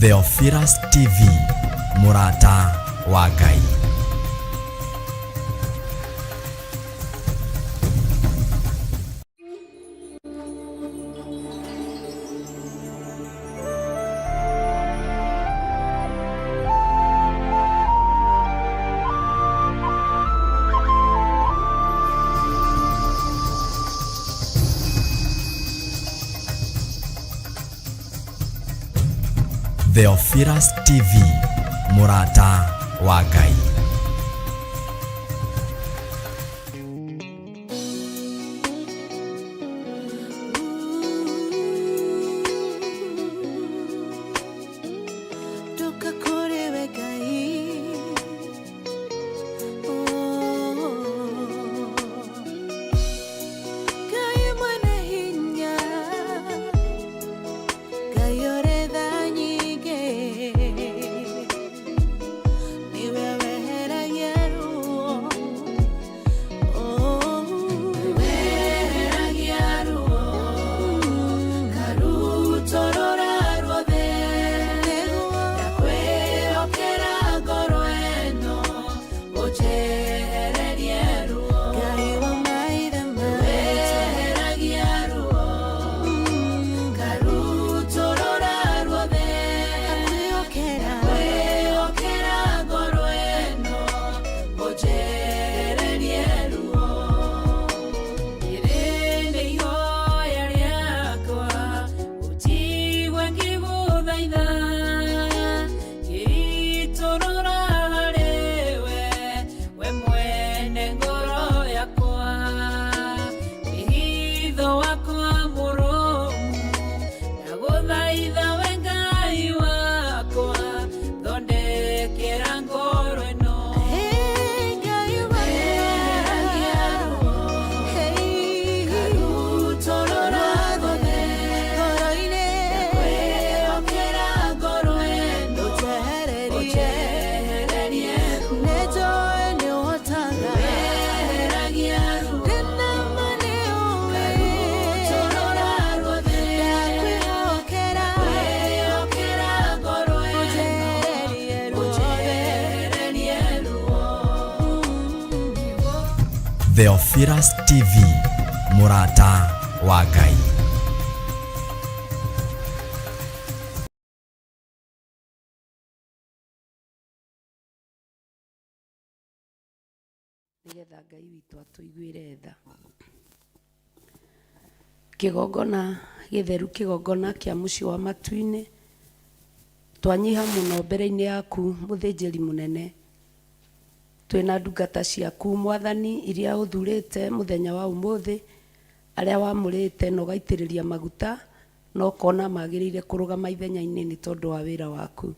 Theophilus TV, mũrata wa Ngai. Theophilus TV, mũrata wa Ngai. Ndoka kũrĩ we Ngai. Oh. Ngai mwene hinya, Ngai ũrĩ tha nyingĩ, nĩwe weheragia ruo. Oh. Weheragia ruo, karutũrũra ruothe. Ndakwĩhokera ngoro ĩno, ũnjehererie ruo. Ngai wa maithe maitũ. Weheragia ruo, karutũrũra ruothe. Ndakwĩhokera ngoro ĩno, ũnjehererie ruo. Rĩrĩ nĩ ihoya rĩakwa, ũnjigue ngĩgũthaitha, ngĩitũrũra harĩwe, we mwene ngoro yakwa. Wĩhitho wakwa mũrũmu, ndagũthaitha we Ngai wakwa, thondekera ngoro ĩno. Weheragia ruo, karutũrũra ruothe. Ndakwĩhokera ngoro ĩno, ũnjehererie ruo. Weheragia ruo, karutũrũra ruothe. Ndakwĩhokera ngoro ĩno, ũnjehererie ruo. Theophilus TV, mũrata wa Ngai. Nĩgetha Ngai witũ atũiguĩre tha. Kĩgongona gĩtheru, kĩgongona kĩa mũciĩ wa matu-inĩ, twanyiha mũno mbere-inĩ yaku mũthĩnjĩri mũnene. Twĩna ndungata ciaku Mwathani iria ũthurĩte mũthenya wa ũmũthĩ, arĩa wamũrĩte na ũgaitĩrĩria maguta na ũkona magĩrĩire kũrũgama ithenya-inĩ nĩ tondũ wa wĩra waku.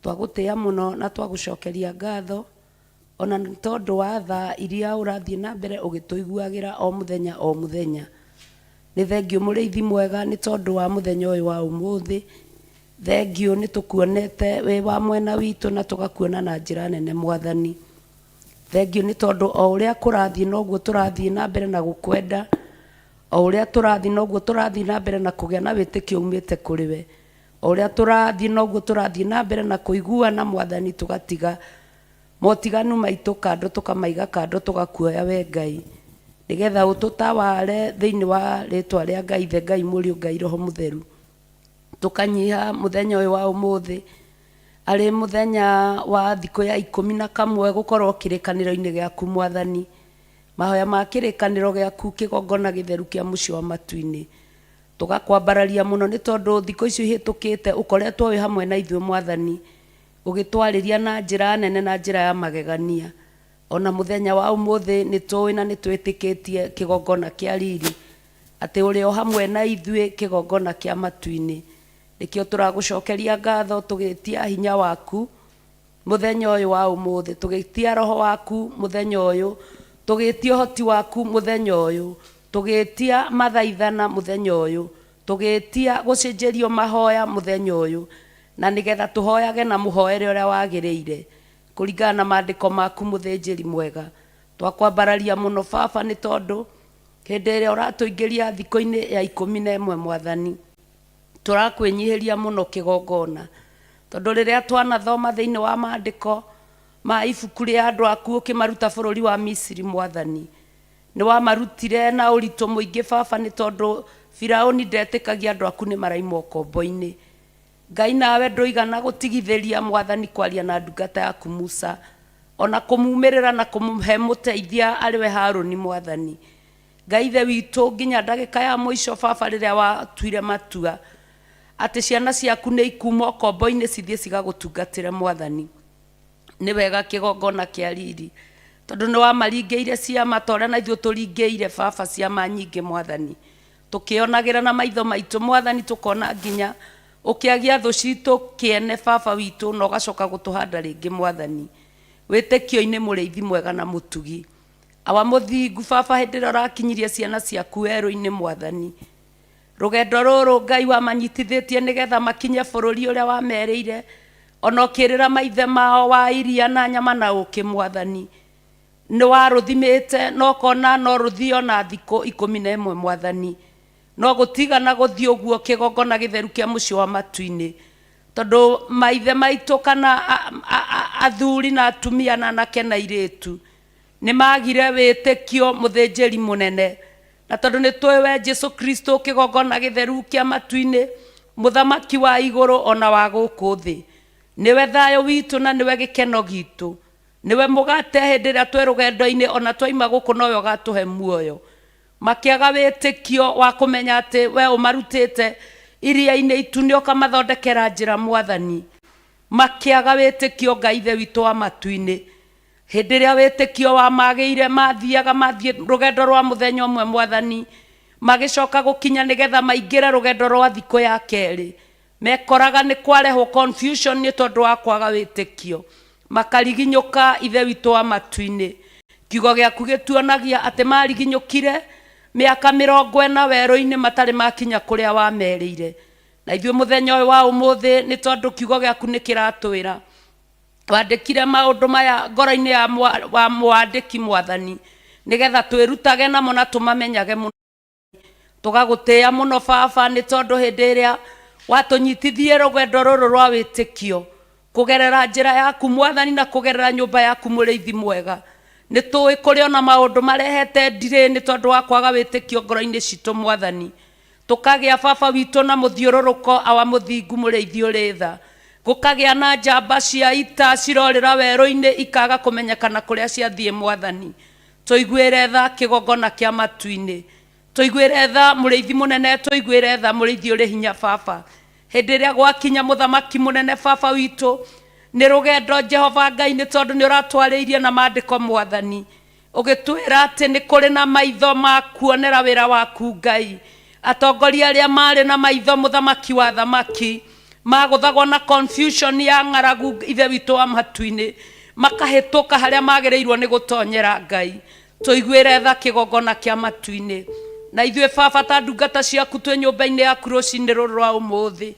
Twagũtĩa mũno na twagũcokeria ngatho ona nĩ tondũ wa tha iria ũrathiĩ na mbere ũgĩtũiguagĩra o mũthenya o mũthenya. Nĩ thengiũ mũrĩithi mwega nĩ tondũ wa mũthenya ũyũ wa ũmũthĩ. Thengiũ nĩ tũkuonete wĩ wa mwena witũ na tũgakuona na njĩra nene Mwathani. Thengiũ nĩ tondũ o ũrĩa kũrathiĩ noguo tũrathiĩ na mbere na gũkwenda, o ũrĩa tũrathiĩ noguo tũrathiĩ na mbere na kũgĩa na wĩtĩkio umĩte kũrĩ we. O ũrĩa tũrathiĩ noguo tũrathiĩ na mbere na kũiguana Mwathani tũgatiga motiganu maitũ kando tũkamaiga kando tũgakuoya we Ngai nĩgetha ũtũtaware thĩinĩ wa rĩtwa rĩa Ngai Ithe, Ngai Mũriũ, Ngai Roho Mũtheru. Tũkanyiha mũthenya ũyũ wa ũmũthĩ arĩ mũthenya wa thikũ ya 11 gũkorwo kĩrĩkanĩro-inĩ gĩaku Mwathani. Mahoya ma kĩrĩkanĩro gĩaku kĩgongona gĩtheru kĩa mũciĩ wa matu-inĩ. Tũgakwambararia mũno nĩ tondũ thikũ icio ihĩtũkĩte ũkoretwo wĩ hamwe na ithuĩ Mwathani, ũgĩtwarĩria na njĩra nene na njĩra ya magegania. O na mũthenya wa ũmũthĩ nĩ tũĩ na nĩ twĩtĩkĩtie kĩgongona kĩa riri atĩ ũrĩ o hamwe na ithuĩ kĩgongona kĩa matu-inĩ. Nĩkĩo tũragũcokeria ngatho tũgĩtia hinya waku mũthenya ũyũ wa ũmũthĩ, tũgĩtia roho waku mũthenya ũyũ, tũgĩtia ũhoti waku mũthenya ũyũ, tũgĩtia mathaithana mũthenya ũyũ, tũgĩtia gũcenjerio mahoya mũthenya ũyũ, na nĩgetha tũhoyage na mũhoere ũrĩa wagĩrĩire kũringana na maandĩko maku mũthĩnjĩri mwega. Twakwambararia mũno Baba nĩ tondũ hĩndĩ ĩrĩa ũratũingĩria thikũ-inĩ ya 11 Mwathani, tũrakwĩnyihĩria mũno kĩgongona. Tondũ rĩrĩa twanathoma thĩinĩ wa maandĩko ma ibuku rĩa andũ aku ũkĩmaruta bũrũri wa Misiri Mwathani, nĩ wamarutire na ũritũ mũingĩ Baba, nĩ tondũ Firaũni ndetĩkagia andũ aku nĩ maraima ũkombo-inĩ. Ngai nawe ndũigana gũtigithĩria Mwathani kwaria na ndungata yaku Musa, ona kũmumĩrĩra na kũmũhe mũteithia arĩ we Harũni Mwathani. Ngai Ithe witũ, nginya ndagĩka ya mũico Baba rĩrĩa watuire matua atĩ ciana ciaku nĩ ikuma ũkombo-inĩ cithiĩ cigagũtungatĩre Mwathani. Nĩ wega kĩgongona kĩa riri, tondũ nĩ wamaringĩire ciama ta ũrĩa na ithuĩ ũtũringĩire Baba ciama nyingĩ Mwathani. Tũkĩonagĩra na maitho maitũ Mwathani, tũkona nginya ũkĩagia thũ citũ kĩene Baba witũ, na ũgacoka gũtũhanda rĩngĩ Mwathani. Wĩtĩkio-inĩ mũrĩithi mwega na mũtugi. Awa mũthingu Baba, hĩndĩ ĩrĩa ũrakinyirie ciana ciaku werũ-inĩ Mwathani, rũgendo rũrũ Ngai wamanyitithĩtie nĩgetha makinye bũrũri ũrĩa wamerĩire, ona ũkĩrĩra maithe mao wa iria na nyama na ũkĩ Mwathani, nĩ warũthimĩte na ũkona no rũthio na thikũ 11 Mwathani. No gũtigana gũthiĩ ũguo kĩgongona gĩtheru kĩa mũciĩ wa matu-inĩ, tondũ maithe maitũ kana athuri na atumia na anake na airĩtu nĩ magire wĩtĩkio mũthĩnjĩri mũnene. Na tondũ nĩ tũĩ we Jesu Kristo kĩgongona gĩtheru kĩa matu-inĩ, mũthamaki wa igũrũ ona wa gũkũ thĩ, nĩwe thayũ witũ na nĩwe gĩkeno gitũ, nĩwe mũgate hĩndĩ ĩrĩa twĩ rũgendo-inĩ, ona twaima gũkũ nowe ũgatũhe muoyo. Makĩaga wĩtĩkio wa kũmenya atĩ we ũmarutĩte iria-inĩ itune ũkamathondekera njĩra Mwathani. Makĩaga wĩtĩkio Ngai Ithe witũ wa matu-inĩ. Hĩndĩ ĩrĩa wĩtĩkio wamagĩire, mathiaga mathiĩ rũgendo rwa mũthenya ũmwe Mwathani, magĩcoka gũkinya nĩgetha maingĩre rũgendo rwa thikũ ya kerĩ. Mekoraga nĩ kwarehwo confusion nĩ tondũ wa kwaga wĩtĩkio. Makariginyũka Ithe witũ wa matu-inĩ. Kiugo gĩaku gĩtuonagia atĩ mariginyũkire mĩaka 40 werũ-inĩ matarĩ makinya kũrĩa wamerĩire. Na ithuĩ mũthenya ũyũ wa ũmũthĩ nĩ tondũ kiugo gĩaku nĩ kĩratwĩra wandĩkire maũndũ maya ngoro-inĩ ya wa mwandĩki Mwathani, nĩgetha twĩrutage namo na tũmamenyage mũno. Tũgagũtĩĩa mũno Baba, nĩ tondũ hĩndĩ ĩrĩa watũnyitithie rũgendo rũrũ rwa wĩtĩkio kũgerera njĩra yaku Mwathani na kũgerera nyũmba yaku mũrĩithi mwega, nĩ tũĩ kũrĩ ona maũndũ marehete ndirĩ nĩ tondũ wa kwaga wĩtĩkio ngoro-inĩ citũ Mwathani. Tũkagĩa Baba witũ na mũthiũrũrũko awa mũthingu mũrĩithi ũrĩ tha. Gũkagĩa na njamba cia ita cirorĩra werũ-inĩ ikaga kũmenyekana kũrĩa ciathiĩ Mwathani. Tũiguĩre tha kĩgongona kĩa matu-inĩ. Tũiguĩre tha mũrĩithi mũnene, tũiguĩre tha mũrĩithi ũrĩ hinya Baba. Hĩndĩ ĩrĩa gwakinya mũthamaki mũnene Baba witũ, nĩ rũgendo Jehova Ngai nĩ tondũ nĩ ũratwarĩirie na maandĩko Mwathani. Ũgĩtwĩra atĩ nĩ kũrĩ na maitho ma kuonera wĩra waku Ngai. Atongoria arĩa marĩ na maitho mũthamaki wa thamaki magũthagwo na confusion ya ng'aragu Ithe witũ wa matu-inĩ, makahĩtũka harĩa magĩrĩirwo nĩ gũtonyera Ngai. Tũiguĩre tha kĩgongona kĩa matu-inĩ. Na ithuĩ Baba ta ndungata ciaku twĩ nyũmba-inĩ yaku rũcinĩ rũrũ rwa ũmũthĩ,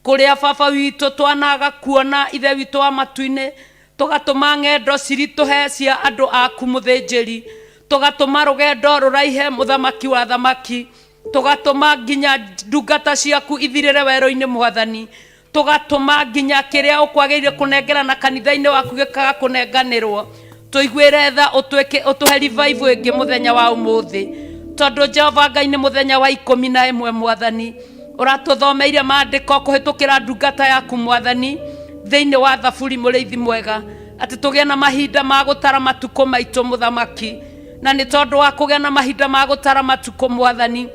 kũrĩa Baba witũ twanaga kuona Ithe witũ wa matu-inĩ, tũgatũma ng'endo ciritũhe cia andũ aku mũthĩnjĩri, tũgatũma rũgendo rũraihe mũthamaki wa thamaki, tũgatũma nginya ndungata ciaku ithirĩre werũ-inĩ Mwathani, tũgatũma nginya kĩrĩa ũkwagĩrĩire kũnengerana kanitha-inĩ waku gĩkaga kũnenganĩrwo. Tũiguĩre tha, ũtwĩke, ũtũhe revival ĩngĩ mũthenya wa ũmũthĩ, tondũ Jehova Ngai nĩ mũthenya wa 11 Mwathani, ũratũthomeire maandĩko kũhĩtũkĩra ndungata yaku Mwathani thĩinĩ wa Thaburi mũrĩithi mwega, atĩ tũgĩe na mahinda ma gũtara matukũ maitũ mũthamaki. Na nĩ tondũ wa kũgĩa na mahinda ma gũtara matukũ Mwathani,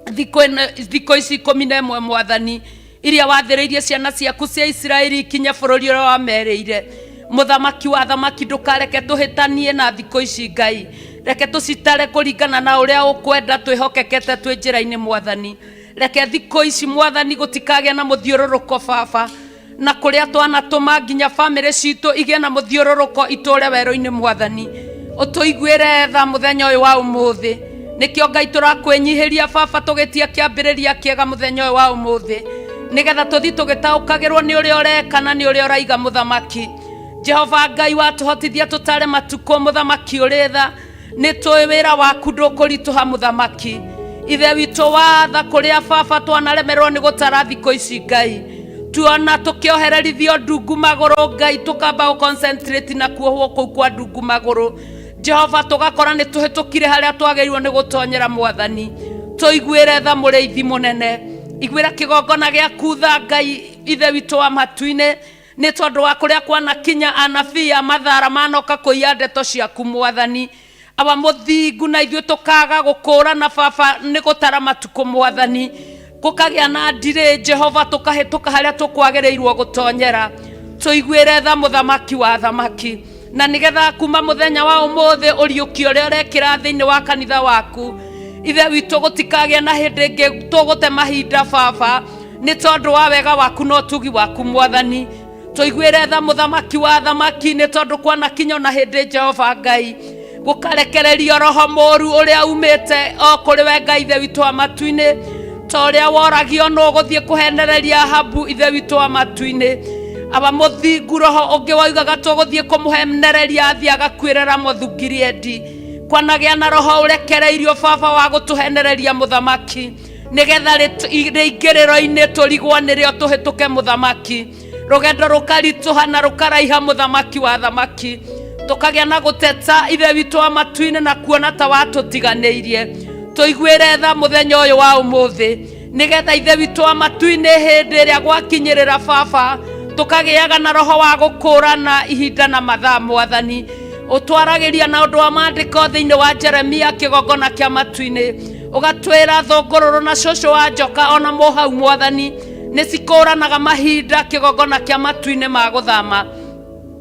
thikũ ici 11 Mwathani, iria wathĩrĩirie ciana ciaku cia Isiraeli ikinye bũrũri ũrĩa wamerĩire. Mũthamaki wa thamaki, ndũkareke tũhĩtanie na thikũ ici Ngai, reke tũcitare kũringana na ũrĩa ũkwenda, twĩhokekete twĩ njĩra-inĩ Mwathani. Reke thikũ ici Mwathani gũtikagĩa na mũthiũrũrũko Baba, na kũrĩa twanatũma nginya bamĩrĩ citũ igĩe na mũthiũrũrũko itũre werũ-inĩ Mwathani. Ũtũiguĩre tha mũthenya ũyũ wa ũmũthĩ. Nĩkĩo Ngai tũrakwĩnyihĩria Baba, tũgĩtia kĩambĩrĩria kĩega mũthenya ũyũ wa ũmũthĩ, nĩgetha tũthiĩ tũgĩtaũkagĩrwo nĩ ũrĩa ũreka na nĩ ũrĩa ũraiga mũthamaki. Jehova Ngai watũhotithia tũtare matukũ mũthamaki ũrĩ tha, nĩ tũĩ wĩra waku ndũkũritũha mũthamaki. Ithe witũ wa tha, kũrĩa Baba twanaremererwo nĩ gũtara thikũ ici Ngai, Tuona tũkĩohererithio ndungu magũrũ, Ngai, tũkamba gũ concentrate na kuohwo kũu kwa ndungu magũrũ, Jehova, tũgakora nĩ tũhĩtũkire harĩa twagĩrĩirwo nĩ gũtonyera. Mwathani, tũiguĩre tha. Mũrĩithi mũnene, iguĩra kĩgongona gĩaku tha, Ngai Ithe witũ wa matu-inĩ, nĩ tondũ wa kũrĩa kwanakinya anabii a mathara manoka kũiya ndeto ciaku, Mwathani. Awa mũthingu, na ithuĩ tũkaga gũkũrana, Baba, nĩ gũtara matukũ, Mwathani, gũkagĩa na ndirĩ, Jehova, tũkahĩtũka harĩa tũkwagĩrĩirwo gũtonyera. Tũiguĩre tha, Mũthamaki wa thamaki, na nĩgetha kuma mũthenya wa ũmũthĩ ũriũkio ũrĩa ũrekĩra thĩinĩ wa kanitha waku, Ithe witũ, gũtikagĩa na hĩndĩ ĩngĩ tũgũte mahinda, Baba, nĩ tondũ wa wega waku na ũtugi waku. Mwathani, tũiguĩre tha, Mũthamaki wa thamaki, nĩ tondũ kwanakinya ona hĩndĩ, Jehova Ngai, gũkarekererio roho mũru ũrĩa umĩte o kũrĩ we, Ngai Ithe witũ wa matu-inĩ, ta ũrĩa woragio nũ gũthiĩ kũhenereria Ahabu, Ithe witũ wa matu-inĩ. Aba mũthingu, roho ũngĩ woigaga tũgũthiĩ kũmũhenereria athiĩ agakuĩre Ramothu Gileadi. Kwanagĩa na roho ũrekereirio, Baba, wa gũtũhenereria, Mũthamaki, nĩgetha rĩingĩrĩro-inĩ tũrigwo nĩrĩo tũhĩtũke, Mũthamaki. Rũgendo rũkaritũha na rũkaraiha, Mũthamaki wa thamaki, tũkagĩa na gũteta, Ithe witũ wa matu-inĩ, na kuona ta watũtiganĩirie. Tũiguĩre tha mũthenya ũyũ wa ũmũthĩ, nĩgetha, Ithe witũ wa matu-inĩ, hĩndĩ ĩrĩa gwakinyĩrĩra, Baba, tũkagĩaga na roho wa gũkũrana ihinda na mathaa. Mwathani, ũtwaragĩria na ũndũ wa maandĩko thĩinĩ wa Jeremia, kĩgongona kĩa matu-inĩ, ũgatwĩra thũngũrũrũ na cũcũ wa njoka ona mũhau, Mwathani, nĩ cikũranaga mahinda, kĩgongona kĩa matu-inĩ, ma gũthama,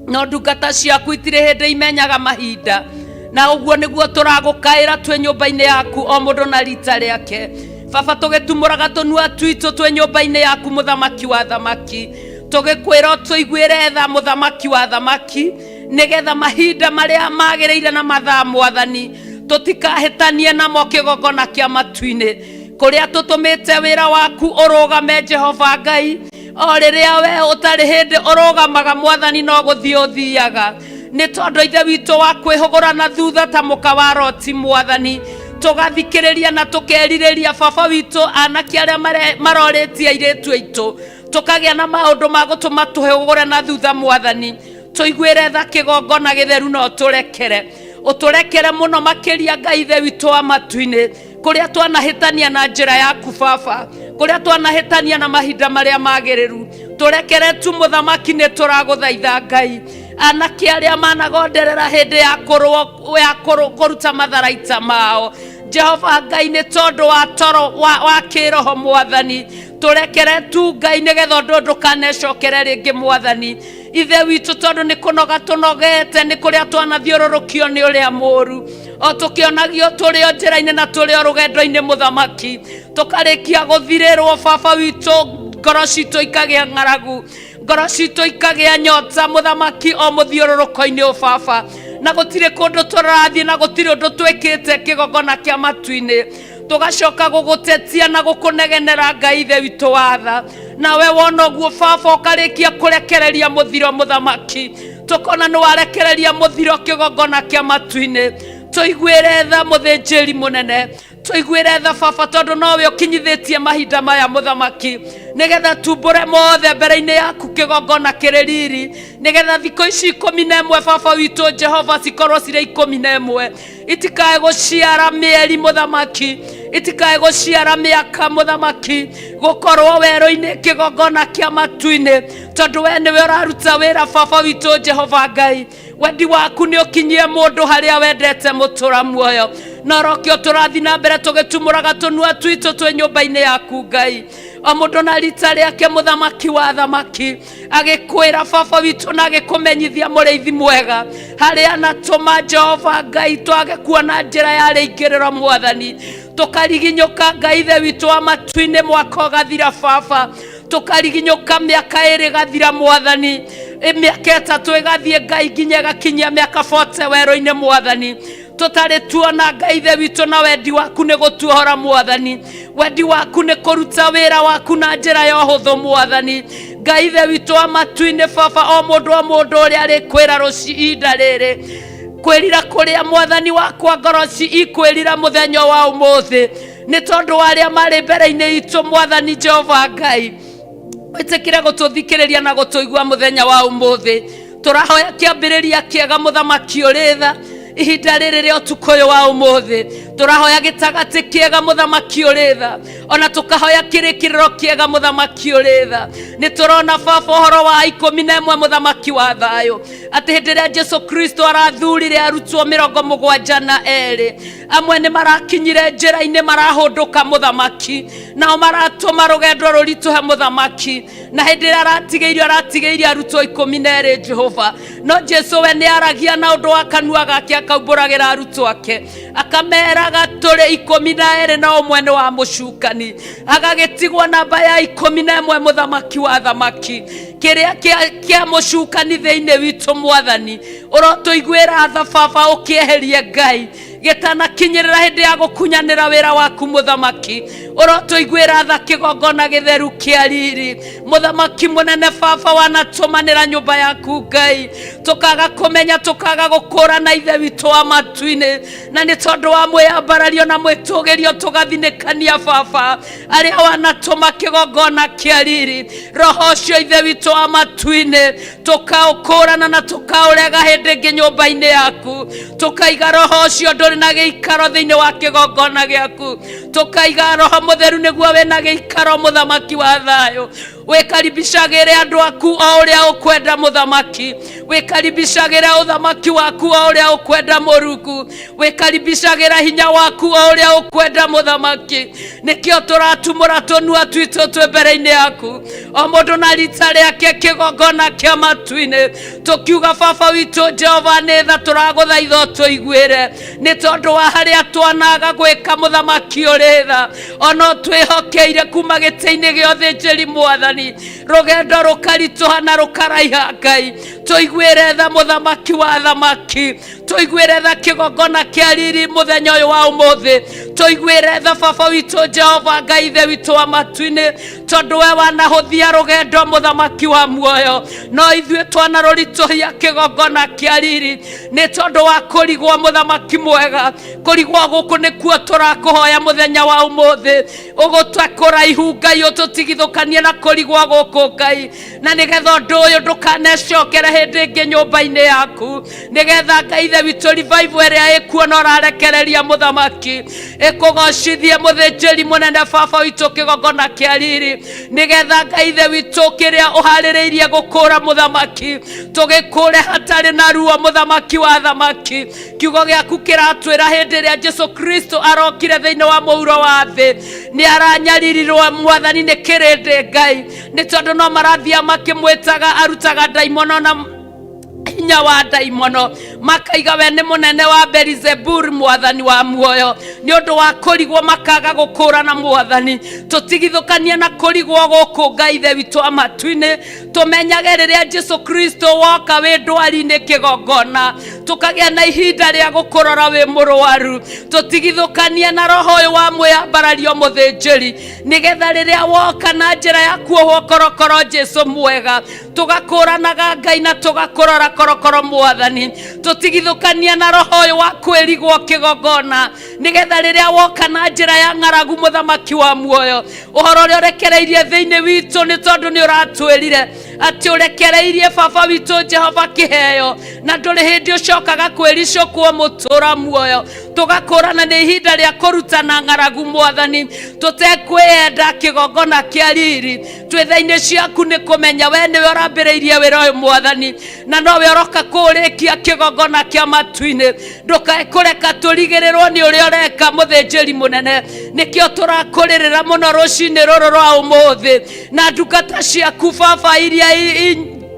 no ndungata ciaku itirĩ hĩndĩ imenyaga mahinda. Na ũguo nĩguo tũragũkaĩra twĩ nyũmba-inĩ yaku, o mũndũ na rita rĩake, Baba, tũgĩtumũraga tũnua twitũ twĩ nyũmba-inĩ yaku, Mũthamaki wa thamaki, tũgĩkwĩra tũiguĩre tha, Mũthamaki wa thamaki, nĩgetha mahinda marĩa magĩrĩire na mathaa, Mwathani, tũtikahĩtanie namo, kĩgongona kĩa matu-inĩ, kũrĩa tũtũmĩte wĩra waku ũrũgame, Jehova Ngai, o rĩrĩa we ũtarĩ hĩndĩ ũrũgamaga, Mwathani, no gũthiĩ ũthiaga, nĩ tondũ, Ithe witũ, wa kwĩhũgũra na thutha ta mũka wa Roti, Mwathani, tũgathikĩrĩria na tũkerirĩria, Baba witũ, anake arĩa marorĩtie airĩtu aitũ, tũkagĩa na maũndũ ma gũtũma tũhũgũre na thutha. Mwathani, tũiguĩre tha, kĩgongona gĩtheru, no tũrekere, ũtũrekere mũno makĩria, Ngai Ithe witũ wa matu-inĩ, kũrĩa twanahĩtania na njĩra yaku, Baba, kũrĩa twanahĩtania na mahinda marĩa magĩrĩru. Tũrekere tu, Mũthamaki, nĩ tũragũthaitha, Ngai. Anake arĩa managonderera hĩndĩ ya kũrũo ya kũruta matharaita mao, Jehova Ngai, nĩ tondũ wa toro wa kĩroho, Mwathani, tũrekere tu, Ngai, nĩgetha ũndũ ndũkanecokere rĩngĩ, Mwathani Ithe witũ, tondũ nĩ kũnoga tũnogete nĩ kũrĩa twanathiũrũrũkio nĩ ũrĩa mũũru, o tũkĩonagio tũrĩ o njĩra-inĩ na tũrĩ o rũgendo-inĩ, Mũthamaki, tũkarĩkia gũthirĩrwo, Baba witũ, ngoro citũ ikagĩa ng'aragu, ngoro citũ ikagĩa nyota, Mũthamaki, o mũthiũrũrũko-inĩ ũ, Baba, na gũtirĩ kũndũ tũrathiĩ na gũtirĩ ũndũ twĩkĩte, kĩgongona kĩa matu-inĩ, tũgacoka gũgũtetia na gũkũnegenera, Ngai Ithe witũ wa tha. Nawe wona ũguo, Baba, ũkarĩkia kũrekereria mũthiro, Mũthamaki, tũkona nĩ warekereria mũthiro, kĩgongona kĩa matu-inĩ. Tũiguĩre tha, Mũthĩnjĩri mũnene, tũiguĩre tha, Baba, tondũ nowe ũkinyithĩtie mahinda maya, Mũthamaki, nĩgetha tumbũre mothe mbere-inĩ yaku, kĩgongona kĩrĩ riri, nĩgetha thikũ ici 11, Baba witũ Jehova, cikorwo cirĩ 11, itikae gũciara mĩeri, Mũthamaki, itikae gũciara mĩaka, Mũthamaki, gũkorwo werũ-inĩ, kĩgongona kĩa matu-inĩ, tondũ we nĩwe ũraruta wĩra, Baba witũ Jehova Ngai. Wendi waku nĩ ũkinyie mũndũ harĩa wendete mũtũra muoyo, na orokĩo tũrathiĩ na mbere tũgĩtumũraga tũnua twitũ twĩ nyũmba-inĩ yaku, Ngai, o mũndũ na rita rĩake, Mũthamaki wa thamaki, agĩkwĩra, Baba witũ, na agĩkũmenyithia, Mũrĩithi mwega, harĩa anatũma, Jehova Ngai, twage kuona njĩra ya rĩingĩrĩro, Mwathani, tũkariginyũka, Ngai Ithe witũ wa matu-inĩ, mwaka ũgathira, Baba, tũkariginyũka, mĩaka 2 ĩgathira, Mwathani, mĩaka 3 ĩgathiĩ, Ngai, nginya ĩgakinyia mĩaka 40 werũ-inĩ, Mwathani, tũtarĩ tuona, Ngai Ithe witũ. Na wendi waku nĩ gũtuohora, Mwathani, wendi waku nĩ kũruta wĩra waku na njĩra ya ũhũthũ, Mwathani Ngai Ithe witũ wa matu-inĩ. Baba, o mũndũ, o mũndũ ũrĩa arĩkwĩra rũci ihinda rĩrĩ kwĩrira kũrĩa, Mwathani wakwa, ngoro ci ikwĩrira mũthenya wa ũmũthĩ, nĩ tondũ wa arĩa marĩ mbere-inĩ itũ, Mwathani Jehova Ngai. Wĩtĩkĩre gũtũthikĩrĩria na gũtũigua mũthenya wa ũmũthĩ. Tũrahoya kĩambĩrĩria kĩega, mũthamaki ũrĩ tha, ihinda rĩrĩ rĩa ũtukũ ũyũ wa ũmũthĩ. Tũrahoya gĩtagatĩ kĩega, mũthamaki ũrĩ tha, ona tũkahoya kĩrĩkĩrĩro kĩega, mũthamaki ũrĩ tha. Nĩ tũrona baba ũhoro wa 11, mũthamaki wa thayũ, atĩ hĩndĩ ĩrĩa Jesu Kristo arathurire arutwo 72, amwe nĩ marakinyire njĩra-inĩ marahũndũka, mũthamaki, nao maratũma rũgendo rũritũhe, mũthamaki. Na hĩndĩ ĩrĩa aratigĩirio arutwo 12, Jehova, no Jesu we nĩ aragia na ũndũ wa kanua gake, akaumbũragĩra arutwo ake, akameraga tũrĩ 12 na ũmwe nĩ wa mũcukani, agagĩtigwo namba ya 11. Mũthamaki wa thamaki, kĩrĩa kĩa mũcukani thĩinĩ witũ, mwathani, ũrotũiguĩra tha baba, ũkĩeherie Ngai gĩtanakinyĩrĩra hĩndĩ ya gũkunyanĩra wĩra waku. Mũthamaki, ũrotũiguĩra tha, kĩgongona gĩtheru kĩa riri. Mũthamaki mũnene, baba, wanatũmanĩra nyũmba yaku Ngai, tũkaga kũmenya, tũkaga gũkũrana ithe witũ wa matu-inĩ, na nĩ tondũ wa mwĩyambarario na mwĩtũgĩrio tũgathinĩkania. Baba, arĩa wanatũma kĩgongona kĩa riri, roho ũcio, ithe witũ wa matu-inĩ, tũkaũkũrana na tũkaũrega hĩndĩ ĩngĩ nyũmba-inĩ yaku. Tũkaiga roho ũcio ndũrĩ na gĩikaro thĩinĩ wa kĩgongona gĩaku, tũkaiga roho mũtheru nĩguo wĩna gĩikaro. Mũthamaki wa thayũ, wĩkaribicagĩre andũ aku o ũrĩa ũkwenda. Mũthamaki, wĩkaribicagĩre ũthamaki waku o ũrĩa ũkwenda. Mũrungu, wĩkaribicagĩra hinya waku o ũrĩa ũkwenda. Mũthamaki, nĩkĩo tũratumũra tũnua twitũ twĩ mbere-inĩ yaku, o mũndũ na rita rĩake, kĩgongona kĩa matu-inĩ, tũkiuga, baba witũ Jehova nĩ tha, tũragũthaitha ũtũiguĩre nĩ tondũ wa harĩa twanaga gwĩka. Mũthamaki ũrĩ tha, ona twĩhokeire kuma gĩtĩ-inĩ gĩa ũthĩnjĩri, mwathani, rũgendo rũkaritũha na rũkaraiha. Ngai, tũiguĩre tha. Mũthamaki wa thamaki, tũiguĩre tha, kĩgongona kĩa riri, mũthenya ũyũ wa ũmũthĩ. Tũiguĩre tha, baba witũ Jehova Ngai, ithe witũ wa matu-inĩ, tondũ we wanahũthia rũgendo, mũthamaki wa muoyo, no ithuĩ twanarũritũhia, kĩgongona kĩa riri, nĩ tondũ wa kũrigwo. Mũthamaki mwega, kũrigwo gũkũ nĩkuo tũrakũhoya mũthenya wa ũmũthĩ, ũgũtwe kũraihu Ngai, ũtũtigithũkanie na kũrigwo gũkũ Ngai, na nĩgetha ũndũ ũyũ ndũkanecokere hĩndĩ ĩngĩ nyũmba-inĩ yaku, nĩgetha Ngai ithe witũ, revival ĩrĩa ĩkuo na ũrarekereria, mũthamaki, ĩkũgocithie, mũthĩnjĩri mũnene, baba witũ, kĩgongona kĩa riri, nĩgetha Ngai ithe witũ, kĩrĩa ũharĩrĩirie gũkũra, mũthamaki, tũgĩkũre hatarĩ na ruo. Mũthamaki wa thamaki, kiugo gĩaku kĩratwĩra hĩndĩ ĩrĩa Jesu Kristo arokire thĩinĩ wa mũhuro wa thĩ, nĩ aranyaririrwo, mwathani, nĩ kĩrĩndĩ Ngai, nĩ tondũ no marathia makĩmwĩtaga arutaga ndaimono na hinya wa ndaimono, makaiga we nĩ mũnene wa Belizebuli. Mwathani wa muoyo, nĩ ũndũ wa kũrigwo makaga gũkũrana. Mwathani, tũtigithũkanie na kũrigwo gũkũ. Ngai ithe witũ wa matu-inĩ, tũmenyage rĩrĩa Jesu Kristo woka wĩ ndwari-inĩ, kĩgongona, tũkagĩa na ihinda rĩa gũkũrora wĩ mũrwaru. Tũtigithũkanie na roho ũyũ wa mwĩyambarario, mũthĩnjĩri, nĩgetha rĩrĩa woka na njĩra ya kuohwo korokoro, Jesu mwega, tũgakũranaga Ngai na tũgakũrora korokoro. Mwathani, tũtigithũkania na roho ũyũ wa kwĩrigwo, kĩgongona, nĩgetha rĩrĩa woka na njĩra ya ng'aragu, mũthamaki wa muoyo, ũhoro ũrĩa ũrekereirie thĩinĩ witũ, nĩ tondũ nĩ ũratwĩrire atĩ ũrekereirie, baba witũ Jehova, kĩheo, na ndũrĩ hĩndĩ ũcokaga kwĩricũkwo. Mũtũra muoyo, tũgakũrana nĩ ihinda rĩa kũrutana ng'aragu, mwathani, tũtekwĩyenda, kĩgongona kĩa riri, twĩ tha-inĩ ciaku, nĩ kũmenya we nĩwe ũrambĩrĩirie wĩra ũyũ, mwathani, na nowe ũroka kũũrĩkia, kĩgongona kĩa matu-inĩ. Ndũkae kũreka tũrigĩrĩrwo nĩ ũrĩa ũreka, mũthĩnjĩri mũnene. Nĩkĩo tũrakũrĩrĩra mũno rũcinĩ rũrũ rwa ũmũthĩ na ndungata ciaku, baba, iria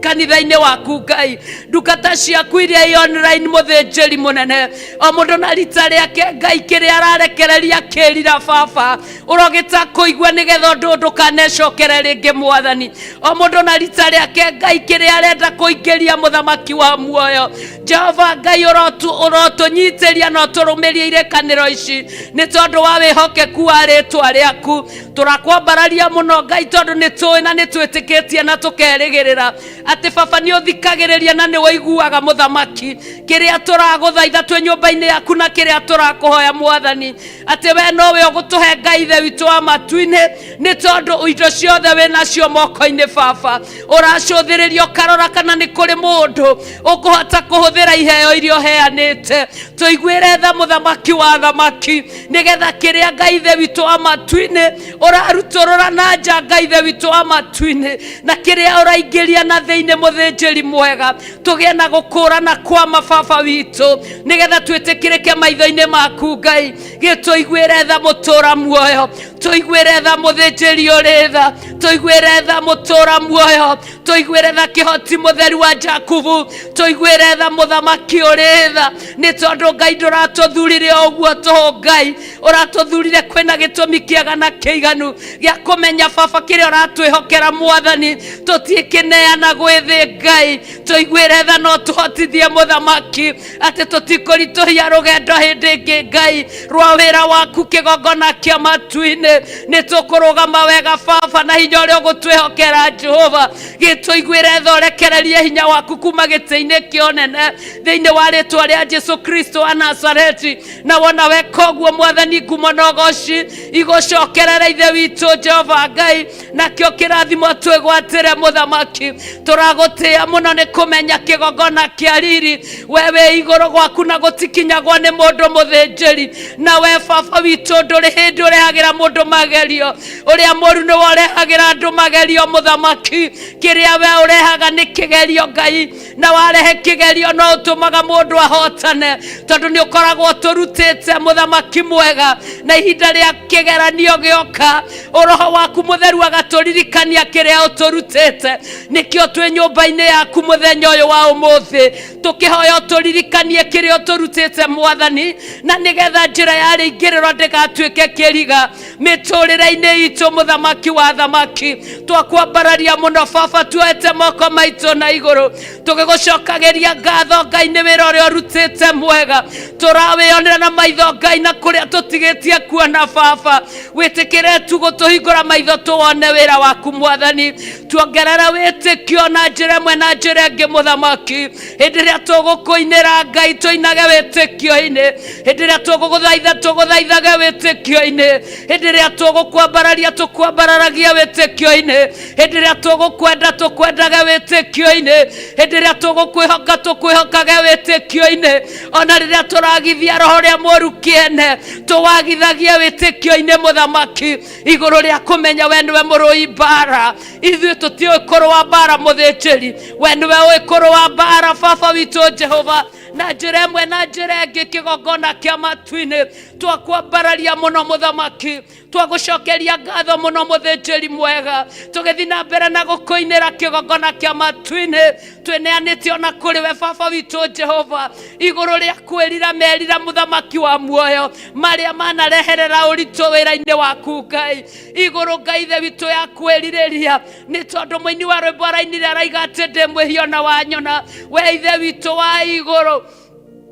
kanitha-inĩ waku Ngai, ndungata ciaku iria i online. Mũthĩnjĩri mũnene, o mũndũ na rita rĩake Ngai, kĩrĩa ararekereria kĩrira, baba, ũrogĩta kũigua, nĩgetha ũndũ ũyũ ndũkanecokere rĩngĩ. Mwathani, o mũndũ na rita rĩake Ngai, kĩrĩa arenda kũingĩria, mũthamaki wa muoyo, Jehova Ngai, ũrotũnyitĩria na ũtũrũmĩrie irĩkanĩro ici, nĩ tondũ wa wĩhokeku wa rĩtwa rĩaku. Tũrakwambararia mũno Ngai, tondũ nĩ tũĩ na nĩ twĩtĩkĩtie na tũkerĩgĩrĩra. Atĩ baba nĩ ũthikagĩrĩria na nĩ ũiguaga mũthamaki kĩrĩa tũragũthaitha twĩ nyũmba-inĩ yaku na kĩrĩa tũrakũhoya mwathani, atĩ we nowe ũgũtũhe Ngai ithe witũ wa matu-inĩ, nĩ tondũ indo ciothe wĩ nacio moko-inĩ. Baba, ũracũthĩrĩria ũkarora kana nĩ kũrĩ mũndũ ũkũhota kũhũthĩra iheo iria ũheanĩte. Tũiguĩre tha, mũthamaki wa thamaki, nĩgetha kĩrĩa Ngai ithe witũ wa matu-inĩ ũrarutũrũra na nja, Ngai ithe witũ wa matu-inĩ, na kĩrĩa ũraingĩria na thĩinĩ, mũthĩnjĩri mwega, tũgĩe na gũkũrana kwa mababa witũ, nĩgetha twĩtĩkĩrĩke maitho-inĩ maku. Ngai, gĩtũiguĩre tha, mũtũra muoyo. Tũiguĩre tha, mũthĩnjĩri ũrĩ tha. Tũiguĩre tha, mũtũra muoyo. Tũiguĩre tha, kĩhoti mũtheru wa Jakubu. Tũiguĩre tha, mũthamaki ũrĩ tha, nĩ tondũ Ngai ndũratũthurire o ũguo tũhũ. Ngai, ũratũthurire kwĩna gĩtũmi kĩega na kĩiganu gĩa kũmenya, baba, kĩrĩa ũratwĩhokera. Mwathani, tũtiĩkĩneana gwĩ thĩ. Ngai, tũiguĩre tha no tũhotithie, mũthamaki, atĩ tũtikũritũhia rũgendo hĩndĩ ĩngĩ, Ngai, rwa wĩra waku kĩgongona kĩa matu-inĩ. Nĩ tũkũrũgama wega, baba, na hinya ũrĩa ũgũtwĩhokera. Jehova, gĩtũiguĩre tha, ũrekererie hinya waku kuma gĩtĩ-inĩ kĩa ũnene thĩinĩ wa rĩtwa rĩa Jesu Kristo wa Nazareti. Na wona weka ũguo, mwathani, ngumo na ũgoci igũcokerere ithe witũ Jehova Ngai, nakĩo kĩrathimo twĩgwatĩre. Mũthamaki, tũragũtĩĩa mũno nĩ kũmenya kĩgongona kĩa riri we wĩ igũrũ gwaku na gũtikinyagwo nĩ mũndũ, mũthĩnjĩri. Na we baba witũ ndũrĩ hĩndĩ ũrehagĩra mũndũ magerio. Ũrĩa mũru nĩwe ũrehagĩra andũ magerio. Mũthamaki, kĩrĩa we ũrehaga nĩ kĩgerio, Ngai, na warehe kĩgerio no ũtũmaga mũndũ ahotane, tondũ nĩ ũkoragwo tũrutĩte, mũthamaki mwega, na ihinda rĩa kĩgeranio gĩoka, ũroho waku mũtheru agatũririkania kĩrĩa ũtũrutĩte. Nĩkĩo twĩ nyũmba-inĩ yaku mũthenya ũyũ wa ũmũthĩ, tũkĩhoya ũtũririkanie kĩrĩa ũtũrutĩte, mwathani, na nĩgetha njĩra ya rĩingĩrĩro ndĩgatuĩke kĩriga mĩtũrĩre-inĩ itũ. Mũthamaki wa thamaki, twakwambararia mũno, baba, tuoete moko maitũ na igũrũ tũgĩgũcokagĩria ngatho, Ngai, nĩ wĩra ũrĩa ũrutĩte mwega tũrawĩonera na maitho, Ngai, na kũrĩa tũtigĩtie kuona. Baba, wĩtĩkĩre tu gũtũhingũra maitho tũwone wĩra waku. Mwathani, tuongerera wĩtĩkio na njĩra ĩmwe na njĩra ĩngĩ. Mũthamaki, hĩndĩ ĩrĩa tũgũkũinĩra, Ngai, tũinage wĩtĩkio-inĩ. Hĩndĩ ĩrĩa tũgũgũthaitha, tũgũthaithage wĩtĩkio-inĩ. Hĩndĩ ĩrĩa tũgũkwambararia, tũkwambararagia wĩtĩkio-inĩ. Hĩndĩ ĩrĩa tũgũkwenda, tũkwendage wĩtĩkio-inĩ. Hĩndĩ ĩrĩa tũgũkwĩhoka, tũkwĩhokage wĩtĩkio-inĩ. Ona rĩrĩa tũragithia roho ũrĩa mũru kĩene, tũwagithagie wĩtĩkio-inĩ, mũthamaki, igũrũ rĩa kũmenya we nĩwe mũrũi mbara. Ithuĩ tũtiũĩ kũrũa mbara, mũthĩnjĩri, we nĩwe ũĩ kũrũa mbara, baba witũ Jehova, na njĩra ĩmwe na njĩra ĩngĩ. Kĩgongona kĩa matu-inĩ, twakwambararia mũno, mũthamaki. Twagũcokeria ngatho mũno, mũthĩnjĩri mwega. Tũgĩthiĩ na mbere na gũkũinĩra kĩgongona kĩa matu-inĩ, twĩneanĩte ona kũrĩ we, baba witũ Jehova, igũrũ rĩa kwĩrira merira, mũthamaki wa muoyo, marĩa manareherera ũritũ wĩra-inĩ waku, Ngai, igũrũ, Ngai ithe witũ, ya kwĩrirĩria, nĩ tondũ mũini wa rwĩmbo arainire araiga atĩ ndĩ mwĩhia na wanyona we ithe witũ wa igũrũ.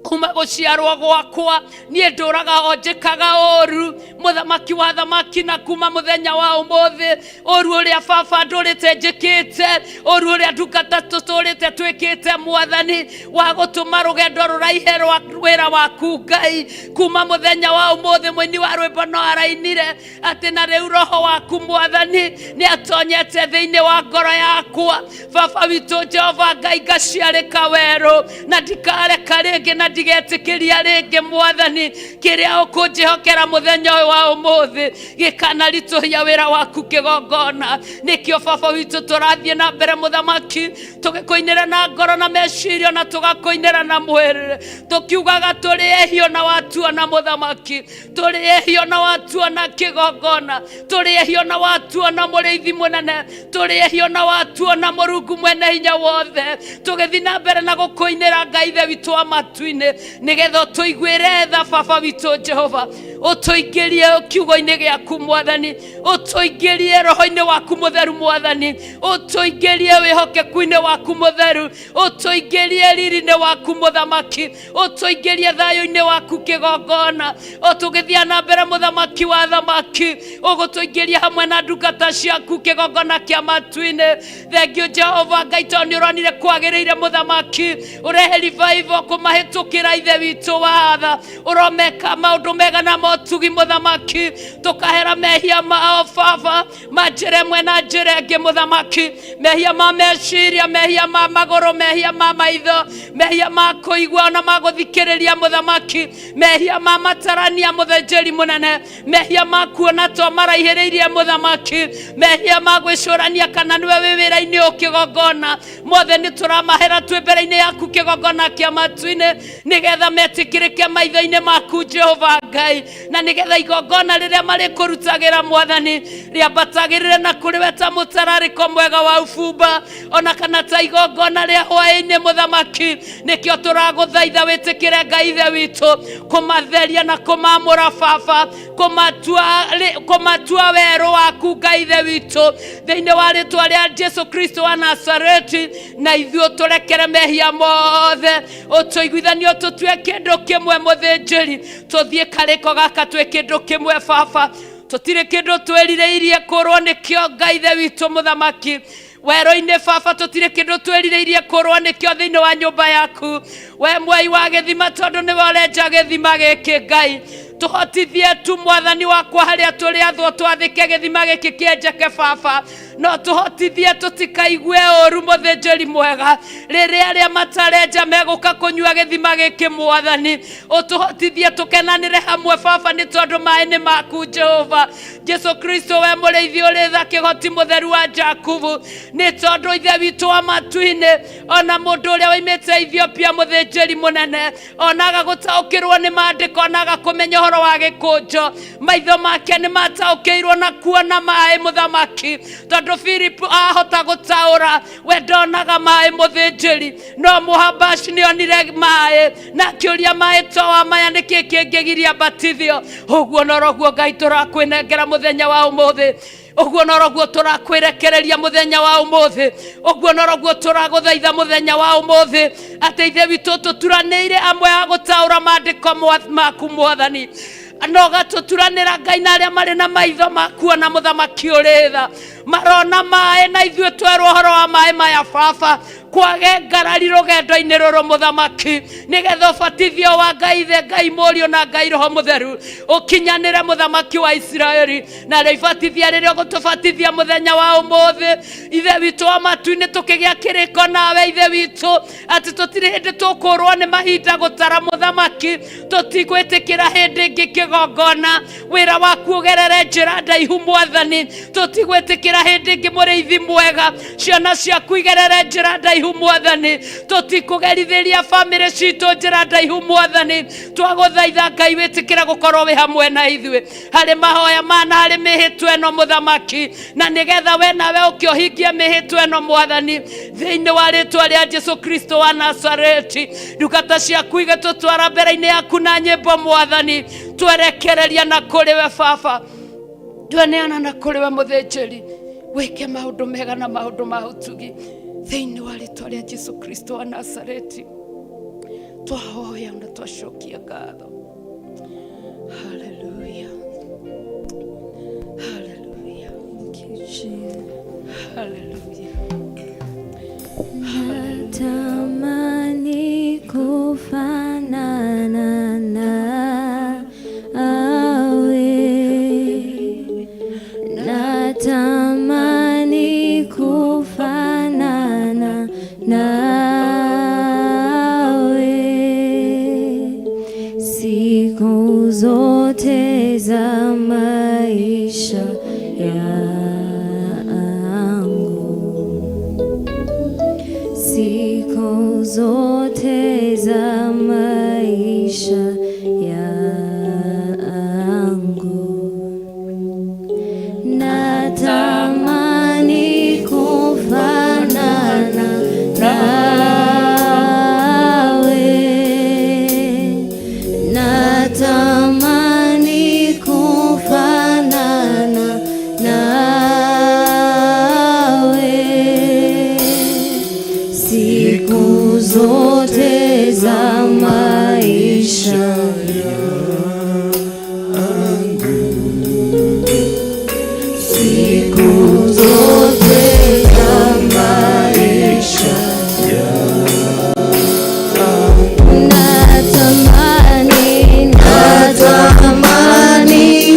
Kuma gũciarwo gwakwa niĩ ndũraga o njĩkaga ũru, mũthamaki wa thamaki, na kuma mũthenya wa ũmũthĩ, ũru ũrĩa baba ndũrĩte njĩkĩte, ũru ũrĩa ndungata tũtũrĩte twĩkĩte, mwathani, wa gũtũma rũgendo rũraihe rwa wĩra waku, Ngai, kuma mũthenya wa ũmũthĩ, mũini wa rwĩmbo no arainire atĩ na rĩu roho waku, mwathani, nĩ atonyete thĩinĩ wa ngoro yakwa. Baba witũ Jehova Ngai, ngaciarĩka werũ na ndikareka rĩngĩ na ndigetĩkĩria rĩngĩ, mwathani, kĩrĩa ũkũnjĩhokera mũthenya ũyũ wa ũmũthĩ gĩkanaritũhia wĩra waku kĩgongona. Nĩkĩo, baba witũ, tũrathiĩ na mbere, mũthamaki, tũgĩkũinĩra na ngoro na meciria na tũgakũinĩra na mwĩrĩ, tũkiugaga tũrĩ ehio na watuona, mũthamaki. Tũrĩ ehio na watuona, kĩgongona. Tũrĩ ehio na watuona, mũrĩithi mũnene. Tũrĩ ehio na watuona, Mũrungu mwene hinya wothe. Tũgĩthiĩ na mbere na gũkũinĩra, Ngai ithe witũ wa matu-inĩ. matu-inĩ, nĩgetha ũtũiguĩre tha baba witũ Jehova, ũtũingĩrie kiugo-inĩ gĩaku mwathani, ũtũingĩrie roho-inĩ waku mũtheru mwathani, ũtũingĩrie wĩhokeku-inĩ waku mũtheru, ũtũingĩrie riri-inĩ waku mũthamaki, ũtũingĩrie thayũ-inĩ waku kĩgongona, o tũgĩthiĩ na mbere mũthamaki wa thamaki, ũgũtũingĩria hamwe na ndungata ciaku kĩgongona kĩa matu-inĩ. Thengiũ Jehova Ngai, tondũ nĩ ũronire kwagĩrĩire mũthamaki ũrehe revival kũmahĩtũkĩra ithe witũ wa tha, ũromeka maũndũ mega na motugi mũthamaki, tũkahera mehia mao baba ma njĩra ĩmwe na njĩra ĩngĩ mũthamaki, mehia ma meciria, mehia ma magũrũ, mehia ma maitho, mehia ma kũigua ona ma gũthikĩrĩria mũthamaki, mehia ma matarania mũthĩnjĩri mũnene, mehia ma kuona to maraihĩrĩirie mũthamaki, mehia ma gwĩcũrania kana nĩwe wĩ wĩra-inĩ ũyũ kĩgongona, mothe nĩ tũramahera twĩ mbere-inĩ yaku kĩgongona kĩa matu-inĩ, nĩgetha metĩkĩrĩke maitho-inĩ maku Jehova Ngai, na nĩgetha igongona rĩrĩa marĩkũrutagĩra mwathani rĩambatagĩrĩre na kũrĩ we ta mũtararĩko mwega wa ubumba, ona kana ta igongona rĩa hwaĩ-inĩ mũthamaki. Nĩkĩo tũragũthaitha wĩtĩkĩre Ngai ithe witũ kũmatheria na kũmamũra baba, kũmatua werũ waku Ngai ithe witũ, thĩinĩ wa rĩtwa rĩa Jesu Kristo wa Nazareti, na ithuĩ ũtũrekere mehia mothe, ũtũiguithanie ũtũtue kĩndũ kĩmwe mũthĩnjĩri, tũthiĩ karĩko gaka twĩ kĩndũ kĩmwe baba, tũtirĩ kĩndũ twĩrirĩirie kũrwo nĩkĩo Ngai ithe witũ mũthamaki werũ-inĩ baba, tũtirĩ kĩndũ twĩrirĩirie kũrwo nĩkĩo thĩinĩ wa nyũmba yaku we mwei wa gĩthima, tondũ nĩwe ũrenja gĩthima gĩkĩ Ngai, tũhotithie tu mwathani wakwa harĩa tũrĩ athwo twathĩke gĩthima gĩkĩ kĩenjeke baba, no tũhotithie tũtikaigue ũru mũthĩnjĩri mwega rĩrĩa arĩa matarenja megũka kũnyua gĩthima gĩkĩ mwathani, ũtũhotithie tũkenanĩre hamwe baba, nĩ tondũ maĩ nĩ maku Jehova Jesu Kristo, we mũrĩithi ũrĩ tha, kĩhoti mũtheru wa Jakubu, nĩ tondũ ithe witũ wa matu-inĩ, ona mũndũ ũrĩa waimĩte Ethiopia mũthĩnjĩri mũnene, onaga gũtaũkĩrwo nĩ maandĩko, onaga kũmenya ũhoro wa gĩkũnjo, maitho make nĩ mataũkĩirwo na kuona maĩ mũthamaki, tondũ Philip ahota gũtaũra, we ndonaga maĩ mũthĩnjĩri, no mũhabashi nĩ onire maĩ na akĩũria maĩ toa maya nĩkĩ kĩngĩgiria batithio. Ũguo noroguo Ngai tũrakwĩnengera mũthenya wa ũmũthĩ, ũguo noroguo tũrakwĩrekereria mũthenya wa ũmũthĩ, ũguo noroguo tũragũthaitha mũthenya wa ũmũthĩ, atĩ ithe witũ tũturanĩire amwe a gũtaũra maandĩko maku mwathani, no gatũturanĩra Ngai na arĩa marĩ na maitho ma kuona mũthamaki ũrĩ tha, marona maĩ na ithuĩ twerwo ũhoro wa maĩ maya baba, kwage ngarari rũgendo-inĩ rũrũ mũthamaki, nĩgetha ũbatithio wa Ngai ithe, Ngai mũriũ na Ngai roho mũtheru ũkinyanĩre mũthamaki wa Isiraeli. Na rĩo ibatithia rĩrĩa ũgũtũbatithia mũthenya wa ũmũthĩ, ithe witũ wa matu-inĩ, tũkĩgĩa kĩrĩko nawe ithe witũ, atĩ tũtirĩ hĩndĩ tũkũrwo nĩ mahinda gũtara mũthamaki, tũtigwĩtĩkĩra hĩndĩ ĩngĩ kĩgongona, wĩra waku ũgerere njĩra ndaihu mwathani, tũtigwĩtĩkĩra hĩndĩ ĩngĩ mũrĩithi mwega, ciana ciaku igerere njĩra ndaihu mwathani, tũtikũgerithĩria bamĩrĩ citũ njĩra ndaihu mwathani, twagũthaitha Ngai wĩtĩkĩre gũkorwo wĩ hamwe na ithuĩ harĩ mahoya mana, harĩ mĩhĩtwa ĩno mũthamaki, na nĩgetha we nawe ũke ũhingie mĩhĩtwa ĩno mwathani, thĩinĩ wa rĩtwa rĩa Jesu Kristo wa Nazareti. Ndungata ciaku igĩtũtwara mbere-inĩ yaku na nyĩmbo mwathani, twerekereria na kũrĩ we baba, tweneana na kũrĩ we mũthĩnjĩri, wĩke maũndũ mega na maũndũ ma ũtugi, thĩinĩ wa rĩtwa rĩa Jesu Kristo wa Nazareti twahoya na twacokia ngatho. Haleluya, haleluya, Thank you, Jesus. haleluya. Natamani kufanana nawe, natamani kufanana nawe siku zote za maisha yangu, siku zote za maisha yangu, natamani kufanana nawe, Siku zote za maisha yangu, siku zote za maisha yangu, natamani, natamani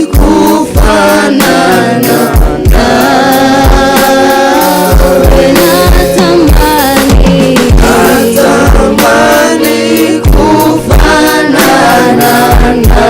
kufanana nawe, natamani, natamani kufanana nawe.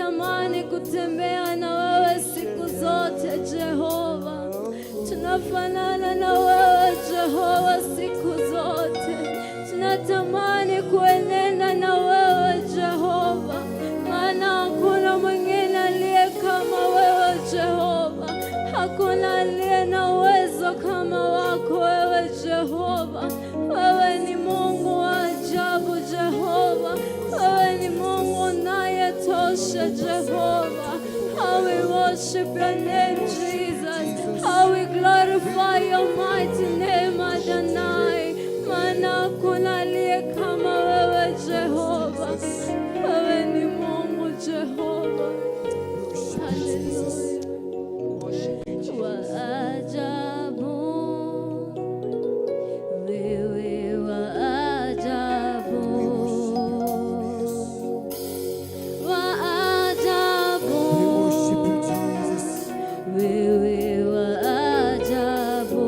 Tunatamani kutembea na wewe siku zote Jehova. Tunafanana na wewe Jehova siku zote. Tunatamani kuenenda na wewe Jehova, maana hakuna mwingine aliye kama wewe Jehova. Hakuna aliye na uwezo kama wako wewe Jehova. Wewe ni Mungu wa ajabu Jehova. Wewe ni Mungu unayetosha Jehova. How we worship your name, Jesus. How we glorify your mighty name, Adonai. Maana hakuna aliye kama wewe Jehova. Wewe ni Mungu Jehova. Hallelujah. Wa ajabu, wewe wa ajabu, wa ajabu, wewe wa ajabu.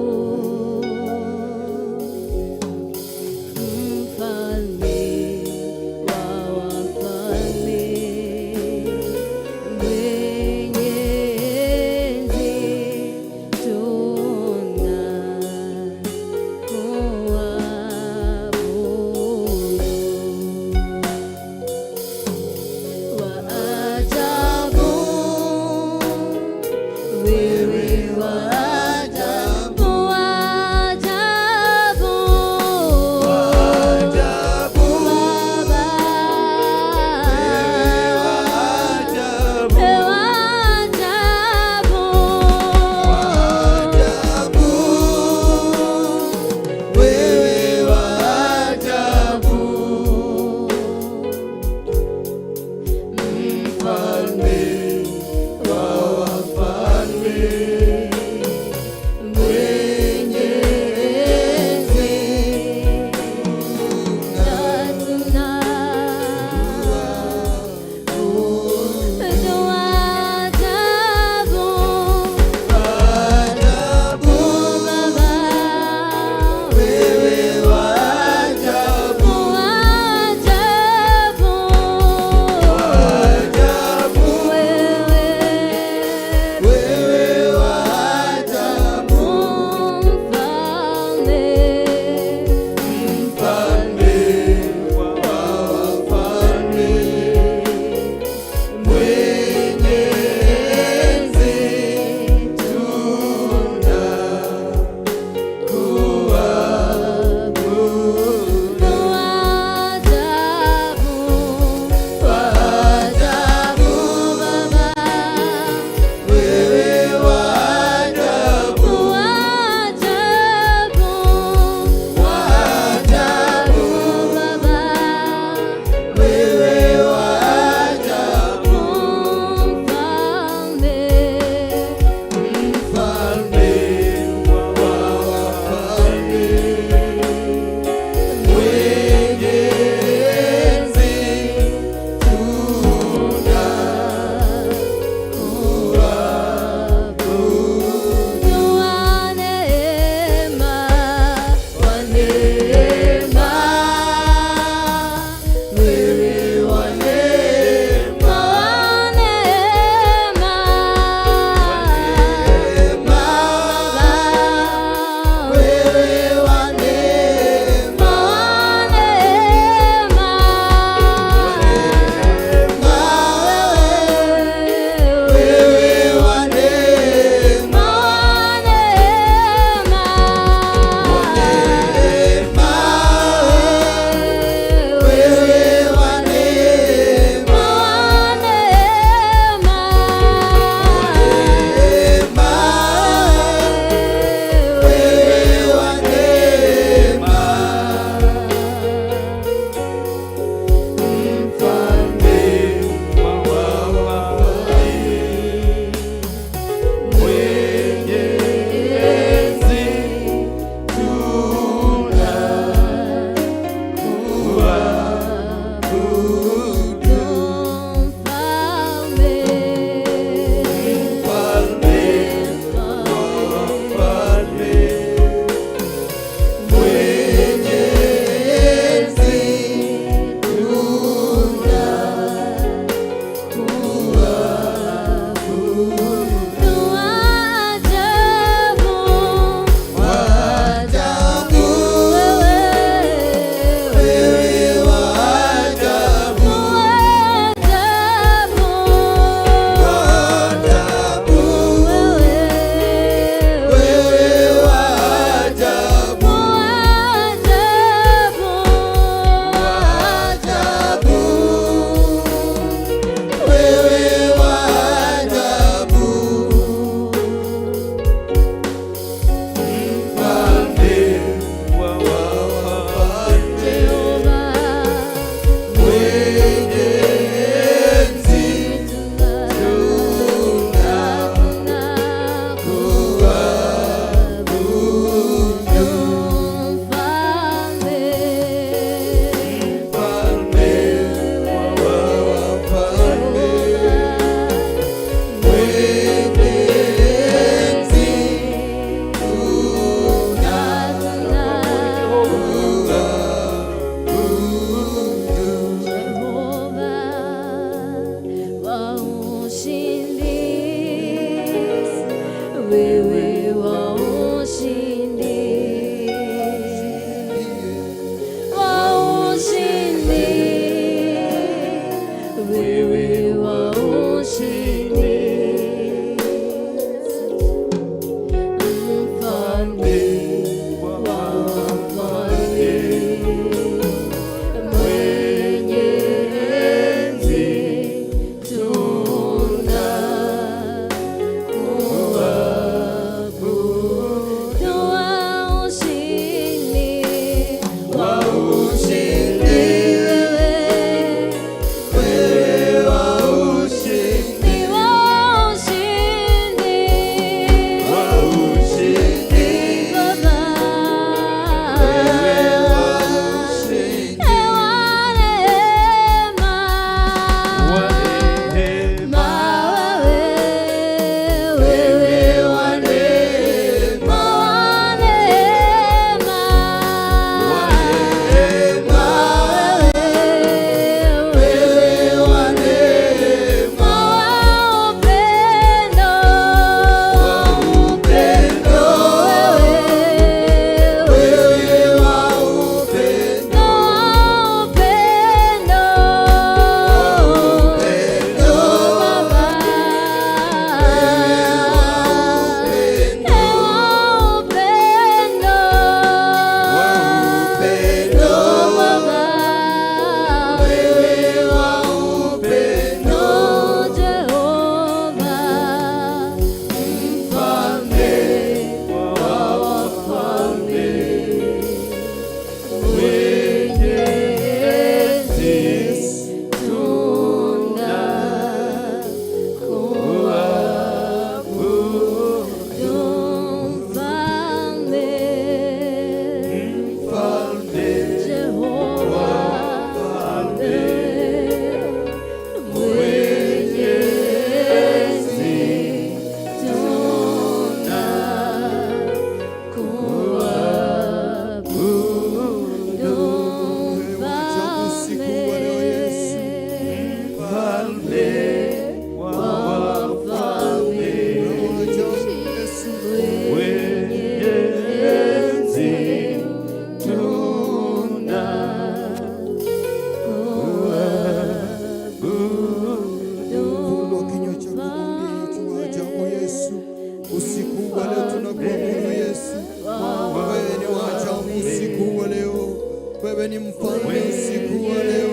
Wewe ni mfalme usiku wa leo,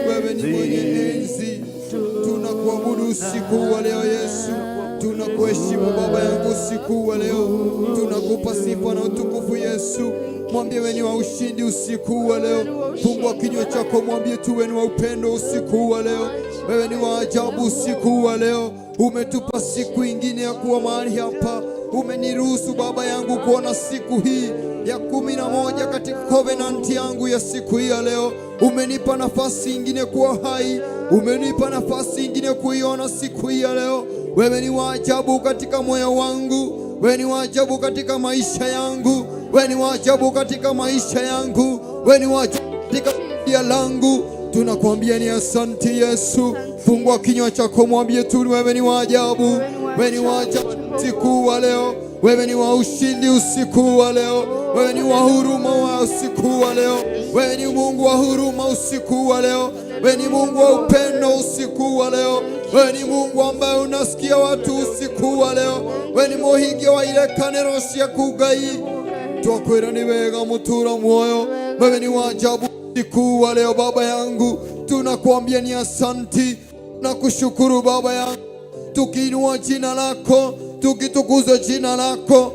wewe ni mwenye enzi. Tunakuabudu usiku wa leo Yesu, tunakuheshimu Baba yangu usiku wa leo, tunakupa sifa na utukufu Yesu. Mwambie wewe ni wa ushindi usiku wa leo. Fungua kinywa chako, mwambie tu wewe ni wa upendo usiku wa leo, wewe ni wa ajabu usiku wa leo. Umetupa siku ingine ya kuwa mahali hapa, umeniruhusu Baba yangu kuona siku hii ya 11 katika covenant yangu ya siku hii ya leo. Umenipa nafasi ingine kuwa hai, umenipa nafasi ingine kuiona siku hii ya leo. Wewe ni wa ajabu katika moyo wangu, wewe ni wa ajabu katika maisha yangu, wewe ni wa ajabu katika maisha yangu, wewe ni wa ajabu katika familia langu. Tunakuambia ni asante Yesu. Fungua kinywa chako, mwambie tu wewe ni wa ajabu, wewe ni wa ajabu usiku wa leo, wewe ni wa ushindi usiku wa leo, wewe ni wa huruma wa usiku wa leo, wewe ni Mungu wa huruma usiku wa leo, wewe ni Mungu wa upendo usiku wa leo, wewe ni Mungu ambaye unasikia watu usiku wa leo, wewe ni muhingia wa irekanĩro ciaku Ngai. Twakwĩra nĩ wega mũtũra muoyo, wewe ni wa ajabu usiku wa leo Baba yangu, tunakuambia ni asanti na kushukuru Baba yangu, tukiinua jina lako, tukitukuza jina lako,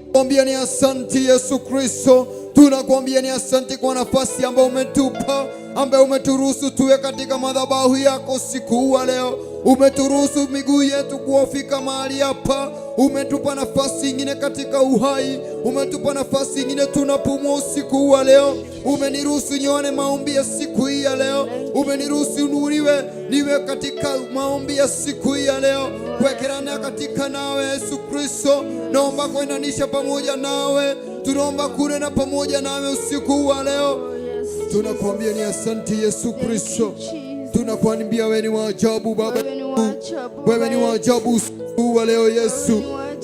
tunakuambia ni asanti Yesu Kristo, tunakuambia ni asanti kwa nafasi ambayo umetupa, ambayo umeturuhusu tuwe katika madhabahu yako siku wa leo. Umeturuhusu miguu yetu kuwafika mahali hapa, umetupa nafasi ingine katika uhai, umetupa nafasi ingine tunapumua usiku wa leo. Umeniruhusu nione maombi ya siku hii ya leo, umeniruhusu nuriwe niwe katika maombi ya siku hii ya leo, kuwekelana katika nawe Yesu Kristo. Naomba kuendanisha pamoja nawe, tunaomba kunena pamoja nawe usiku wa leo. Tunakuambia ni asante Yesu Kristo, tunakuambia wewe ni wa ajabu Baba, wewe ni wa ajabu usiku wa leo Yesu,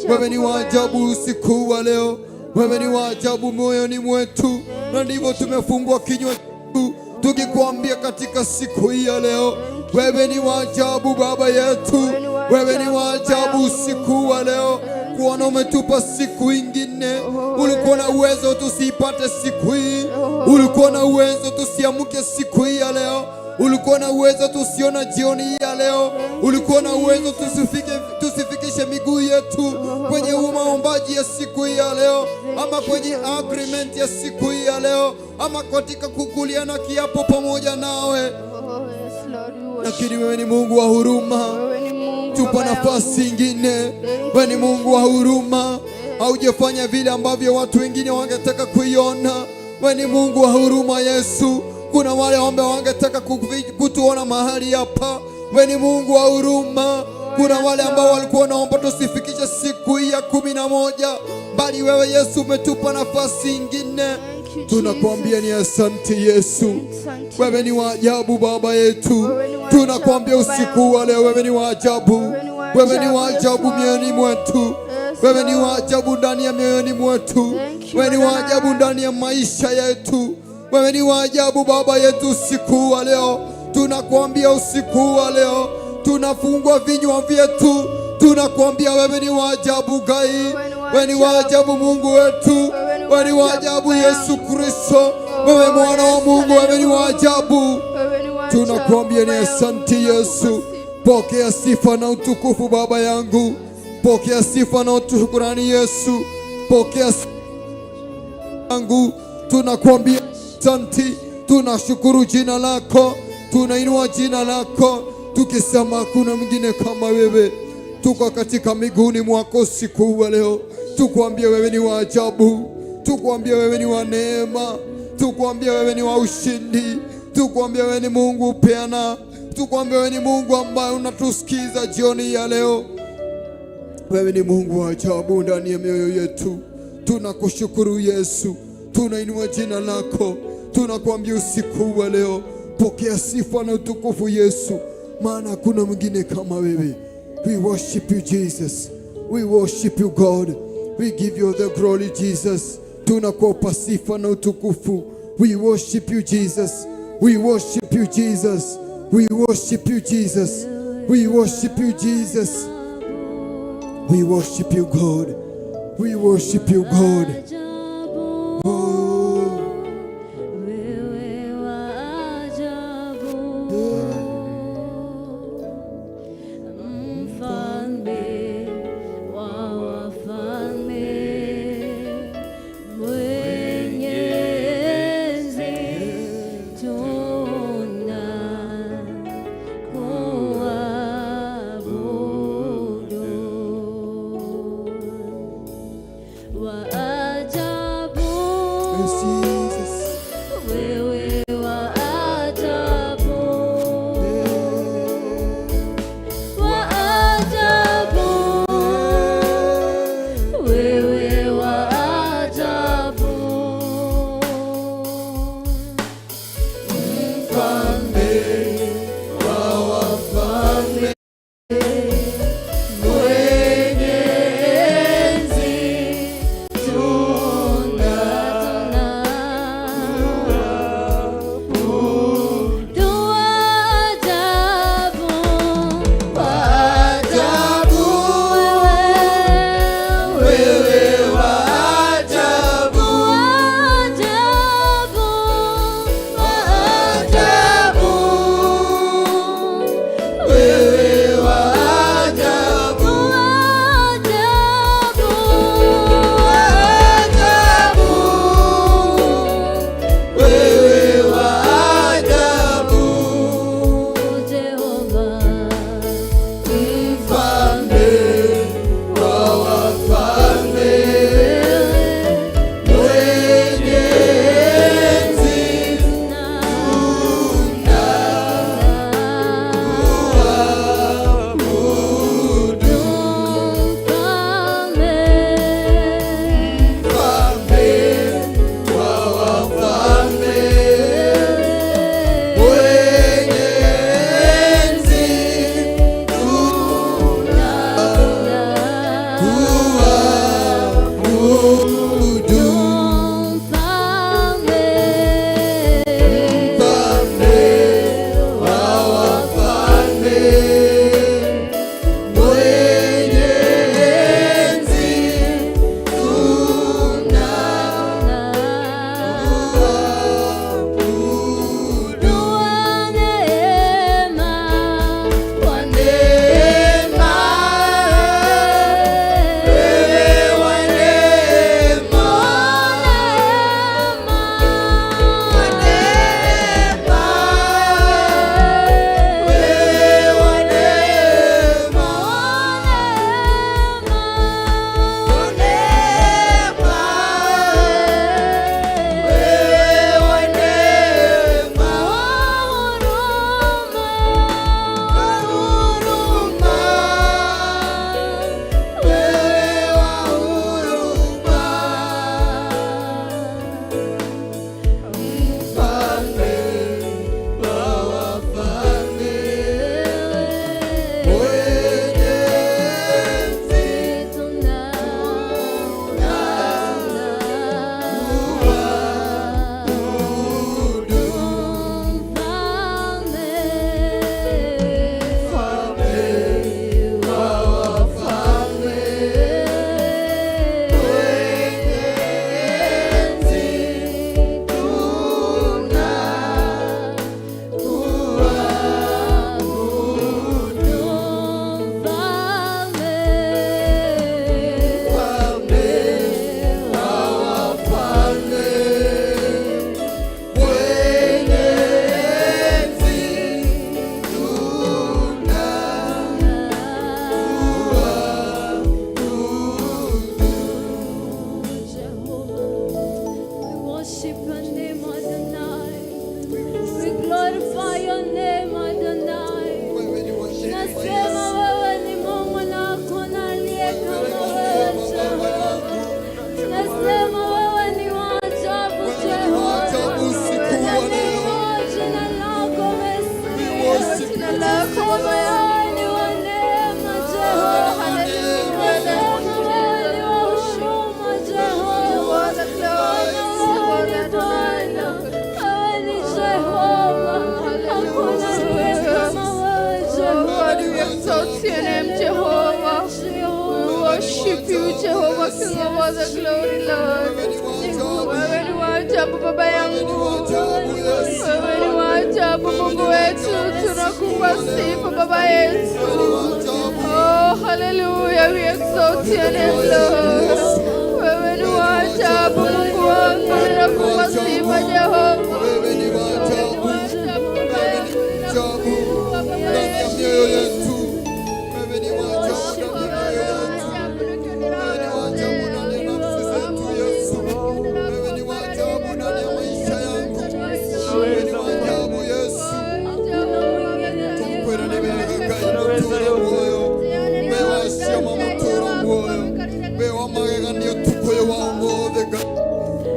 wewe ni wa ajabu usiku wa leo, wewe ni wa ajabu moyoni mwetu, na ndivyo tumefungua kinywa chetu tukikwambia katika siku hii ya leo, wewe ni wa ajabu Baba yetu, wewe ni wa ajabu usiku wa leo, kuona umetupa siku ingine. Ulikuwa na uwezo tusiipate siku hii, ulikuwa na uwezo tusiamke siku hii ya leo, ulikuwa na uwezo tusiona jioni hii ya leo, ulikuwa na uwezo tusifikishe miguu yetu kwenye maombaji ya siku hii ya leo, ama kwenye agreement ya siku hii ya leo, ama katika kukuliana kiapo pamoja nawe, lakini wewe ni Mungu wa huruma, tupa nafasi ingine. Wewe ni Mungu wa huruma, haujafanya vile ambavyo watu wengine wangetaka kuiona. Wewe ni Mungu wa huruma Yesu. Kuna wale ambao wangetaka kutuona mahali hapa. Wewe ni Mungu wa huruma. Kuna wale ambao walikuwa wanaomba tusifikishe siku hii ya 11, bali wewe Yesu umetupa nafasi ingine. Tunakuambia ni asante Yesu, wewe ni wa ajabu Baba yetu. Tunakuambia usiku wa leo, wewe ni wa ajabu, wewe ni wa ajabu mioyoni mwetu, wewe ni wa ajabu ndani ya mioyoni mwetu, wewe ni wa ajabu ndani ya maisha yetu, wewe ni wa ajabu Baba yetu. Usiku wa leo tunakuambia, usiku wa leo tunafungua vinywa vyetu, tunakuambia wewe ni wa ajabu Ngai, wewe ni wa ajabu Mungu wetu, wewe ni wa ajabu Yesu Kristo, wewe mwana wa Mungu, wewe ni wa ajabu. Tunakuambia ni asante Yesu, pokea sifa na utukufu Baba yangu, pokea sifa na shukrani Yesu, pokea sifa yangu. Tunakuambia asante, tunashukuru jina lako, tunainua jina lako tukisema hakuna mwingine kama wewe. Tuko katika miguuni mwako usiku wa leo, tukuambia wewe ni wa ajabu, tukuambia wewe ni wa neema, tukuambia wewe ni wa ushindi, tukuambia wewe ni Mungu peana, tukuambia wewe ni Mungu ambaye unatusikiza jioni ya leo. Wewe ni Mungu wa ajabu ndani ya mioyo yetu. Tunakushukuru Yesu, tunainua jina lako, tunakuambia usiku wa leo, pokea sifa na utukufu Yesu, maana hakuna mwingine kama wewe. We worship you Jesus, we worship you God, we give you the glory Jesus. Tunakupa sifa na utukufu. We worship you Jesus, we worship you Jesus, we worship you Jesus, we worship you Jesus. We worship you God. We worship you God. Oh. Wewe name, Adonai. We glorify your name, Adonai. Wewe ni wa neema Nasema Yesu. wewe ni Mungu na hakuna aliye kama wewe, Jehova. Nasema wewe ni wa ajabu, Wewe ni wa ajabu Jehova. usiku wa leo. Naliinua jina lako, We Mesia. worship you, Jina lako Baba yangu. Wewe ni wa neema, Jehova. Nasema wewe ni wa huruma, Jehova. Wewe ni Bwana, wewe ni Jehova. Hakuna aliye kama wewe, Jehova. God, we exalt your name, Jehovah. We worship you, Jehovah, King of all the glory, Lord. Wewe ni wa ajabu. Wewe ni wa ajabu Baba Wewe ni yangu. wa ajabu Yesu. Wewe ni wa ajabu Mungu wetu, tunakupa sifa Baba yetu. Wewe ni wa ajabu. Oh, hallelujah, we exalt your name, Lord. Wewe ni wa ajabu Mungu wangu, ninakupa sifa Jehova. Wewe ni wa ajabu. Wewe ni wa ajabu ndani ya mioyo yetu. Wewe ni wa ajabu ndani ya mioyo yetu. Wewe ni wa ajabu ndani ya nafsi zetu Yesu. Wewe ni wa ajabu ndani ya maisha yangu. Wewe ni wa ajabu Yesu. Tukwera nĩ wega Ngai mũtũũra muoyo. We wa ciama mũtũũra muoyo. We wa magegania ũtukũ ũyũ wa ũmũthĩ Ngai.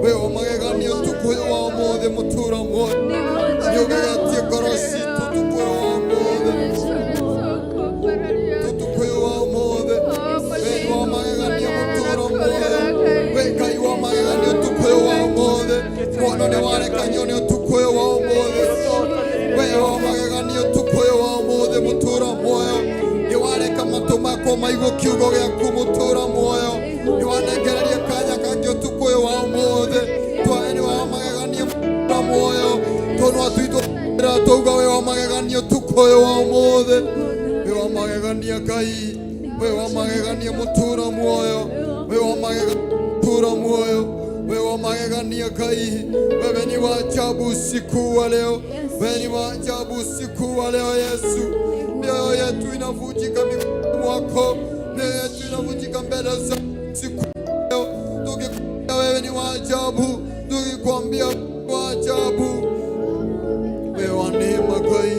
We wa magegania ũtukũ ũyũ wa ũmũthĩ mũtũũra muoyo. Nĩ ũgegetie ngoro citũ ũtukũ ũyũ wa ũmũthĩ. Ũtukũ ũyũ wa ũmũthĩ. We nĩ wa magegania mũtũũra muoyo. We Ngai wa magegania ũtukũ ũyũ wa ũmũthĩ. Mwana nĩ wareka nyone ũtukũ ũyũ wa ũmũthĩ. We wa magegania ũtukũ ũyũ wa ũmũthĩ mũtũũra muoyo. Nĩ wareka matũ makwa maigue kiugo gĩaku mũtũũra muoyo. Nĩ wanengereria kanya kangĩ ũtukũ ũyũ wa ũmũthĩ. Twae nĩ wa magegania mũtũũra muoyo. Tũnua twitũ twauga we wa magegania ũtukũ ũyũ wa ũmũthĩ. We wa magegania Ngai. We wa magegania mũtũũra muoyo. We wa magegania mũtũũra muoyo. We wa magegania Ngai. Wewe ni wa ajabu usiku wa leo. Wewe ni wa ajabu usiku wa leo Yesu. Mioyo yetu inavunjika miguuni mwako. Mioyo yetu inavunjika mbele za siku leo. Tukikwambia wewe ni wa ajabu, tukikwambia wa ajabu. Wewe wa neema Ngai,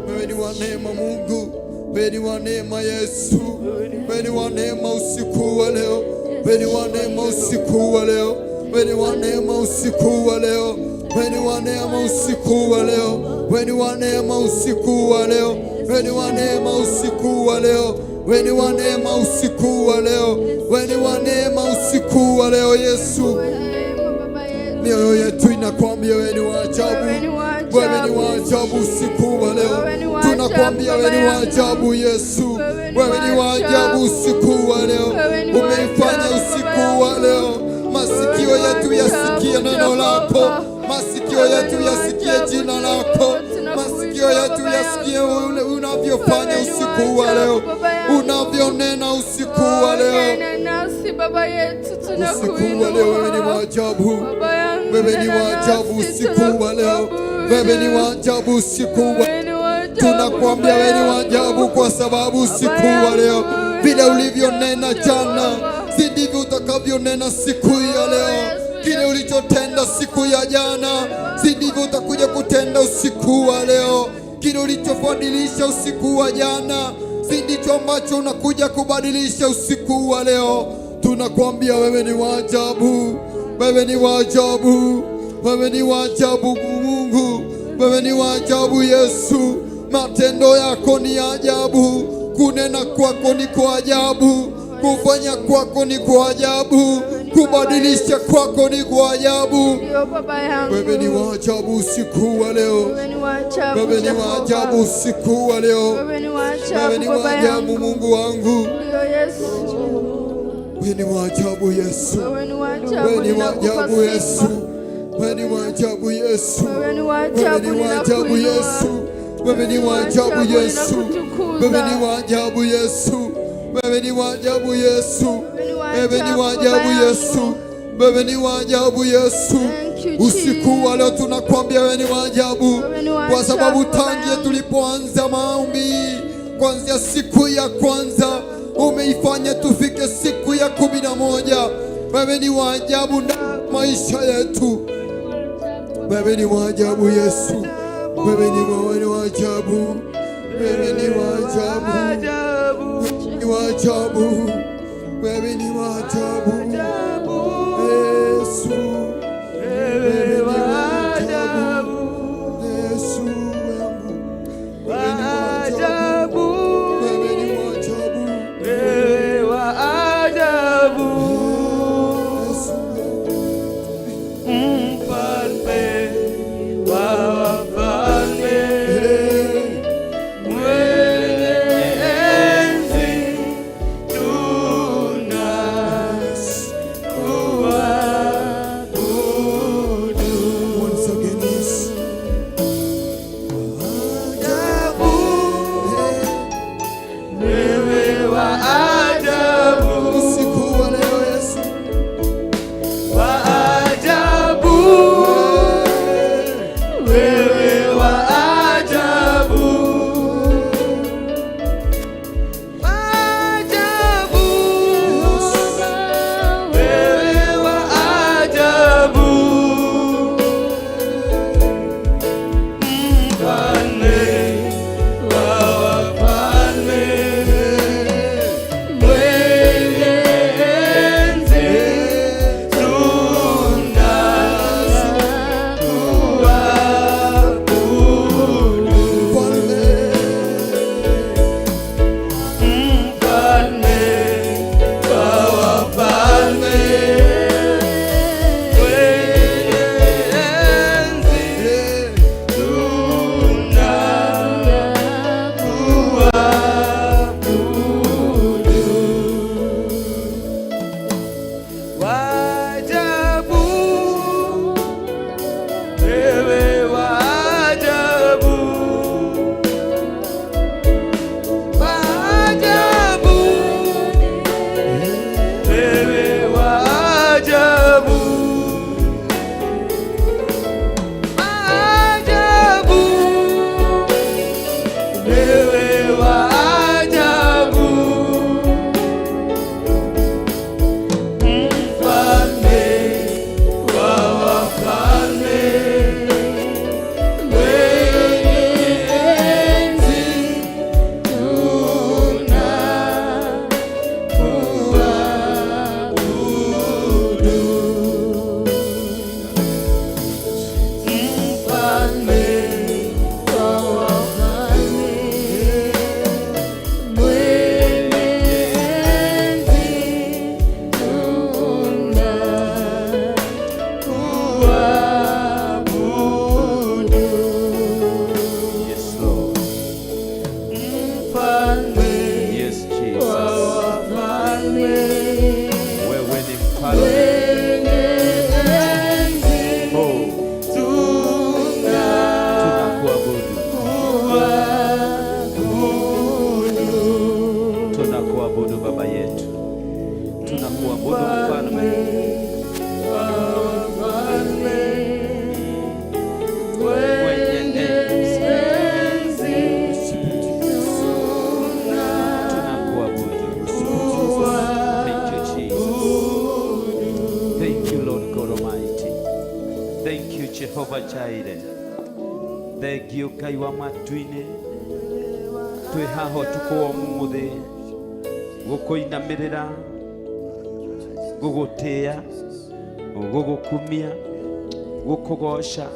wewe ni wa neema Mungu, wewe ni wa neema Yesu, wewe ni wa neema usiku wa leo, wewe ni wa neema usiku wa leo, wewe ni wa neema usiku wa leo, wewe ni wa neema usiku wa leo, wewe ni wa neema usiku wa leo, wewe ni wa neema usiku wa leo, wewe ni wa neema usiku wa leo, wewe ni wa neema usiku wa leo Yesu. Mioyo yetu inakwambia wewe ni wa ajabu, Wewe ni wa ajabu. wewe ni wa ajabu usiku wa leo. Wewe ni wa ajabu, Tunakwambia wewe ni wa Baba yangu. ajabu Yesu, Wewe ni wewe ni wa wa ajabu ajabu. usiku wa leo. Wewe ni wa Umeifanya ajabu, usiku Baba wa yangu. leo, masikio Wewe ni wa yetu yasikie ajabu, neno lako, Jehova. masikio Wewe yetu ni wa yasikie ajabu, jina lako, Jehova. Tunakuinua, masikio yetu Baba yasikie yangu. unavyofanya Wewe ni wa usiku wa ajabu, leo, Baba yangu. unavyonena usiku wa leo. Nena nasi Baba yetu, Usiku wa leo wewe ni wa tunakuinua. ajabu. Baba yangu, Wewe ni nena wa ajabu nasi, usiku wa leo. tunakuabudu. Wewe ni wa ajabu usiku wa Wewe ni wa ajabu, tunakwambia Baba wewe ni wa yangu. ajabu kwa sababu usiku wa leo vile ulivyonena jana si ndivyo utakavyonena siku ya leo. Kile ulichotenda siku ya jana si ndivyo utakuja kutenda usiku wa leo. Kile ulichobadilisha usiku wa jana si ndicho ambacho unakuja kubadilisha usiku wa leo. Tunakwambia wewe ni wa ajabu, wewe ni wa ajabu, wewe ni wa ajabu Mungu, wewe ni wa ajabu Yesu. Matendo yako ni ajabu, kunena kwako ni kwa ajabu, kufanya kwako ni kwa ajabu, kubadilisha kwako ni kwa ajabu. Ndio Baba yangu. Wewe ni wa ajabu usiku wa leo, Wewe ni wa ajabu, wewe ni wa Jehova. ajabu usiku wa leo, Wewe ni wa wewe ajabu, ni wa Baba ajabu yangu. Mungu wangu, Ndio Yesu. wewe ni wa ajabu Yesu, Wewe ni wa ajabu, wewe ni wa ninakupa ajabu Yesu, sifa. wewe ni wa ajabu Yesu. Wewe ni wa Wewe ajabu, ni wa ajabu ninakuinua. Yesu, wewe ni wa ajabu Yesu, wewe ni wa ajabu Yesu, wewe ni wa ajabu Yesu, wewe ni wa ajabu Yesu, wewe ni wa ajabu Yesu. Thank you, Usiku wa leo tunakwambia wewe ni wa ajabu, Wewe ni wa kwa sababu ajabu, Baba tangia yangu. tulipoanza maombi, kuanzia siku ya kwanza umeifanya tufike siku ya 11. Wewe ni wa ajabu ndani ya maisha yetu. Wewe ni wa ajabu Yesu, wewe ni wewe ni wa ajabu, wewe ni wa ajabu, ni wa ajabu, wewe ni wa ajabu Yesu, wewe ni wa ajabu Yesu wangu, wewe ni wa ajabu, wewe ni wa ajabu Wewe wa ajabu, Yesu. Mfalme wa wafalme, mwenye enzi, tunakuabudu. Once again, yes. Ajabu, wewe wa ajabu, Usiku wa leo Yesu, wa ajabu, wewe wa ajabu, wa ajabu, wewe wa ajabu, mfalme wa wafalme, mwenye enzi, tunakuabudu. Mfalme, Mfalme wa wafalme, mwenye enzi, tunakuabudu. Wa ajabu, wewe wa ajabu, wa ajabu, wewe wa ajabu, wa ajabu, wewe wa ajabu, mfalme wa wafalme, mwenye enzi, tunakuabudu. Mfalme wa wafalme, Mwenye enzi, tunakuabudu. Yes, Lord. Mfalme Yes, Jesus. wa wafalme, Wewe ni mfalme. mwenye enzi, Oh, tunakuabudu. Tunakuabudu Baba yetu. Tunakuabudu Mfalme. Mwenye enzi. Tunakuabudu. Thank you, Jesus. Thank you, Lord God Almighty. Thank you, Jehovah Jireh. Thank you, Ngai wa matu-inĩ. Twĩ haha ũtukũ wa ũmũthĩ gũkũinamĩrĩra, gũgũtĩĩa, gũgũkumia, gũkũgoca.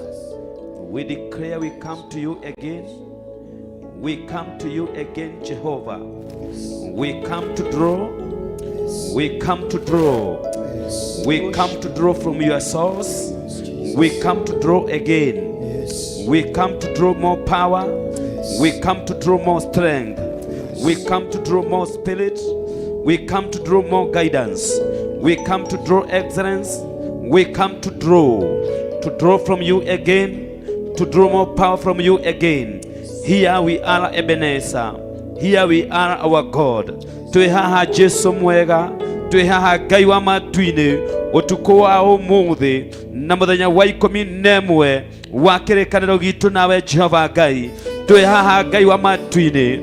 We declare we come to you again. We come to you again, Jehovah. We come to draw. We come to draw. We come to draw from your source. We come to draw again. We come to draw more power. We come to draw more strength. We come to draw more spirit. We come to draw more guidance. We come to draw excellence. We come to draw from you again, to draw more power from you again. Here we are, Ebenezer. Here we are, our God. Twĩ haha Jesu mwega, twĩ haha Ngai wa matu-inĩ, ũtukũ wa ũmũthĩ na mũthenya wa 11 wa kĩrĩkanĩro gitũ nawe Jehova Ngai. Twĩ haha Ngai wa matu-inĩ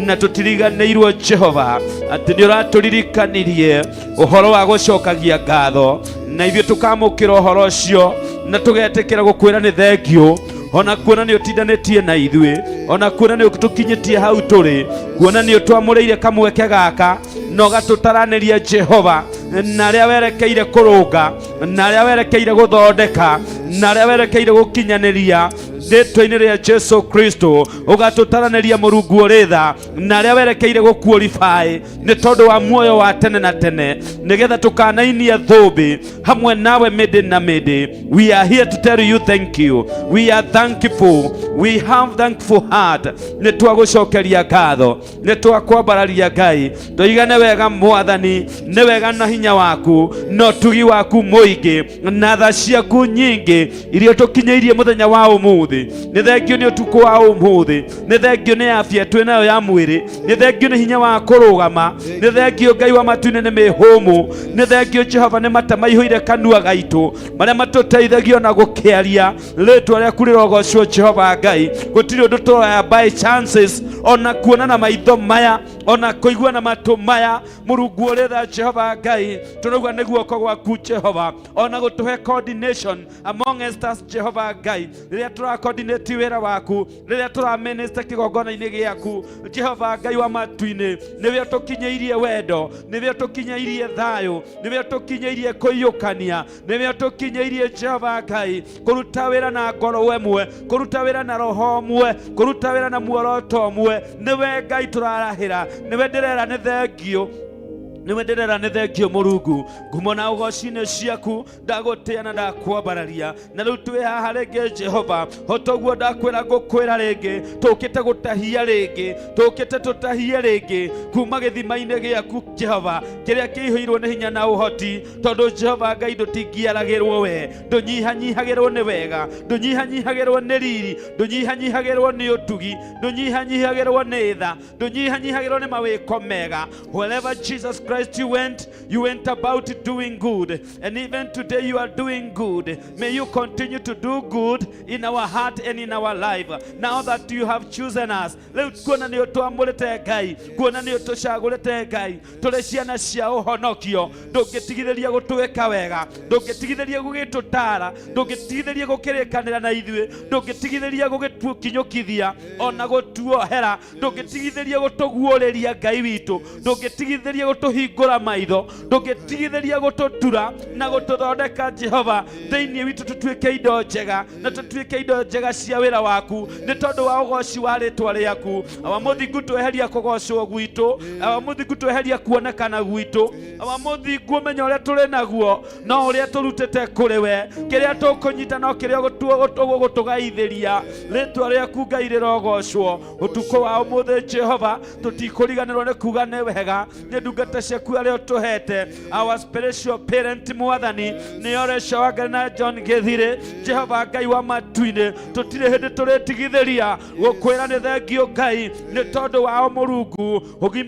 na tũtiriganĩirwo Jehova atĩ nĩ ũratũririkanirie ũhoro wa gũcokagia ngatho na ithuĩ tũkamũkĩra ũhoro ũcio. Na tũgetĩkĩra gũkwĩra nĩ thengiũ, ona kuona nĩ ũtindanĩtie na ithuĩ, ona kuona nĩ ũtũkinyĩtie hau tũrĩ, kuona nĩ ũtwamũrĩire kamweke gaka na ũgatũtaranĩria Jehova na arĩa werekeire kũrũnga, na arĩa werekeire gũthondeka, na arĩa werekeire gũkinyanĩria rĩtwa-inĩ rĩa Jesu Kristo. Ũgatũtaranĩria Mũrungu ũrĩ tha na arĩa werekeire gũkuorify nĩ tondũ wa muoyo wa tene na tene, nĩgetha tũkanainia thũmbĩ hamwe nawe mĩndĩ na mĩndĩ. We are here to tell you thank you. We are thankful, we have thankful heart. Nĩ twagũcokeria ngatho, nĩ twakwambararia Ngai, tũigane wega Mwathani, nĩ wega na hinya waku na ũtugi waku mũingĩ na tha ciaku nyingĩ iria tũkinyĩirie mũthenya wa ũmũthĩ. Nĩ thengio nĩ ũtukũ wa ũmũthĩ, nĩ thengio nĩ afya twĩ nayo ya mwĩrĩ, nĩ thengio nĩ hinya wa kũrũgama, nĩ thengio Ngai wa matu-inĩ nĩ mĩhũmũ, nĩ thengio Jehova nĩ mata maihũire kanua gaitũ marĩa matũteithagia na gũkĩaria. Rĩtwa rĩaku rĩrogocwo Jehova Ngai. Gũtirĩ ũndũ tũroya by chances, ona kuona na maitho maya, ona kũigua na matũ maya. Mũrungu ũrĩ tha Jehova Ngai, tũrauga nĩ guoko gwaku Jehova, ona gũtũhe coordination among us Jehova Ngai, rĩrĩa tũra coordinate wĩra waku, rĩrĩa tũra minister kĩgongona-inĩ gĩaku Jehova Ngai wa matu-inĩ. Nĩwe ũtũkinyĩirie wendo, nĩwe ũtũkinyĩirie thayũ, nĩwe ũtũkinyĩirie kũiyũkania, nĩwe ũtũkinyĩirie Jehova Ngai kũruta wĩra na ngoro ĩmwe, kũruta wĩra na roho ũmwe, kũruta wĩra na muoroto ũmwe. Nĩwe Ngai tũrarahĩra, nĩwe ndĩrera nĩ thengio, nĩwe ndĩrera nĩ thengio Mũrungu. Ngumo na ũgoci-inĩ ciaku, ndagũtĩa na ndakwambararia. Na rĩu twĩ haha rĩngĩ Jehova, o toguo ndakwĩra ngũkwĩra rĩngĩ, tũkĩte gũtahia rĩngĩ, tũkĩte tũtahie rĩngĩ kuma gĩthima-inĩ gĩaku Jehova kĩrĩa kĩihũirwo nĩ hinya na ũhoti, tondũ Jehova Ngai ndũtingiaragĩrwo we, ndũnyihanyihagĩrwo nĩ wega, ndũnyihanyihagĩrwo nĩ riri, ndũnyihanyihagĩrwo nĩ ũtugi, ndũnyihanyihagĩrwo nĩ tha, ndũnyihanyihagĩrwo nĩ mawĩko mega. Wherever Jesus Christ you went, you went about doing good, and even today you are doing good. May you continue to do good in our heart and in our life now that you have chosen us. Rĩu kuona nĩ ũtwamũrĩte Ngai, kuona nĩ ũtũcagũrĩte Ngai tũrĩ ciana cia ũhonokio, ndũngĩtigithĩria gũtwĩka wega, ndũngĩtigithĩria gũgĩtũtara, ndũngĩtigithĩria gũkĩrĩkanĩra na ithuĩ, ndũngĩtigithĩria gũgĩtũkinyũkithia ona gũtuohera, ndũngĩtigithĩria gũtũguũrĩria Ngai witũ, ndũngĩtigithĩria gũtũhingũra maitho, ndũngĩtigithĩria gũtũtura na gũtũthondeka Jehova thĩinĩ witũ tũtuĩke indo njega na tũtuĩke indo njega cia wĩra waku nĩ tondũ wa ũgoci wa rĩtwa rĩaku. Awa Mũthingu, tweheria kũgocwo gwitũ. Awa Mũthingu, tweheria kuonekana gwitũ. Awa Mũthingu, ũmenyo ũrĩa tũrĩ naguo no ũrĩa tũrutĩte kũrĩ we, kĩrĩa tũkũnyita no kĩrĩa ũgũtũgaithĩria. Rĩtwa rĩaku Ngai rĩrogocwo ũtukũ wa ũmũthĩ Jehova. Tũtikũriganĩrwo nĩ kuga nĩ wega nĩ ndungata ciaku arĩa ũtũhete, our spiritual parent Mwathani, nĩo Rachel Wangari na John Gĩthirĩ. Jehova Ngai wa matu-inĩ, tũtirĩ hĩndĩ tũrĩtigithĩria gũkwĩra nĩ thengio Ngai nĩ tondũ wao Mũrungu, ũgĩ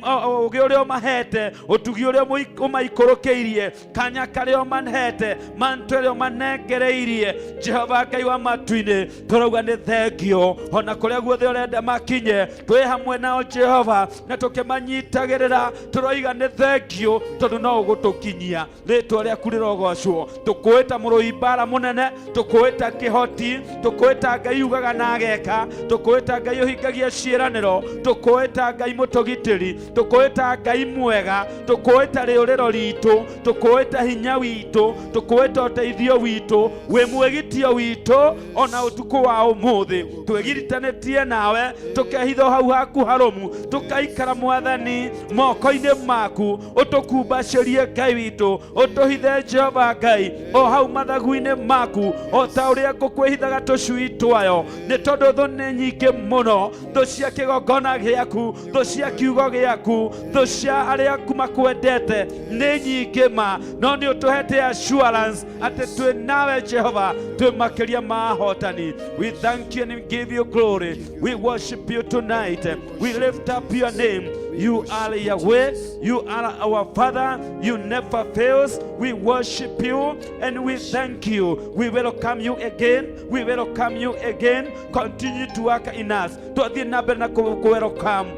ũrĩa ũmahete, ũtugi ũrĩa ũmaikũrũkĩirie, kanya karĩa ũmanhete, manto ĩrĩa ũmanengereirie. Jehova Ngai wa matu-inĩ, tũrauga nĩ thengio ona kũrĩa guothe ũrenda makinye, twĩ hamwe nao Jehova na tũkĩmanyitagĩrĩra, tũroiga nĩ thengio tondũ no ũgũtũkinyia. Rĩtwa rĩaku rĩrogocwo. Tũkũĩta mũrũi mbara mũnene, tũkũĩta kĩhoti, tũkũĩta Ngai ugaga na ageka, tũkũĩta Ngai ũhingagia ciĩranĩro, tũkũĩta Ngai mũtũgitĩri, tũkũĩta Ngai mwega, tũkũĩta rĩũrĩro ritũ, tũkũĩta hinya witũ, tũkũĩta ũteithio witũ, wĩ mwĩgitio witũ ona ũtukũ wa ũmũthĩ. Twĩgiritanĩtie nawe, tũkehitha hau haku harũmu, tũkaikara Mwathani moko-inĩ maku, ũtũkumbacĩrie Ngai witũ, ũtũhithe Jehova Ngai o hau mathagu-inĩ maku o ta ũrĩa ngũkwĩhithaga tũcui twayo, nĩ tondũ thũ nĩ nyingĩ mũno, thũ cia kĩgongona gĩaku, thũ cia kiugo gĩaku, thũ cia arĩa aku makwendete nĩ nyingĩ ma, no nĩ ũtũhete assurance atĩ twĩ nawe Jehova, twĩ makĩria ma ahotani. We thank you and we give you glory. We worship you tonight. We lift up your name. You are Yahweh, you are our Father, you never fails. We worship you and we thank you. We welcome you again, we welcome you again. Continue to work in us. Twathiĩ na mbere na kũ welcome,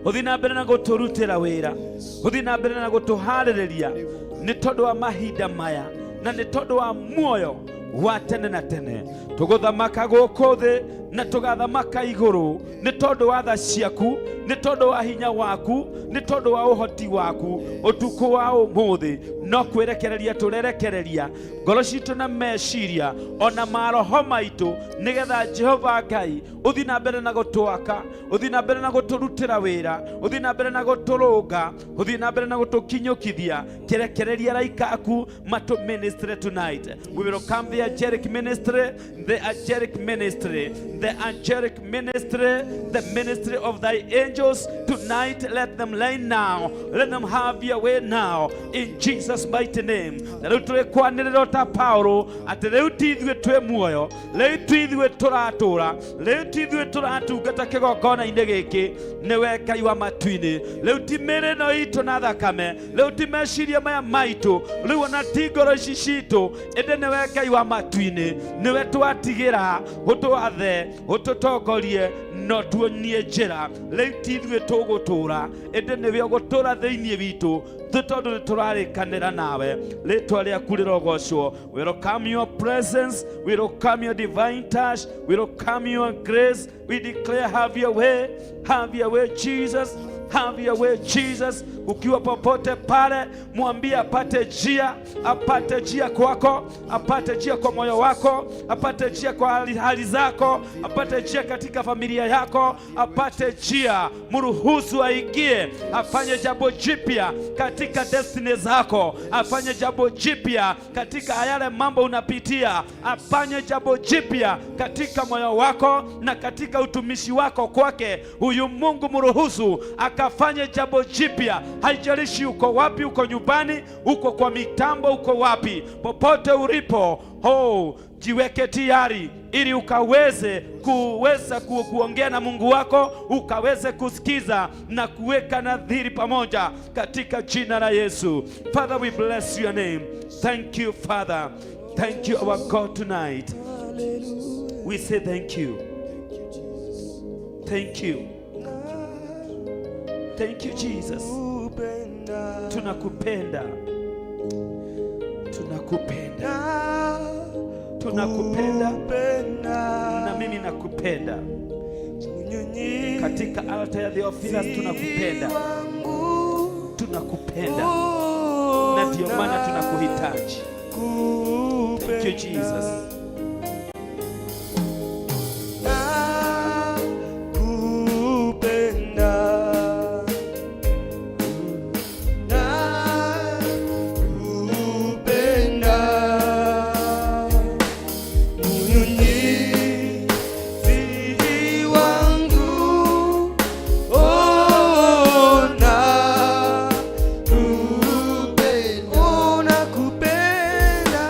ũthiĩ na mbere na gũtũrutĩra wĩra, ũthiĩ na mbere na gũtũharĩrĩria nĩ tondũ wa mahinda maya na nĩ tondũ wa muoyo. Wa tene na tene. Tũgũthamaka gũkũ thĩ na tũgathamaka igũrũ nĩ tondũ wa tha ciaku, nĩ tondũ wa hinya waku, nĩ tondũ wa ũhoti waku. Ũtukũ wa ũmũthĩ no kwĩrekereria tũrerekereria ngoro citũ na meciria ona maroho maitũ, nĩgetha Jehova Ngai ũthiĩ na mbere na gũtwaka, ũthiĩ na mbere na gũtũrutĩra wĩra, ũthiĩ na mbere na gũtũrũnga, ũthiĩ na mbere na gũtũkinyũkithia. Kĩrekereria araika aku matu ministry tonight. We will come the angelic ministry, the angelic ministry, the angelic ministry, the ministry of thy angels tonight. Let them lay now, let them have your way now, in Jesus' mighty name. Na rĩu tũrĩ kwanĩrĩra ta Paulo atĩ rĩu ti ithuĩ twĩ muoyo, rĩu ti ithuĩ tũratũra, rĩu ti ithuĩ tũratungata kĩgongona-inĩ gĩkĩ, nĩwe Ngai wa matu-inĩ. Rĩu ti mĩĩrĩ ĩno itũ na thakame, rĩu ti meciria maya maitũ, rĩu ona ti ngoro ici citũ, ĩndĩ nĩwe Ngai wa matu-inĩ, nĩwe twatigĩra ũtwathe, ũtũtongorie no tuonie njĩra. Rĩu ti ithuĩ tũgũtũra, ĩndĩ nĩwe ũgũtũra thĩinĩ witũ tũ tondũ nĩ tũrarĩkanĩra nawe. Rĩtwa rĩaku rĩrogocwo. We welcome your presence, we welcome your divine touch, we welcome your grace. We declare, have your way, have your way, Jesus, have your way, Jesus. Ukiwa popote pale, mwambie apate njia, apate njia kwako, apate njia kwa moyo wako, apate njia kwa hali zako, apate njia katika familia yako, apate njia. Mruhusu aingie, afanye jambo jipya katika destiny zako, afanye jambo jipya katika yale mambo unapitia, afanye jambo jipya katika moyo wako na katika utumishi wako kwake. Huyu Mungu mruhusu akafanye jambo jipya. Haijalishi uko wapi, uko nyumbani, uko kwa mitambo, uko wapi, popote ulipo, ho, jiweke tayari ili ukaweze kuweza kuongea na Mungu wako, ukaweze kusikiza na kuweka nadhiri pamoja katika jina la Yesu. Father, we bless your name. Thank you, Father. Thank you, our God, tonight. We say thank you. Thank you. Thank you, Jesus. Tunakupenda. Tunakupenda. Tunakupenda na mimi nakupenda. Katika altar ya Theophilus tunakupenda. Tunakupenda. Na ndio maana tunakuhitaji. Thank you, Jesus. Nakupenda, nakupenda, mnyunyizi wangu, oh, nakupenda, oh, nakupenda.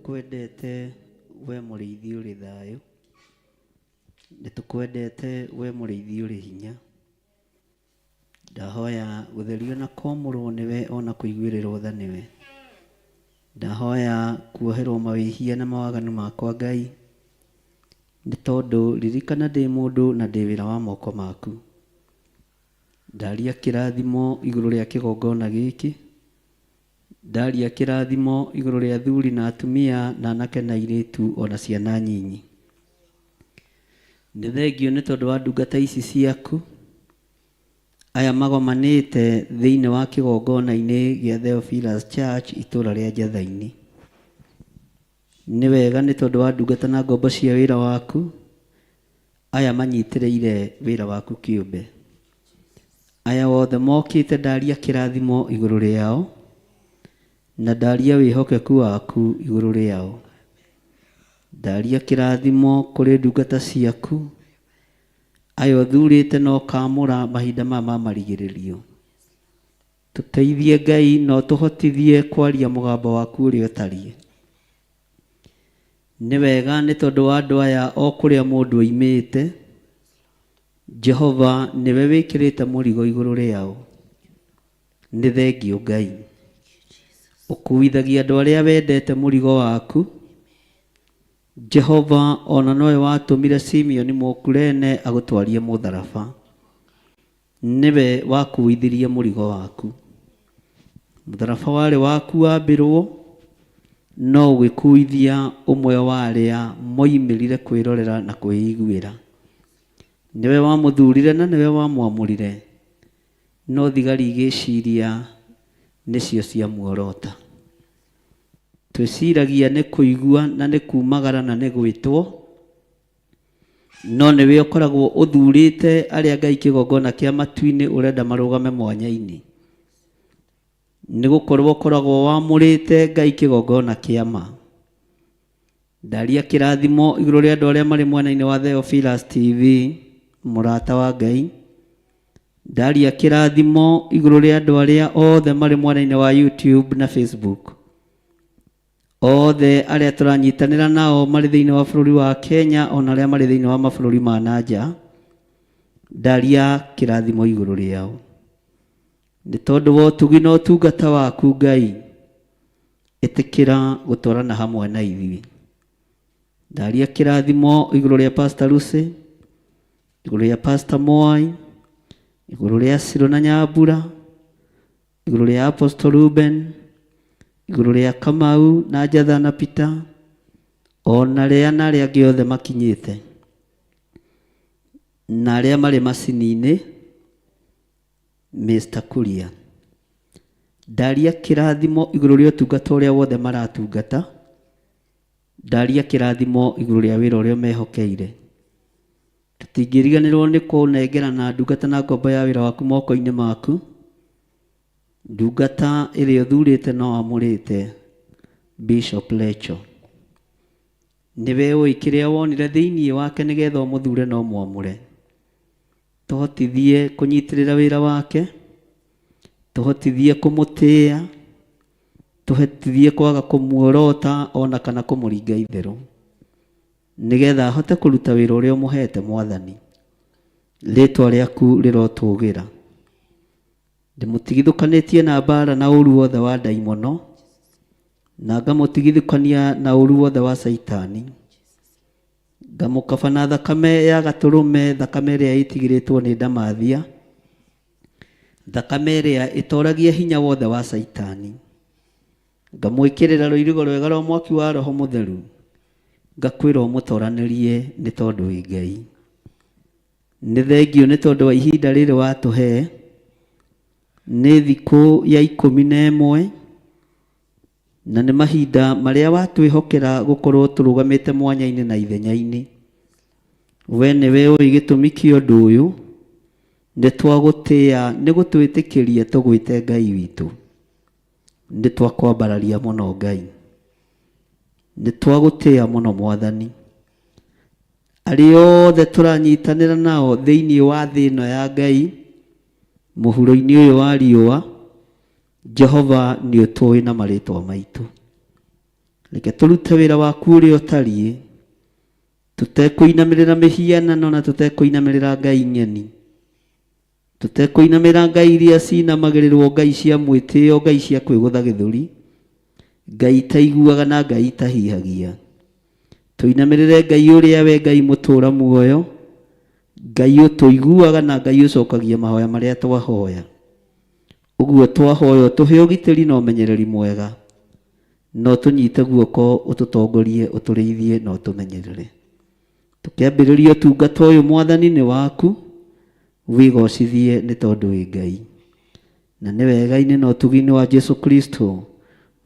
Nĩtũkwendete we mũrĩithi ũrĩ thayũ, nĩtũkwendete we mũrĩithi ũrĩ hinya. Ndahoya gũtherio na kwamũrwo nĩwe ona kũiguĩrĩrwo tha nĩwe. Ndahoya kuoherwo mawĩhia na mawaganu makwa Ngai, nĩ tondũ ririkana ndĩ mũndũ na ndĩ wĩra wa moko maku. Ndaria kĩrathimo igũrũ rĩa kĩgongona gĩkĩ, ndaria kĩrathimo igũrũ rĩa athuri na atumia na anake na airĩtu ona ciana nyinyi. Nĩ thengio nĩ tondũ wa ndungata ici ciaku, aya magomanĩte thĩinĩ wa kĩgongona-inĩ gĩa Theophilus Church itũra rĩa Njatha-inĩ. Nĩ wega nĩ tondũ wa ndungata na ngombo cia wĩra waku, aya manyitĩrĩire wĩra waku kĩũmbe. Aya othe mokĩte ndaria kĩrathimo igũrũ rĩao, na ndaria wĩhokeku waku igũrũ rĩao. Ndaria kĩrathimo kũrĩ ndungata ciaku, aya ũthurĩte na ũkaamũra mahinda maya ma marigĩrĩrio. Tũteithie Ngai na ũtũhotithie kwaria mũgambo waku ũrĩa ũtariĩ. Nĩ wega nĩ tondũ wa andũ aya o kũrĩa mũndũ oimĩte, Jehova nĩwe wĩkĩrĩte mũrigo igũrũ rĩao. Nĩ thengio Ngai. Ũkuithagia andũ arĩa wendete mũrigo waku. Jehova ona nowe watũmire Simeoni Mũkurene agũtwarie mũtharaba. Nĩwe wakuithirie mũrigo waku. Mũtharaba warĩ waku wambĩrwo, no ũgĩkuithia ũmwe wa arĩa moimĩrire kwĩrorera na kwĩiguĩra. Nĩwe wamũthurire na nĩwe wamwamũrire, no thigari igĩciria nĩcio ciamuorota. Twĩciragia nĩ kũigua na nĩ kumagara na nĩ gwĩtwo, no nĩwe ũkoragwo ũthurĩte arĩa Ngai kĩgongona kĩa matu-inĩ ũrenda marũgame mwanya-inĩ. Nĩ gũkorwo ũkoragwo wamũrĩte Ngai kĩgongona kĩa ma. Ndaria kĩrathimo igũrũ rĩa andũ arĩa marĩ mwena-inĩ wa Theophilus TV, mũrata wa Ngai. Ndaria kĩrathimo igũrũ rĩa andũ arĩa othe marĩ mwena-inĩ wa YouTube na Facebook. Othe arĩa tũranyitanĩra nao marĩ thĩinĩ wa bũrũri wa Kenya ona arĩa marĩ thĩinĩ wa mabũrũri ma na nja. Ndaria kĩrathimo igũrũ rĩao. Nĩ tondũ wa ũtugi na ũtungata waku Ngai, ĩtĩkĩra gũtwarana hamwe na ithuĩ. Ndaria kĩrathimo igũrũ rĩa Pastor Lucy, igũrũ rĩa Pastor Mwai, igũrũ rĩa Ciro na Nyambura, igũrũ rĩa Apostle Ruben, igũrũ rĩa Kamau na Njatha na Peter, ona arĩa na arĩa angĩ othe makinyĩte, na arĩa marĩ macini-inĩ, Mr. Kuria. Ndaria kĩrathimo igũrũ rĩa ũtungata ũrĩa wothe maratungata, ndaria kĩrathimo igũrũ rĩa wĩra ũrĩa mehokeire. Tũtingĩriganĩrwo nĩ kũnengerana ndungata na ngombo ya wĩra waku moko-inĩ maku, ndungata ĩrĩa ũthurĩte na wamũrĩte, Bishop Lecho. Nĩwe ũĩ kĩrĩa wonire thĩinĩ wake nĩgetha ũmũthure na ũmwamũre. Tũhotithie kũnyitĩrĩra wĩra wake, tũhotithie kũmũtĩĩa, tũhotithie kwaga kũmuorota ona kana kũmũringa itherũ, nĩgetha ahote kũruta wĩra ũrĩa ũmũhete Mwathani. Rĩtwa rĩaku rĩrotũgĩra. Ndĩmũtigithũkanĩtie na mbara na ũru wothe wa ndaimono, na ngamũtigithũkania na ũru wothe wa Caitani. Ngamũkaba na thakame ya gatũrũme, thakame ĩrĩa ĩtigĩrĩtwo nĩ ndamathia, thakame ĩrĩa ĩtoragia hinya wothe wa Caitani. Ngamwĩkĩrĩra rũirigo rwega rwa mwaki wa Roho Mũtheru, ngakwĩra ũmũtoranĩrie nĩ tondũ wĩ Ngai. Nĩ thengio nĩ tondũ wa ihinda rĩrĩ watũhe, nĩ thikũ ya 11, na nĩ mahinda marĩa watwĩhokera gũkorwo tũrũgamĩte mwanya-inĩ na ithenya-inĩ. We nĩwe ũĩ gĩtũmi kĩa ũndũ ũyũ, nĩ twagũtĩĩa nĩ gũtwĩtĩkĩria tũgwĩte Ngai witũ. Nĩ twakwambararia mũno Ngai, nĩ twagũtĩĩa mũno Mwathani. Arĩa othe tũranyitanĩra nao thĩinĩ wa thĩ ĩno ya Ngai, mũhuro-inĩ ũyũ wa riũa, Jehova nĩ ũtũĩ na marĩtwa maitũ. Reke tũrute wĩra waku ũrĩa ũtariĩ, tũtekũinamĩrĩra mĩhianano na tũtekũinamĩrĩra ngai ng'eni, tũtekũinamĩrĩra ngai iria cinamagĩrĩrwo, ngai cia mwĩtĩo, ngai cia kwĩgũtha gĩthũri, ngai itaiguaga na ngai itahihagia. Tũinamĩrĩre Ngai ũrĩa we Ngai mũtũũra muoyo, Ngai ũtũiguaga na Ngai ũcokagia mahoya marĩa twahoya. Ũguo twahoya ũtũhe ũgitĩri na ũmenyereri mwega, na ũtũnyite guoko ũtũtongorie, ũtũrĩithie na ũtũmenyerere. Tũkĩambĩrĩria ũtungata ũyũ Mwathani nĩ waku, wĩgocithie nĩ tondũ wĩ Ngai. Na nĩ wega-inĩ na ũtugi-inĩ wa Jesu Kristo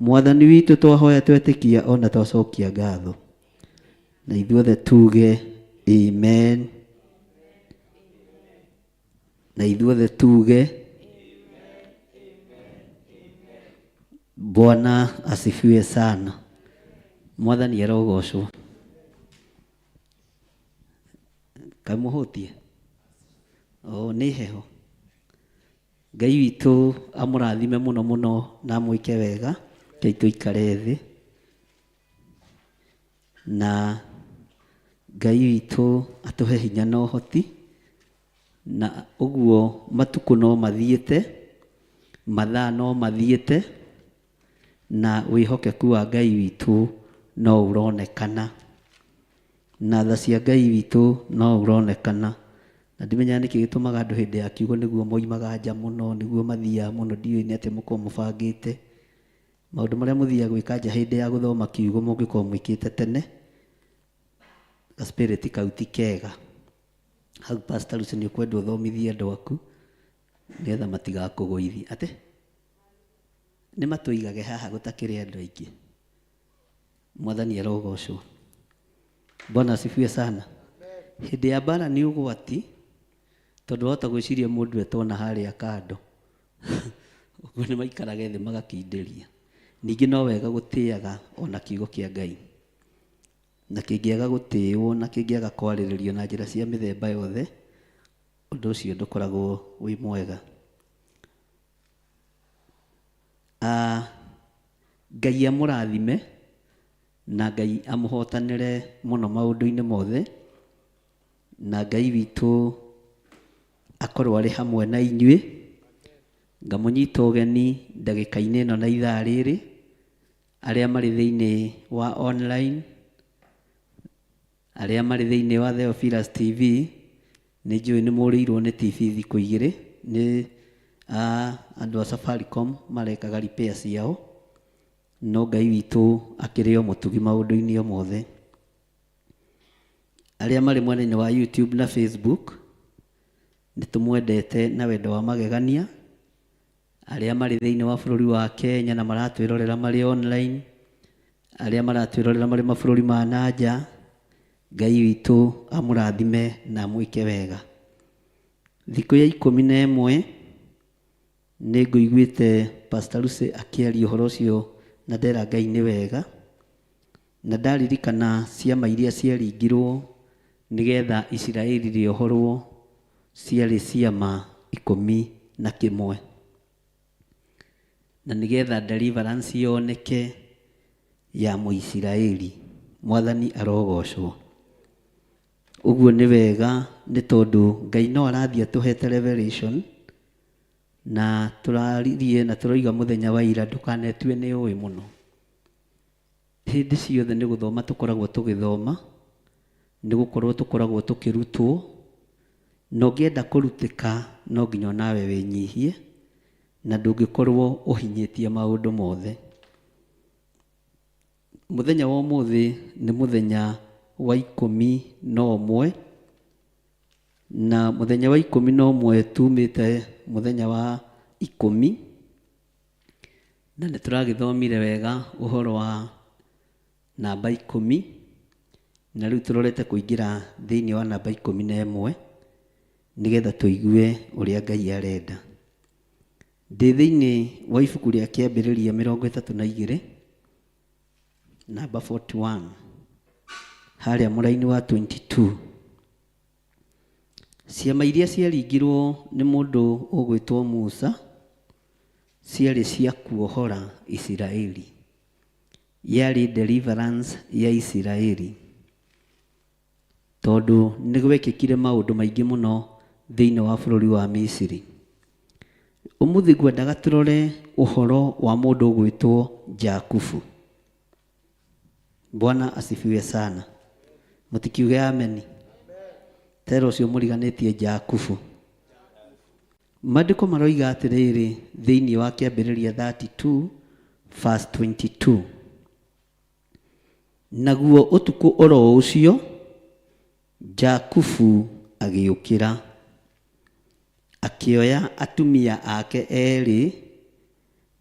Mwathani witũ twahoya twetĩkia o na twacokia ngatho. Na ithuothe tuge amen. Na ithuothe tuge Bwana asifiwe sana. Mwathani arogocwo. Kaĩ mũhũtie? O nĩ heho. Ngai witũ amũrathime mũno mũno na amwĩke wega. Rekei tũikare thĩ. Na Ngai witũ atũhe hinya na ũhoti. Na ũguo matukũ no mathiĩte, mathaa no mathiĩte, na wĩhokeku wa Ngai witũ no ũronekana. Na tha cia Ngai witũ no ũronekana. Na ndimenyaga nĩkĩ gĩtũmaga andũ hĩndĩ ya kiugo nĩguo moimaga nja mũno, nĩguo mathiaga mũno, ndiũĩ nĩ atĩa mũkoragwo mũbangĩte. Maũndũ marĩa mũthiaga gwĩka nja hĩndĩ ya gũthoma kiugo mũngĩkorwo mwĩkĩte tene, ga spirit kau ti kega. Hau Pastor Lucy nĩ ũkwenda ũthomithie andũ aku nĩgetha matigakũgũithie. Atĩ? Nĩ matũigage haha gũtakĩrĩ andũ aingĩ. Mwathani arogocwo. Bwana asifiwe sana. Hĩndĩ ya mbara nĩ ũgwati tondũ wahota gwĩciria mũndũ etwo na harĩa kando. Ũguo nĩ maikarage thĩ magakindĩria. Ningĩ no wega gũtĩaga ona kiugo kĩa Ngai. Na kĩngĩaga gũtĩwo na kĩngĩaga kwarĩrĩrio na njĩra cia mĩthemba yothe, ũndũ ũcio ndũkoragwo wĩ mwega. Ngai amũrathime na Ngai amũhotanĩre mũno maũndũ-inĩ mothe, na Ngai witũ akorwo arĩ hamwe na inyuĩ. Ngamũnyita ũgeni ndagĩka-inĩ ĩno na ithaa rĩrĩ, arĩa marĩ thĩinĩ wa online, arĩa marĩ thĩinĩ wa Theophilus TV, nĩ njũĩ nĩ mũrĩirwo nĩ TV thikũ igĩrĩ, nĩ andũ a Safaricom marekaga repair ciao, no Ngai witũ akĩrĩ o mũtugi maũndũ-inĩ o mothe. Arĩa marĩ mwena-inĩ wa YouTube na Facebook, nĩ tũmwendete na wendo wa magegania. Arĩa marĩ thĩinĩ wa bũrũri wa Kenya na maratwĩrorera marĩ online, arĩa maratwĩrorera marĩ mabũrũri ma na nja, Ngai witũ amũrathime na amwĩke wega. Thikũ ya 11 nĩ ngũiguĩte Pastor Lucy akĩaria ũhoro ũcio na ndera Ngai nĩ wega, na ndaririkana ciama iria ciaringirwo nĩgetha Isiraeli rĩohorwo ciarĩ ciama 11. Na nĩgetha deliverance yoneke ya Mũisiraeli. Mwathani arogocwo. Ũguo nĩ wega nĩ tondũ Ngai no arathiĩ atũhete revelation na tũraririe na tũroiga mũthenya wa ira ndũkanetue nĩ ũĩ mũno. Hĩndĩ ciothe nĩ gũthoma tũkoragwo tũgĩthoma, nĩ gũkorwo tũkoragwo tũkĩrutwo, na ũngĩenda kũrutĩka no nginya onawe wĩnyihie, na ndũngĩkorwo ũhinyĩtie maũndũ mothe. Mũthenya wa ũmũthĩ nĩ mũthenya wa 11, na mũthenya wa 11 tumĩte mũthenya wa 10, na nĩ tũragĩthomire wega ũhoro wa namba 10, na rĩu tũrorete kũingĩra thĩinĩ wa namba 11 nĩgetha tũigue ũrĩa Ngai arenda. Ndĩ thĩinĩ wa ibuku rĩa Kĩambĩrĩria 32, namba 41, harĩa mũraini wa 22. Ciama iria ciaringirwo nĩ mũndũ ũgwĩtwo Musa ciarĩ cia kuohora Isiraeli. Yarĩ deliverance ya Isiraeli tondũ nĩ gwekĩkire maũndũ maingĩ mũno thĩinĩ wa bũrũri wa Misiri. Ũmũthĩ ngwendaga tũrore ũhoro wa mũndũ ũgwĩtwo Jakubu. Bwana asifiwe sana. Mũtikiuge ameni. Tera ũcio mũriganĩtie Jakubu. Maandĩko maroiga atĩrĩrĩ thĩinĩ wa Kĩambĩrĩria 32 verse 22. Naguo ũtukũ oro ũcio Jakubu agĩũkĩra, akĩoya atumia ake erĩ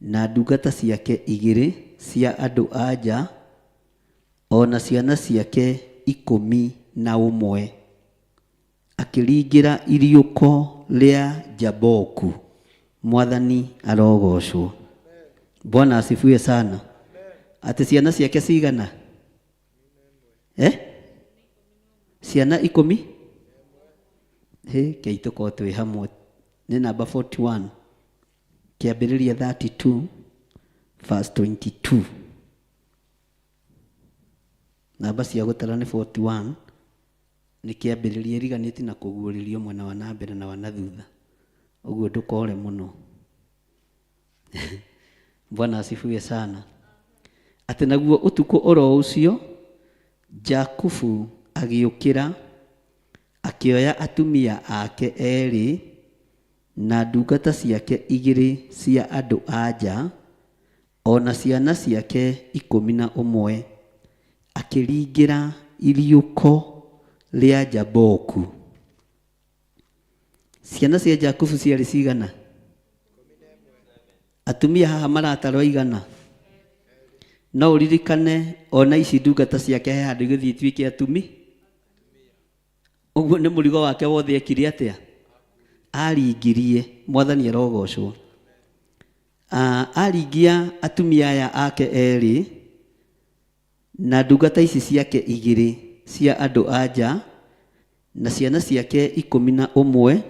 na ndungata ciake igĩrĩ cia andũ a nja o na ciana ciake 11, akĩringĩra iriũko rĩa Jaboku. Mwathani arogocwo. Bwana asifiwe sana. Atĩ ciana ciake cigana? Eh? Ciana 10? Hĩ, kei tũkorwo twĩ hamwe. Nĩ namba 41. Kĩambĩrĩria 32 verse 22. Namba cia gũtara nĩ 41. Nĩ kĩambĩrĩria ĩriganĩtie na kũguũrĩrio mwena wa na mbere na wa na thutha. Ũguo ndũkore mũno. Bwana asifiwe sana. Atĩ naguo ũtukũ oro ũcio Jakubu agĩũkĩra, akĩoya atumia ake erĩ na ndungata ciake igĩrĩ cia andũ a nja o na ciana ciake 11, akĩringĩra iriũko rĩa Jaboku. Ciana cia Jakubu ciarĩ cigana? Atumia haha maratarwo igana? No ũririkane ona ici ndungata ciake he handũ igũthiĩ ituĩke atumi. Ũguo nĩ mũrigo wake wothe ekire atĩa? Aringirie. Mwathani arogocwo. Aringia atumia aya ake erĩ na ndungata ici ciake igĩrĩ cia andũ a nja na ciana ciake 11,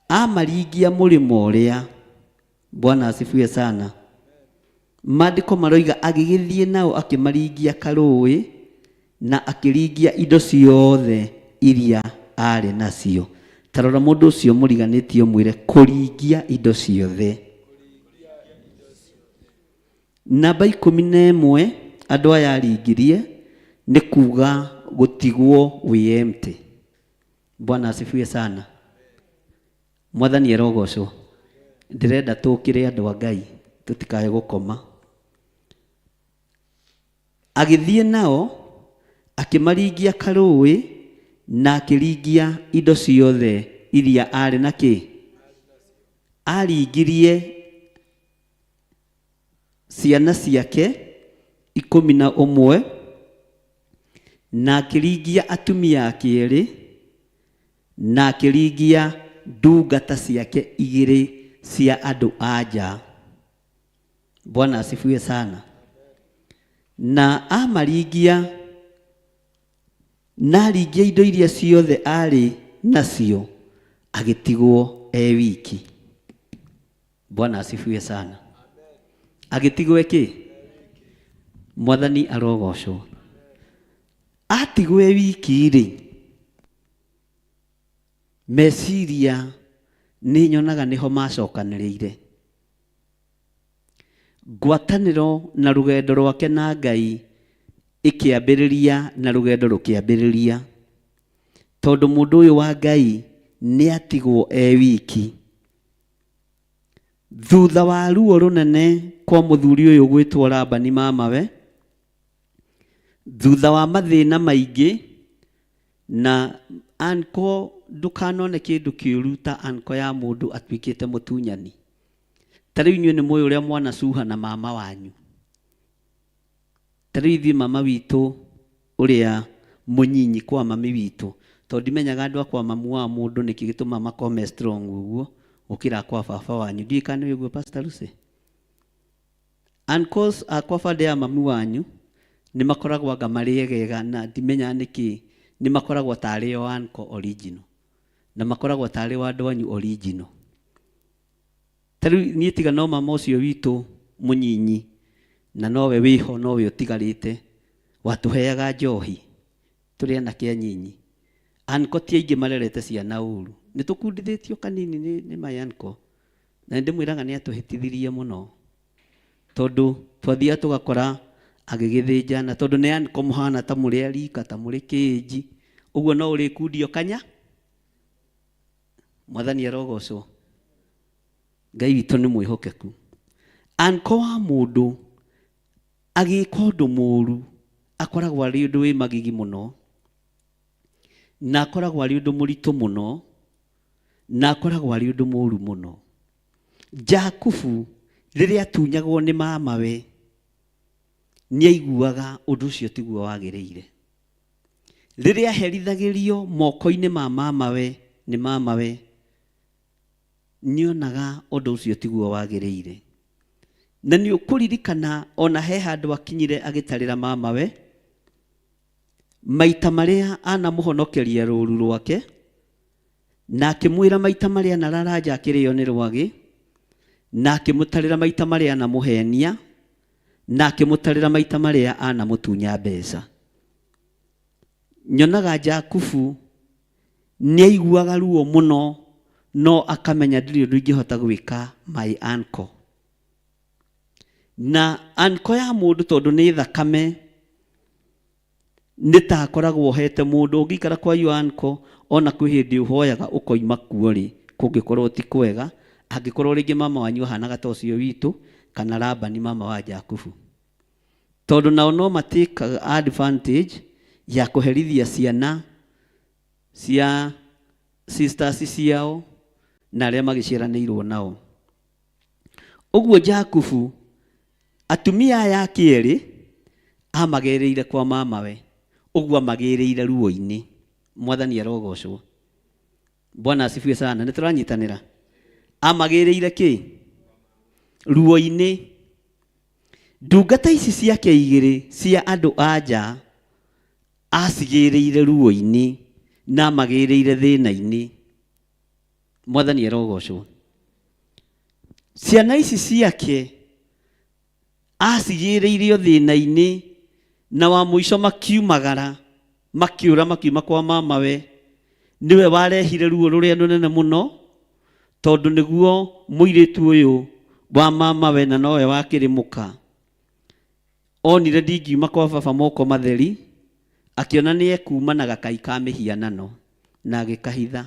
amaringia mũrĩmo ũrĩa. Bwana asifiwe sana. Maandĩko maroiga agĩgĩthiĩ nao akĩmaringia karũĩ na akĩringia indo ciothe iria arĩ nacio. Ta rora mũndũ ũcio mũriganĩtie ũmwĩre kũringia indo ciothe. Namba 11 andũ aya aringirie nĩ kuga gũtigwo wĩ empty. Bwana asifiwe sana. Mwathani arogocwo. Ndĩrenda tũkĩre andũ a Ngai tũtikae gũkoma. Agĩthiĩ nao akĩmaringia karũĩ na akĩringia indo ciothe iria arĩ na kĩ. Aringirie ciana ciake 11 na akĩringia atumia ake erĩ na akĩringia ndungata ciake igĩrĩ cia andũ a nja. Bwana asifiwe sana. Na amaringia na aringia indo iria ciothe arĩ nacio agĩtigwo e wiki. Bwana asifiwe sana. Agĩtigwo ĩkĩ? Mwathani arogocwo. Atigwo e wiki rĩ, meciria nĩ nyonaga nĩho macokanĩrĩire. Ngwatanĩro na rũgendo rwake na Ngai ĩkĩambĩrĩria na rũgendo rũkĩambĩrĩria, tondũ mũndũ ũyũ wa Ngai nĩ atigwo e wiki. Thutha wa ruo rũnene kwa mũthuri ũyũ gwĩtwo Labani mamawe, thutha wa mathĩna maingĩ na anko ndũkanone kĩndũ kĩũru ta anko ya mũndũ atuĩkĩte mũtunyani. Ta rĩu inyuĩ nĩ mũĩ ũrĩa mwanacuha na mama wanyu. Ta rĩu ithuĩ mama witũ ũrĩa mũnyinyi kwa mami witũ, tondũ ndimenyaga andũ a kwa mamu wa mũndũ nĩkĩ gĩtũmaga makorwo me strong ũguo gũkĩra kwa baba wanyu. Ndiũĩ kana nĩ ũguo Pastor Lucy. Uncles akwa bande ya mamu wanyu nĩ makoragwo anga marĩ egega na ndimenyaga nĩkĩ, nĩ makoragwo tarĩ o uncle original na makoragwo tarĩ o andũ anyu original. Ta rĩu niĩ tiga no mama ũcio witũ mũnyinyi Na nowe wĩho, nowe ũtigarĩte watũheaga njohi tũrĩ anake anyinyi. Anko ti aingĩ marerete ciana ũru. Nĩ tũkundithĩtio kanini nĩ my uncle. Na nĩ ndĩmwĩraga nĩ atũhĩtithirie mũno. Tondũ twathiaga tũgakora agĩgĩthĩnja na tondũ nĩ uncle mũhana ta mũrĩ a rika ta mũrĩ kĩĩnji. Ũguo no ũrĩkundio kanya. Mwathani arogocwo. Ngai witũ nĩ mwĩhokeku. Uncle wa mũndũ agĩka ũndũ mũru akoragwo arĩ ũndũ wĩ magigi mũno, na akoragwo arĩ ũndũ mũritũ mũno, na akoragwo arĩ ũndũ mũru mũno. Jakubu rĩrĩa atunyagwo nĩ mamawe nĩ aiguaga ũndũ ũcio tiguo wagĩrĩire. Rĩrĩa aherithagĩrio moko-inĩ ma mamawe nĩ mamawe nĩonaga ũndũ ũcio tiguo wagĩrĩire. Na nĩ ũkũririkana ona he handũ akinyire agĩtarĩra mamawe maita marĩa anamũhonokeria rũru rwake, na akĩmwĩra maita marĩa anarara nja akĩrĩo nĩ rwagĩ, na akĩmũtarĩra maita marĩa anamũhenia, na akĩmũtarĩra maita marĩa anamũtunya mbeca. Nyonaga Jakubu nĩ aiguaga ruo mũno, no akamenya ndirĩ ũndũ ingĩhota gwĩka my uncle. Na uncle ya mũndũ tondũ nĩ thakame, nĩ ta akoragwo ohete mũndũ. Ũngĩikara kwa your uncle, ona kwĩ hĩndĩ ũhoyaga ũkoima kuo rĩ, kũngĩkorwo ti kwega, angĩkorwo rĩngĩ mama wanyu ahanaga ta ũcio witũ, kana Labani mama wa Jakubu. Tondũ nao no matĩkaga advantage ya kũherithia ciana cia sisters ciao na arĩa magĩciaranĩirwo nao. Ũguo Jakubu atumia aya ake erĩ amagĩrĩire kwa mamawe, ũguo amagĩrĩire ruo-inĩ. Mwathani arogocwo. Bwana asifiwe sana. Nĩ tũranyitanĩra. Amagĩrĩire kĩ? Ruo-inĩ. Ndungata ici ciake igĩrĩ cia andũ a nja acigĩrĩire ruo-inĩ na amagĩrĩire thĩna-inĩ. Mwathani arogocwo. Ciana ici ciake acigĩrĩire o thĩna-inĩ, na wa mũico makiumagara, makĩũra makiuma kwa mamawe. Nĩwe warehire ruo rũrĩa rũnene mũno, tondũ nĩguo mũirĩtu ũyũ wa mamawe na nowe wakĩrĩ mũka. Onire ndingiuma kwa baba moko matheri, akĩona nĩ ekuma na gakai ka mĩhianano na agĩkahitha.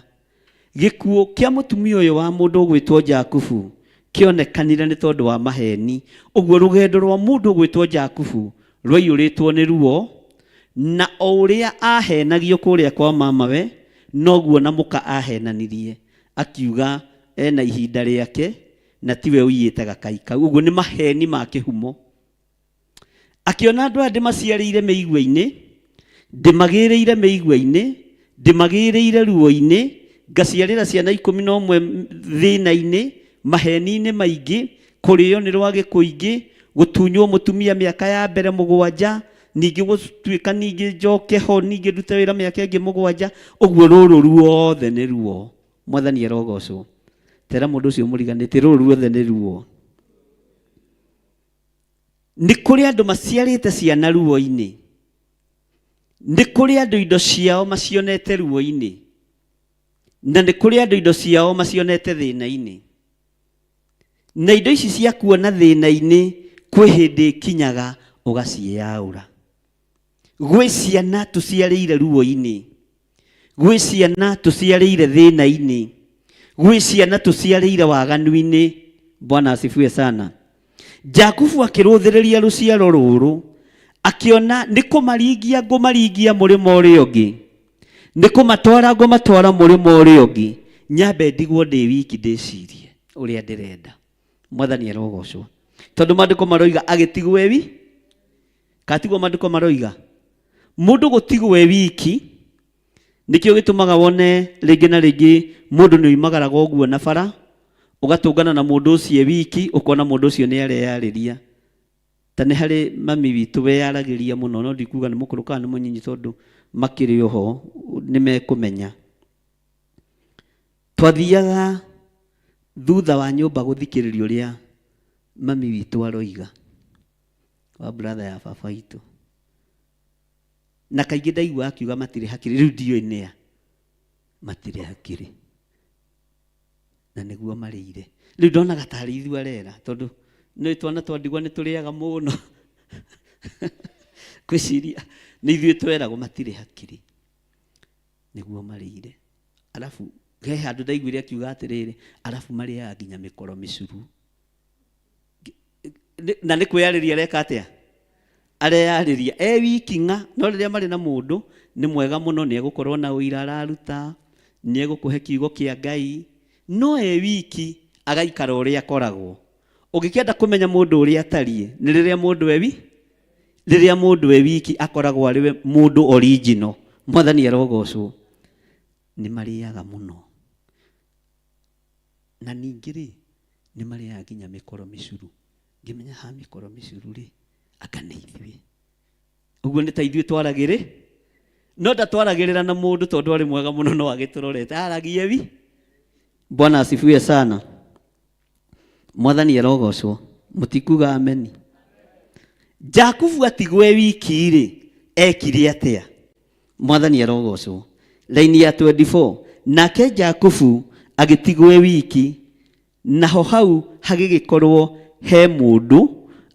Gĩkuũ kĩa mũtumia ũyũ wa mũndũ ũgwĩtwo Jakubu kĩonekanire nĩ tondũ wa maheni. Ũguo rũgendo rwa mũndũ ũgwĩtwo Jakubu rwaiyũrĩtwo nĩ ruo, na o ũrĩa ahenagio kũrĩa kwa mamawe, noguo na mũka ahenanirie, akiuga ena ihinda rĩake na tiwe ũiyĩte gakai kau. Ũguo nĩ maheni ma kĩhumo. Akĩona andũ aya ndĩmaciarĩire mĩigua-inĩ, ndĩmagĩrĩire mĩigua-inĩ, ndĩmagĩrĩire ruo-inĩ, ngaciarĩra ciana 11 thĩna-inĩ, maheni-inĩ maingĩ, kũrĩo nĩ rwagĩ kũingĩ, gũtunywo mũtumia mĩaka ya mbere 7, ningĩ gũtuĩka ningĩ njoke ho, ningĩ ndute wĩra mĩaka ĩngĩ 7, ũguo rũrũ ruothe nĩ ruo. Mwathani arogocwo. Tera mũndũ ũcio mũriganĩtie, rũrũ ruothe nĩ ruo. Nĩ kũrĩ andũ maciarĩte ciana ruo-inĩ. Nĩ kũrĩ andũ indo ciao macionete ruo-inĩ. Na nĩ kũrĩ andũ indo ciao macionete thĩna-inĩ. Na indo ici cia kuona thĩna-inĩ kwĩ hĩndĩ ikinyaga ũgaciĩyaũra. Gwĩ ciana tũciarĩire ruo-inĩ. Gwĩ ciana tũciarĩire thĩna-inĩ. Gwĩ ciana tũciarĩire waganu-inĩ. Bwana asifiwe sana. Jakubu akĩrũthĩrĩria rũciaro rũrũ, akĩona nĩ kũmaringia ngũmaringia mũrĩmo ũrĩa ũngĩ, nĩ kũmatwara ngũmatwara mũrĩmo ũrĩa ũngĩ, nyambe ndigwo ndĩ wiki ndĩcirie ũrĩa ndĩrenda. Mwathani arogocwo. Tondũ maandĩko maroiga agĩtigwo e wi, katigwo maandĩko maroiga mũndũ gũtigwo e wiki, nĩkĩo gĩtũmaga wone rĩngĩ na rĩngĩ mũndũ nĩ oimagaraga ũguo na bara, ũgatũngana na mũndũ ũcio e wiki, ũkona mũndũ ũcio nĩ areyarĩria. Ta nĩ harĩ mami witũ weyaragĩria mũno, no ndikuga nĩ mũkũrũ kana nĩ mũnyinyi tondũ makĩrĩ oho nĩ mekũmenya. Twathiaga thutha wa nyũmba gũthikĩrĩria ũrĩa mami witũ aroiga. Wa brother ya baba witũ. Na kaingĩ ndaigua akiuga matirĩ hakiri, rĩu ndiũĩ nĩa matirĩ hakiri na nĩguo marĩire. Rĩu ndonaga tarĩ ithuĩ arera tondũ nĩ twana twa ndigwa nĩ tũrĩaga mũno ngwĩciria nĩ ithuĩ tweragwo matirĩ hakiri nĩguo marĩire. Arabu he handũ ndaiguire akiuga atĩrĩrĩ, arabu marĩaga nginya mĩkoro mĩcuru. Na nĩ kwĩyarĩria areka atĩa? Areyarĩria e wiki ng'a, no rĩrĩa marĩ na mũndũ nĩ mwega mũno, nĩ egũkorwo na ũira araruta, nĩ egũkũhe kiugo kĩa Ngai, no e wiki agaikara ũrĩa akoragwo. Ũngĩkĩenda kũmenya mũndũ ũrĩa atariĩ nĩ rĩrĩa mũndũ e wi rĩrĩa mũndũ e wiki akoragwo arĩ we mũndũ original. Mwathani arogocwo. Nĩ marĩaga mũno. Na ningĩ rĩ, nĩ marĩaga nginya mĩkoro mĩcuru. Ngĩmenya ha mĩkoro mĩcuru rĩ, anga nĩ ithuĩ. Ũguo nĩ ta ithuĩ twaragĩrĩ, no ndatwaragĩrĩra na mũndũ tondũ arĩ mwega mũno no agĩtũrorete. Aragie wi. Bwana asifiwe sana. Mwathani arogocwo. Mũtikuga ameni. Jakubu atigwo e wiki rĩ, ekire atĩa? Mwathani arogocwo. Laini ya 24, nake Jakubu agĩtigwo e wiki, naho hau hagĩgĩkorwo he mũndũ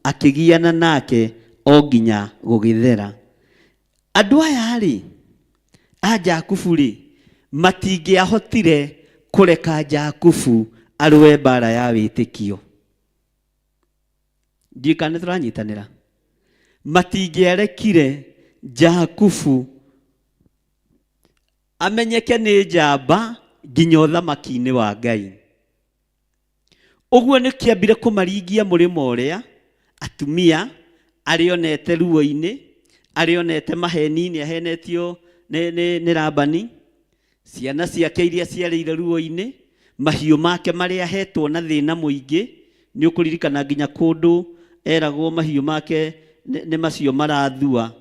akĩgiana nake o nginya gũgĩthera. Andũ aya-rĩ, a Jakubu-rĩ, matingĩahotire kũreka Jakubu arũe mbara ya wĩtĩkio. Ndiũĩ kana nĩ tũranyitanĩra. Matingĩarekire Jakubu amenyeke nĩ njamba nginya ũthamaki-inĩ wa Ngai. Ũguo nĩ kĩambire kũmaringia mũrĩmo ũrĩa atumia arĩa onete ruo-inĩ, arĩa onete maheni-inĩ ahenetio nĩ, nĩ, nĩ Labani, Ciana ciake iria ciarĩire ruo-inĩ, mahiũ make marĩa ahetwo na thĩna mũingĩ, nĩ ũkũririkana nginya kũndũ eragwo mahiũ make nĩ macio marathua,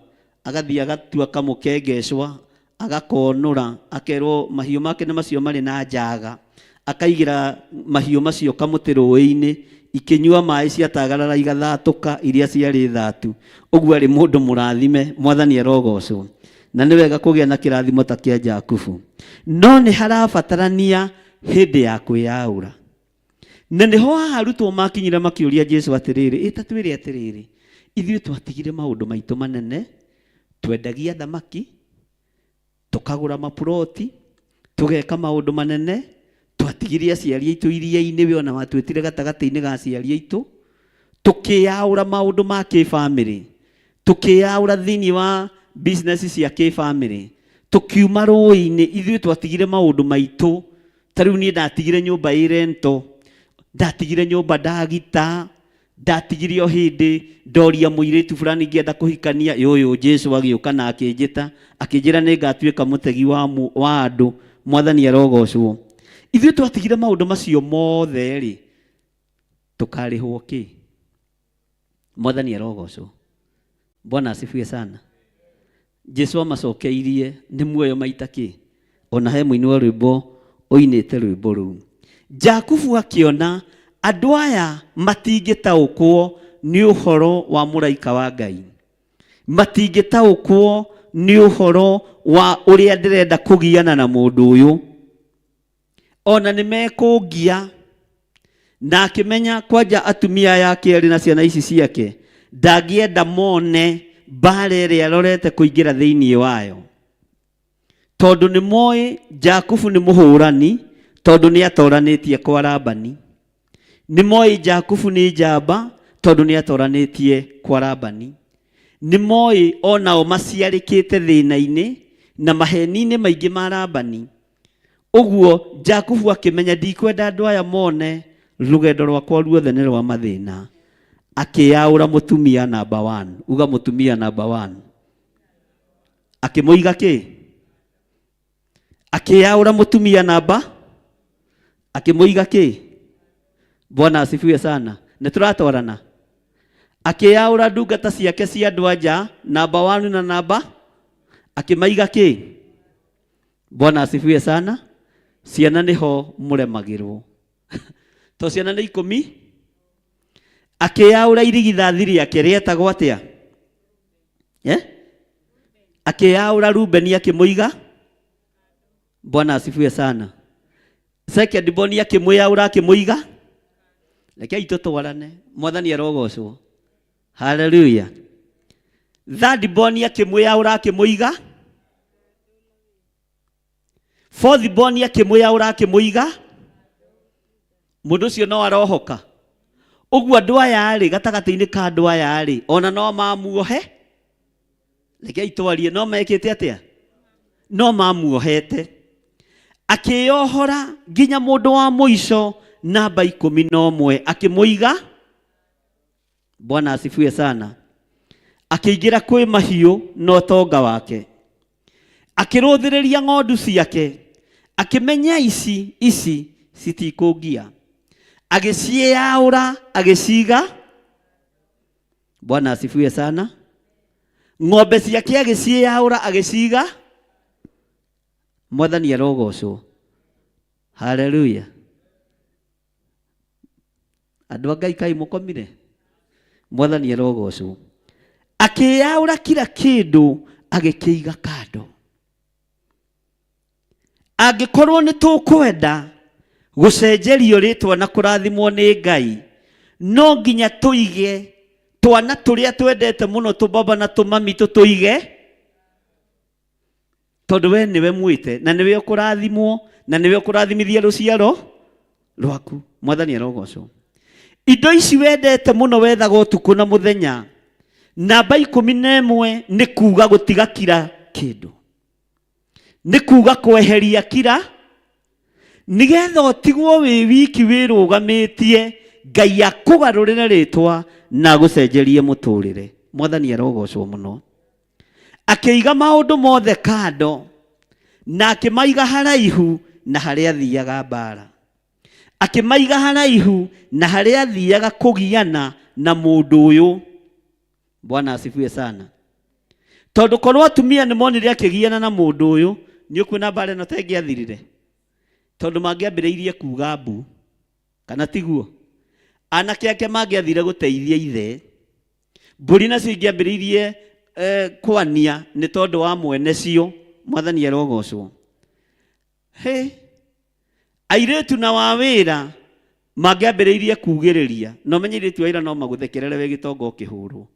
agathiĩ agatua kamũkengecwa, agakonũra, akerwo mahiũ make nĩ macio marĩ na njaga, akaigĩra mahiũ macio kamũtĩ rũĩ-inĩ, ikĩnyua maĩ ciatagarara igathatũka iria ciarĩ thatu. Ũguo arĩ mũndũ mũrathime, Mwathani arogocwo. Na nĩ wega kũgĩa na kĩrathimo ta kĩa Jakubu. No nĩ harabatarania hĩndĩ ya kwĩyaũra. Na nĩho haha arutwo makinyire makĩũria Jesu atĩrĩrĩ, ĩ ta twĩre atĩrĩrĩ, ithuĩ twatigire maũndũ maitũ manene, twendagia thamaki, tũkagũra mapuroti, tũgeka maũndũ manene, twatigire aciari aitũ iria-inĩ, we ona watwĩtire gatagatĩ-inĩ ga aciari aitũ, tũkĩyaũra maũndũ ma kĩbamĩrĩ, tũkĩyaũra thĩinĩ wa business cia kĩbamĩrĩ, tũkiuma rũĩ-inĩ, ithuĩ twatigire maũndũ maitũ, ta rĩu niĩ ndatigire nyũmba ĩ rento, ndatigire nyũmba ndagita, Ndatigire o hĩndĩ ndoria mũirĩtu fulani ngĩenda kũhikania, yũyũ Jesu agĩũka na akĩnjĩta, akĩnjĩra nĩ ngatuĩka mũtegi wa, wa andũ. Mwathani arogocwo. Ithuĩ twatigire maũndũ macio mothe-rĩ, tũkarĩhwo kĩ? Mwathani arogocwo. Bwana asifiwe sana. Jesu amacokeirie nĩ muoyo maita kĩ? Ona he mũini wa rwĩmbo ũinĩte rwĩmbo rũu. Jakubu akĩona andũ aya matingĩtaũkwo nĩ ũhoro wa mũraika wa Ngai. Matingĩtaũkwo nĩ ũhoro wa ũrĩa ndĩrenda kũgiana na mũndũ ũyũ. Ona nĩ mekũngia. Na akĩmenya kwanja atumia aya ake erĩ na ciana ici ciake ndangĩenda mone mbara ĩrĩa arorete kũingĩra thĩinĩ wayo, tondũ nĩ moĩ Jakubu nĩ mũhũrani, tondũ nĩ atoranĩtie kwa Labani. Nĩ moĩ Jakubu nĩ njamba, tondũ nĩ atoranĩtie kwa Labani. Nĩ moĩ onao maciarĩkĩte thĩna-inĩ na maheni-inĩ maingĩ ma Labani. Ũguo Jakubu akĩmenya ndikwenda andũ aya mone rũgendo rwakwa ruothe nĩ rwa mathĩna. Akĩyaũra mũtumia number one. Uga mũtumia number one. Akĩmũiga kĩ? Akĩyaũra mũtumia namba akĩmũiga kĩ? Bwana asifiwe sana. Nĩ tũratwarana? Akĩyaũra ndungata ciake cia andũ anja namba one na namba akĩmaiga kĩ? Bwana asifiwe sana. Ciana nĩho mũremagĩrwo. To ciana nĩ ikũmi. Akĩyaũra irigithathi rĩake rĩetagwo atĩa? Eh? Akĩyaũra Rubeni akĩmũiga. Bwana asifiwe sana. Second born akĩmwĩyaũra akĩmũiga. Rekei tũtwarane. Mwathani arogocwo. Haleluya. Third born akĩmwĩyaũra akĩmũiga. Fourth born akĩmwĩyaũra akĩmũiga. Mũndũ ũcio no arohoka. Ũguo andũ aya rĩ, gatagatĩ-inĩ ka andũ aya rĩ, ona no mamuohe. Rekei twarie, no mekĩte atĩa? No mamuohete. Akĩyohora nginya mũndũ wa mũico namba 11 akĩmũiga. Bwana asifiwe sana. Akĩingĩra kwĩ mahiũ na ũtonga wake. Akĩrũthĩrĩria ng'ondu ciake. Akĩmenya ici ici citikũngia. Agĩciĩyaũra agĩciga. Bwana asifiwe sana. Ng'ombe ciake agĩciĩyaũra agĩciga. Mwathani arogocwo. Haleluya. Andũ a Ngai kaĩ mũkomire? Mwathani arogocwo. Akĩyaũra kila kĩndũ agĩkĩiga kando. Angĩkorwo nĩ tũkwenda gũcenjerio rĩtwa na kũrathimwo nĩ Ngai, no nginya tũige twana tũrĩa twendete mũno tũbaba na tũmami tũtũige, tondũ we nĩwe mwĩte na nĩwe ũkũrathimwo na nĩwe ũkũrathimithia rũciaro rwaku. Mwathani arogocwo. Indo ici wendete mũno wethaga ũtukũ na mũthenya. Namba 11 nĩ kuga gũtiga kira kĩndũ, nĩ kuga kweheria kira, nĩgetha ũtigwo wĩ wiki wĩrũgamĩtie, Ngai akũgarũrĩre rĩtwa na agũcenjerie mũtũrĩre. Mwathani arogocwo mũno. Akĩiga maũndũ mothe kando na akĩmaiga haraihu na harĩa athiaga mbara. Akĩmaiga haraihu na harĩa athiaga kũgiana na mũndũ ũyũ. Bwana asifiwe sana. Tondũ korwo atumia nĩ monire akĩgiana na mũndũ ũyũ, nĩ ũkuona mbara ĩno ta ĩngĩathirire. Tondũ mangĩambĩrĩirie kuga mbu, kana tiguo? Anake ake mangĩathire gũteithia ithe, mbũri nacio ingĩambĩrĩirie kwania nĩ tondũ wa mwene cio. Mwathani arogocwo. He, airĩtu na wa wĩra mangĩambĩrĩirie kugĩrĩria, na ũmenye airĩtu a wĩra no magũthekerere wĩ gĩtonga ũkĩhũrwo.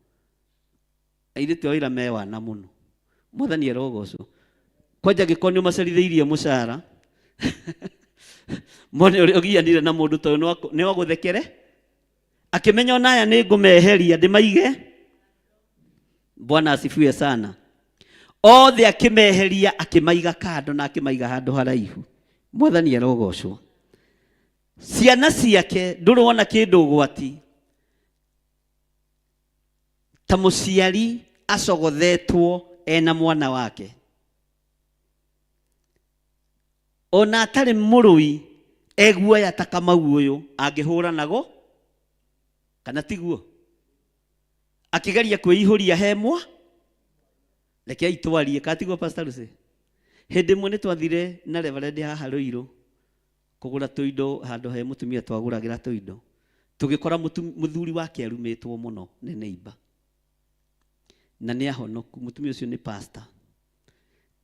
Airĩtu a wĩra me wana mũno. Mwathani arogocwo. Kwanja angĩkorwo nĩ ũmacerithĩirie mũcara, mone ũrĩa ũgianire na mũndũ ta ũyũ nĩ agũthekere, akĩmenya ona aya nĩ ngũmeheria ndĩmaige. Bwana asifiwe sana. Othe akĩmeheria akĩmaiga kando na akĩmaiga handũ haraihu. Mwathani arogocwo. Ciana ciake ndũrĩ wona kĩndũ ũgwati ta mũciari acogothetwo ena mwana wake, ona atarĩ mũrũi eguoya ta Kamau ũyũ angĩhũra nago, kana tiguo? Akĩgeria kwĩihũria hemwa. Rekei twarie, kana tiguo Pastor Lucy? Hĩndĩ ĩmwe nĩ twathire na Reverend haha Rũirũ kũgũra tũindo handũ he mũtumia twagũragĩra tũindo, tũgĩkora mũthuri wake arumĩtwo mũno nĩ neighbor na nĩ ahonoku. Mũtumia ũcio nĩ pastor.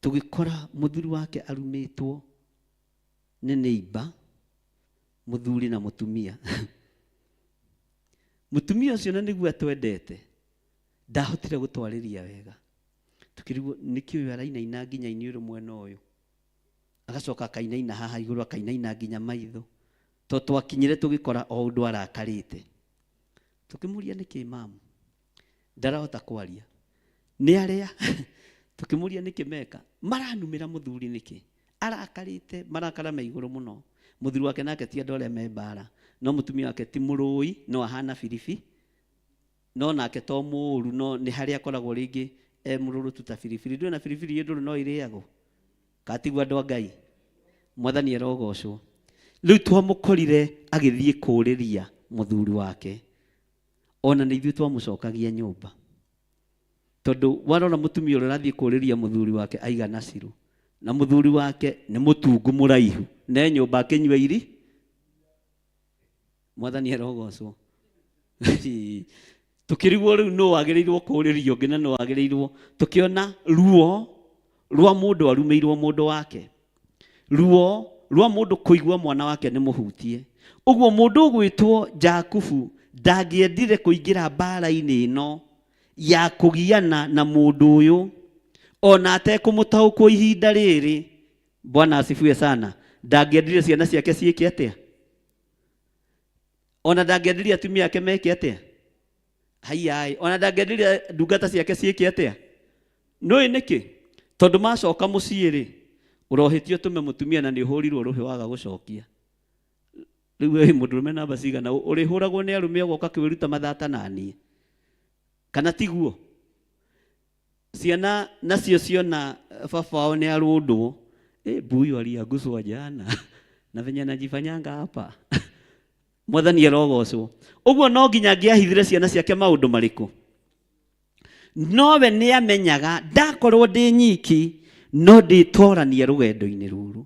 Tũgĩkora mũthuri wake arumĩtwo nĩ neighbor, mũthuri na mũtumia. Mũtumia ũcio na nĩguo atwendete, ndahotire gũtwarĩria wega. Tũkĩrigwo nĩkĩ ũyũ arainaina nginya iniũrũ mwena ũyũ, agacoka akainaina haha igũrũ, akainaina nginya maitho. To twakinyire tũgĩkora o ũndũ arakarĩte. Tũkĩmũria nĩkĩ mamu, ndarahota kwaria. Nĩ arĩa tũkĩmũria nĩkĩ meka, maranumĩra mũthuri nĩkĩ, arakarĩte, marakara me igũrũ mũno. Mũthuri wake nake ti andũ arĩa me mbara, no mũtumia wake ti mũrũi, no ahana biribi, no nake to mũũru, no nĩ harĩa akoragwo rĩngĩ e mũrũrũ tu ta biribiri. Ndũĩ na biribiri ĩ ndũrũ no ĩrĩagwo, kana tiguo andũ a Ngai? Mwathani arogocwo. Rĩu twamũkorire agĩthiĩ kũũrĩria mũthuri wake, ona nĩ ithuĩ twamũcokagia nyũmba, tondũ warora mũtumia ũrĩa ũrathiĩ kũũrĩria mũthuri wake aigana cirũ, na mũthuri wake nĩ mũtungu mũraihu, ne nyũmba akĩnyua iri. Mwathani arogocwo. Tukirigwo riu no wagĩrĩirwo kũũrĩrio ũngĩ na no wagĩrĩirwo tukiona ruo rwa mũndũ arumĩirwo mũndũ wake, ruo rwa mũndũ kũigua mwana wake nĩ mũhutie. Ũguo mũndũ ũgwĩtwo Jakubu ndangĩendire kũingĩra mbara-inĩ ĩno ya kũgiana na mũndũ ũyũ ona atekũmũtaũkwo ihinda rĩrĩ. Bwana asifiwe sana. Ndangĩendire ciana ciake ciĩke atĩa? Ona ndangĩendire atumia ake meke atĩa? Haiai, ona ndangĩendire ndungata ciake ciĩke atĩa? Nũĩ nĩkĩ? Tondũ macoka mũciĩ rĩ, ũrohĩtio tũme mũtumia na nĩ ũhũrirwo rũhĩ waga gũcokia. Rĩu we wĩ mũndũrũme namba cigana ũrĩhũragwo nĩ arũme ũgoka kwĩruta mathata naniĩ, kana tiguo? Ciana nacio ciona baba wao nĩ arũndwo, mbuyu aliaguswa jana na venye anajifanyanga hapa. Mwathani arogocwo. Ũguo no nginya angĩahithire ciana ciake maũndũ marĩkũ? Nowe nĩ amenyaga ndakorwo ndĩ nyiki no ndĩtorania rũgendo-inĩ rũrũ,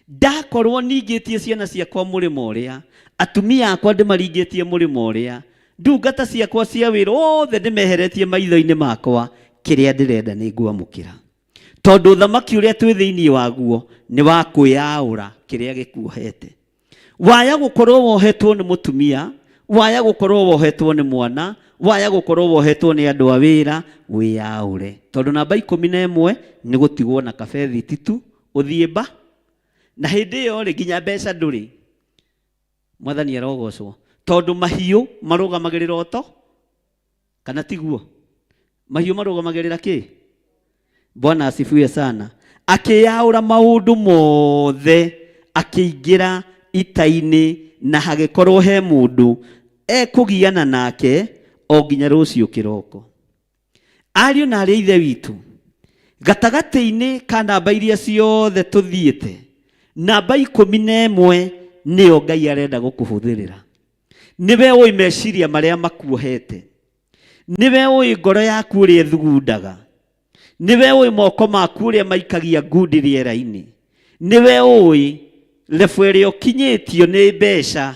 ndakorwo ningĩtie ciana ciakwa mũrĩmo ũrĩa, atumia akwa ndĩmaringĩtie mũrĩmo ũrĩa, ndungata ciakwa cia wĩra othe ndĩmeheretie maitho-inĩ makwa, kĩrĩa ndĩrenda nĩ ngwamũkĩra. Tondũ ũthamaki ũrĩa twĩ thĩinĩ waguo nĩ wa kwĩyaũra kĩrĩa gĩkuohete. Waya gũkorwo wohetwo nĩ mũtumia, waya gũkorwo wohetwo nĩ mwana, waya gũkorwo wohetwo nĩ andũ a wĩra, wĩyaũre. Tondũ namba 11 nĩ gũtigwo na kabethi titu ũthiĩ mba. Na hĩndĩ ĩyo rĩ nginya mbeca ndũrĩ. Mwathani arogocwo. Tondũ mahiũ marũgamagĩrĩra ũto, kana tiguo? Mahiũ marũgamagĩrĩra kĩ? Bwana asifiwe sana. Akĩyaũra maũndũ mothe, akĩingĩra ita-inĩ na hagĩkorwo he mũndũ ekũgiana nake o nginya rũciũ kĩroko. Ariũ na arĩ a ithe witũ, gatagatĩ-inĩ ka namba iria ciothe tũthiĩte, namba 11 nĩyo Ngai arenda gũkũhũthĩrĩra. Nĩwe ũĩ meciria marĩa makuohete, nĩwe ũĩ ngoro yaku ũrĩa ĩthugundaga, nĩwe ũĩ moko maku ũrĩa maikagia ngundi rĩera-inĩ, nĩwe ũĩ lebu ĩrĩa ũkinyĩtio nĩ mbeca.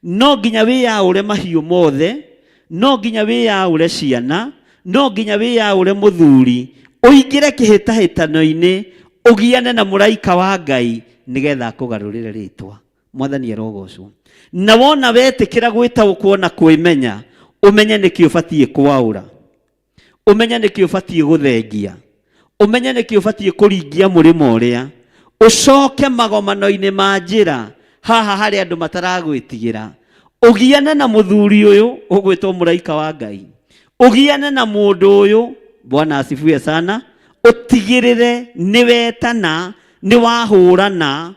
No nginya wĩyaũre mahiũ mothe, no nginya wĩyaũre ciana, no nginya wĩyaũre mũthuri, ũingĩre kĩhĩtahĩtano-inĩ, ũgiane na mũraika wa Ngai nĩgetha akũgarũrĩre rĩtwa. Mwathani arogocwo. Na wona wetĩkĩra gwĩtaũkwo na kwĩmenya, ũmenye nĩkĩ ũbatiĩ kwaũra, ũmenye nĩkĩ ũbatiĩ gũthengia, ũmenye nĩkĩ ũbatiĩ kũringia mũrĩmo ũrĩa, ũcoke magomano-inĩ ma njĩra haha harĩa andũ mataragwĩtigĩra, ũgiane na mũthuri ũyũ ũgwĩtwo mũraika wa Ngai, ũgiane na mũndũ ũyũ. Bwana asifiwe sana. Ũtigĩrĩre nĩwetana, nĩwahũrana.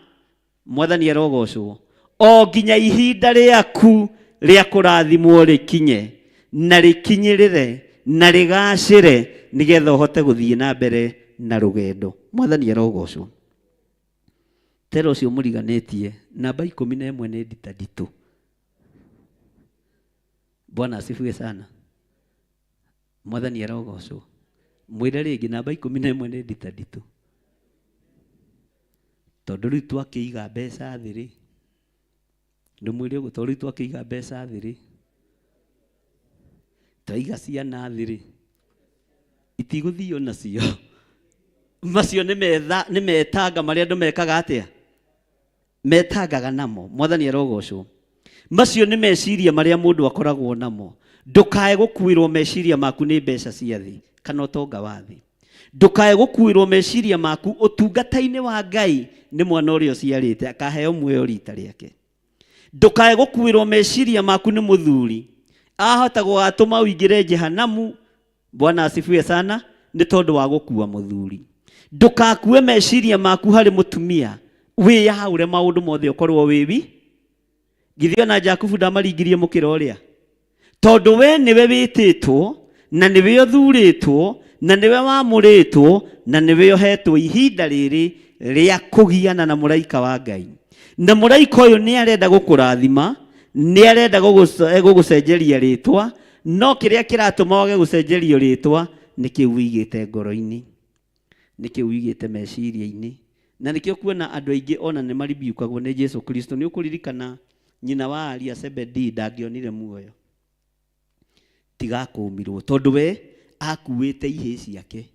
Mwathani arogocwo. O nginya ihinda rĩaku rĩa kũrathimwo rĩkinye na rĩkinyĩrĩre na rĩgacĩre, nĩgetha ũhote gũthiĩ na mbere na rũgendo. Mwathani arogocwo. Tera ũcio mũriganĩtie, namba 11 nĩ ndita nditũ. Bwana asifiwe sana. Mwathani arogocwo. Mwĩre rĩngĩ, namba 11 nĩ ndita nditũ. Tondũ rĩu twakĩiga mbeca thĩ rĩ, ndũmwĩre ũguo, tondũ rĩu twakĩiga mbeca thĩ rĩ, twaiga ciana thĩ rĩ, itigũthio nacio. Macio nĩ metanga marĩa andũ mekaga atĩa? Metangaga namo. Mwathani arogocwo. Macio nĩ meciria marĩa mũndũ akoragwo namo. Ndũkae gũkuĩrwo meciria maku nĩ mbeca cia thĩ kana ũtonga wa thĩ. Ndũkae gũkuĩrwo meciria maku ũtungata-inĩ wa Ngai nĩ mwana ũrĩa ũciarĩte akaheo muoyo rita rĩake. Ndũkae gũkuĩrwo meciria maku nĩ mũthuri ahota gũgatũma ũingĩre jehanamu. Bwana asifiwe sana. Nĩ tondũ wa gũkua mũthuri. Ndũkakue meciria maku harĩ mũtumia, wĩyaũre maũndũ mothe ũkorwo wĩ wi. Githĩ ona Jakubu ndamaringirie mũkĩra ũrĩa? Tondũ we nĩwe wĩtĩtwo na nĩwe ũthurĩtwo na nĩwe wamũrĩtwo na nĩwe ũhetwo ihinda rĩrĩ rĩa kũgiana na mũraika wa Ngai. Na mũraika ũyũ nĩ arenda gũkũrathima, nĩ arenda gũgũcenjeria rĩtwa, no kĩrĩa kĩratũma wage gũcenjerio rĩtwa nĩ kĩu wĩigĩte ngoro-inĩ, nĩ kĩu wĩigĩte meciria-inĩ. Na nĩkĩo kuona andũ aingĩ ona nĩ maribiukagwo nĩ Jesu Kristo. Nĩ ũkũririkana nyina wa Aria Zebedee ndangĩonire muoyo. Tiga akũmirwo tondũ we akuĩte ihĩĩ ciake.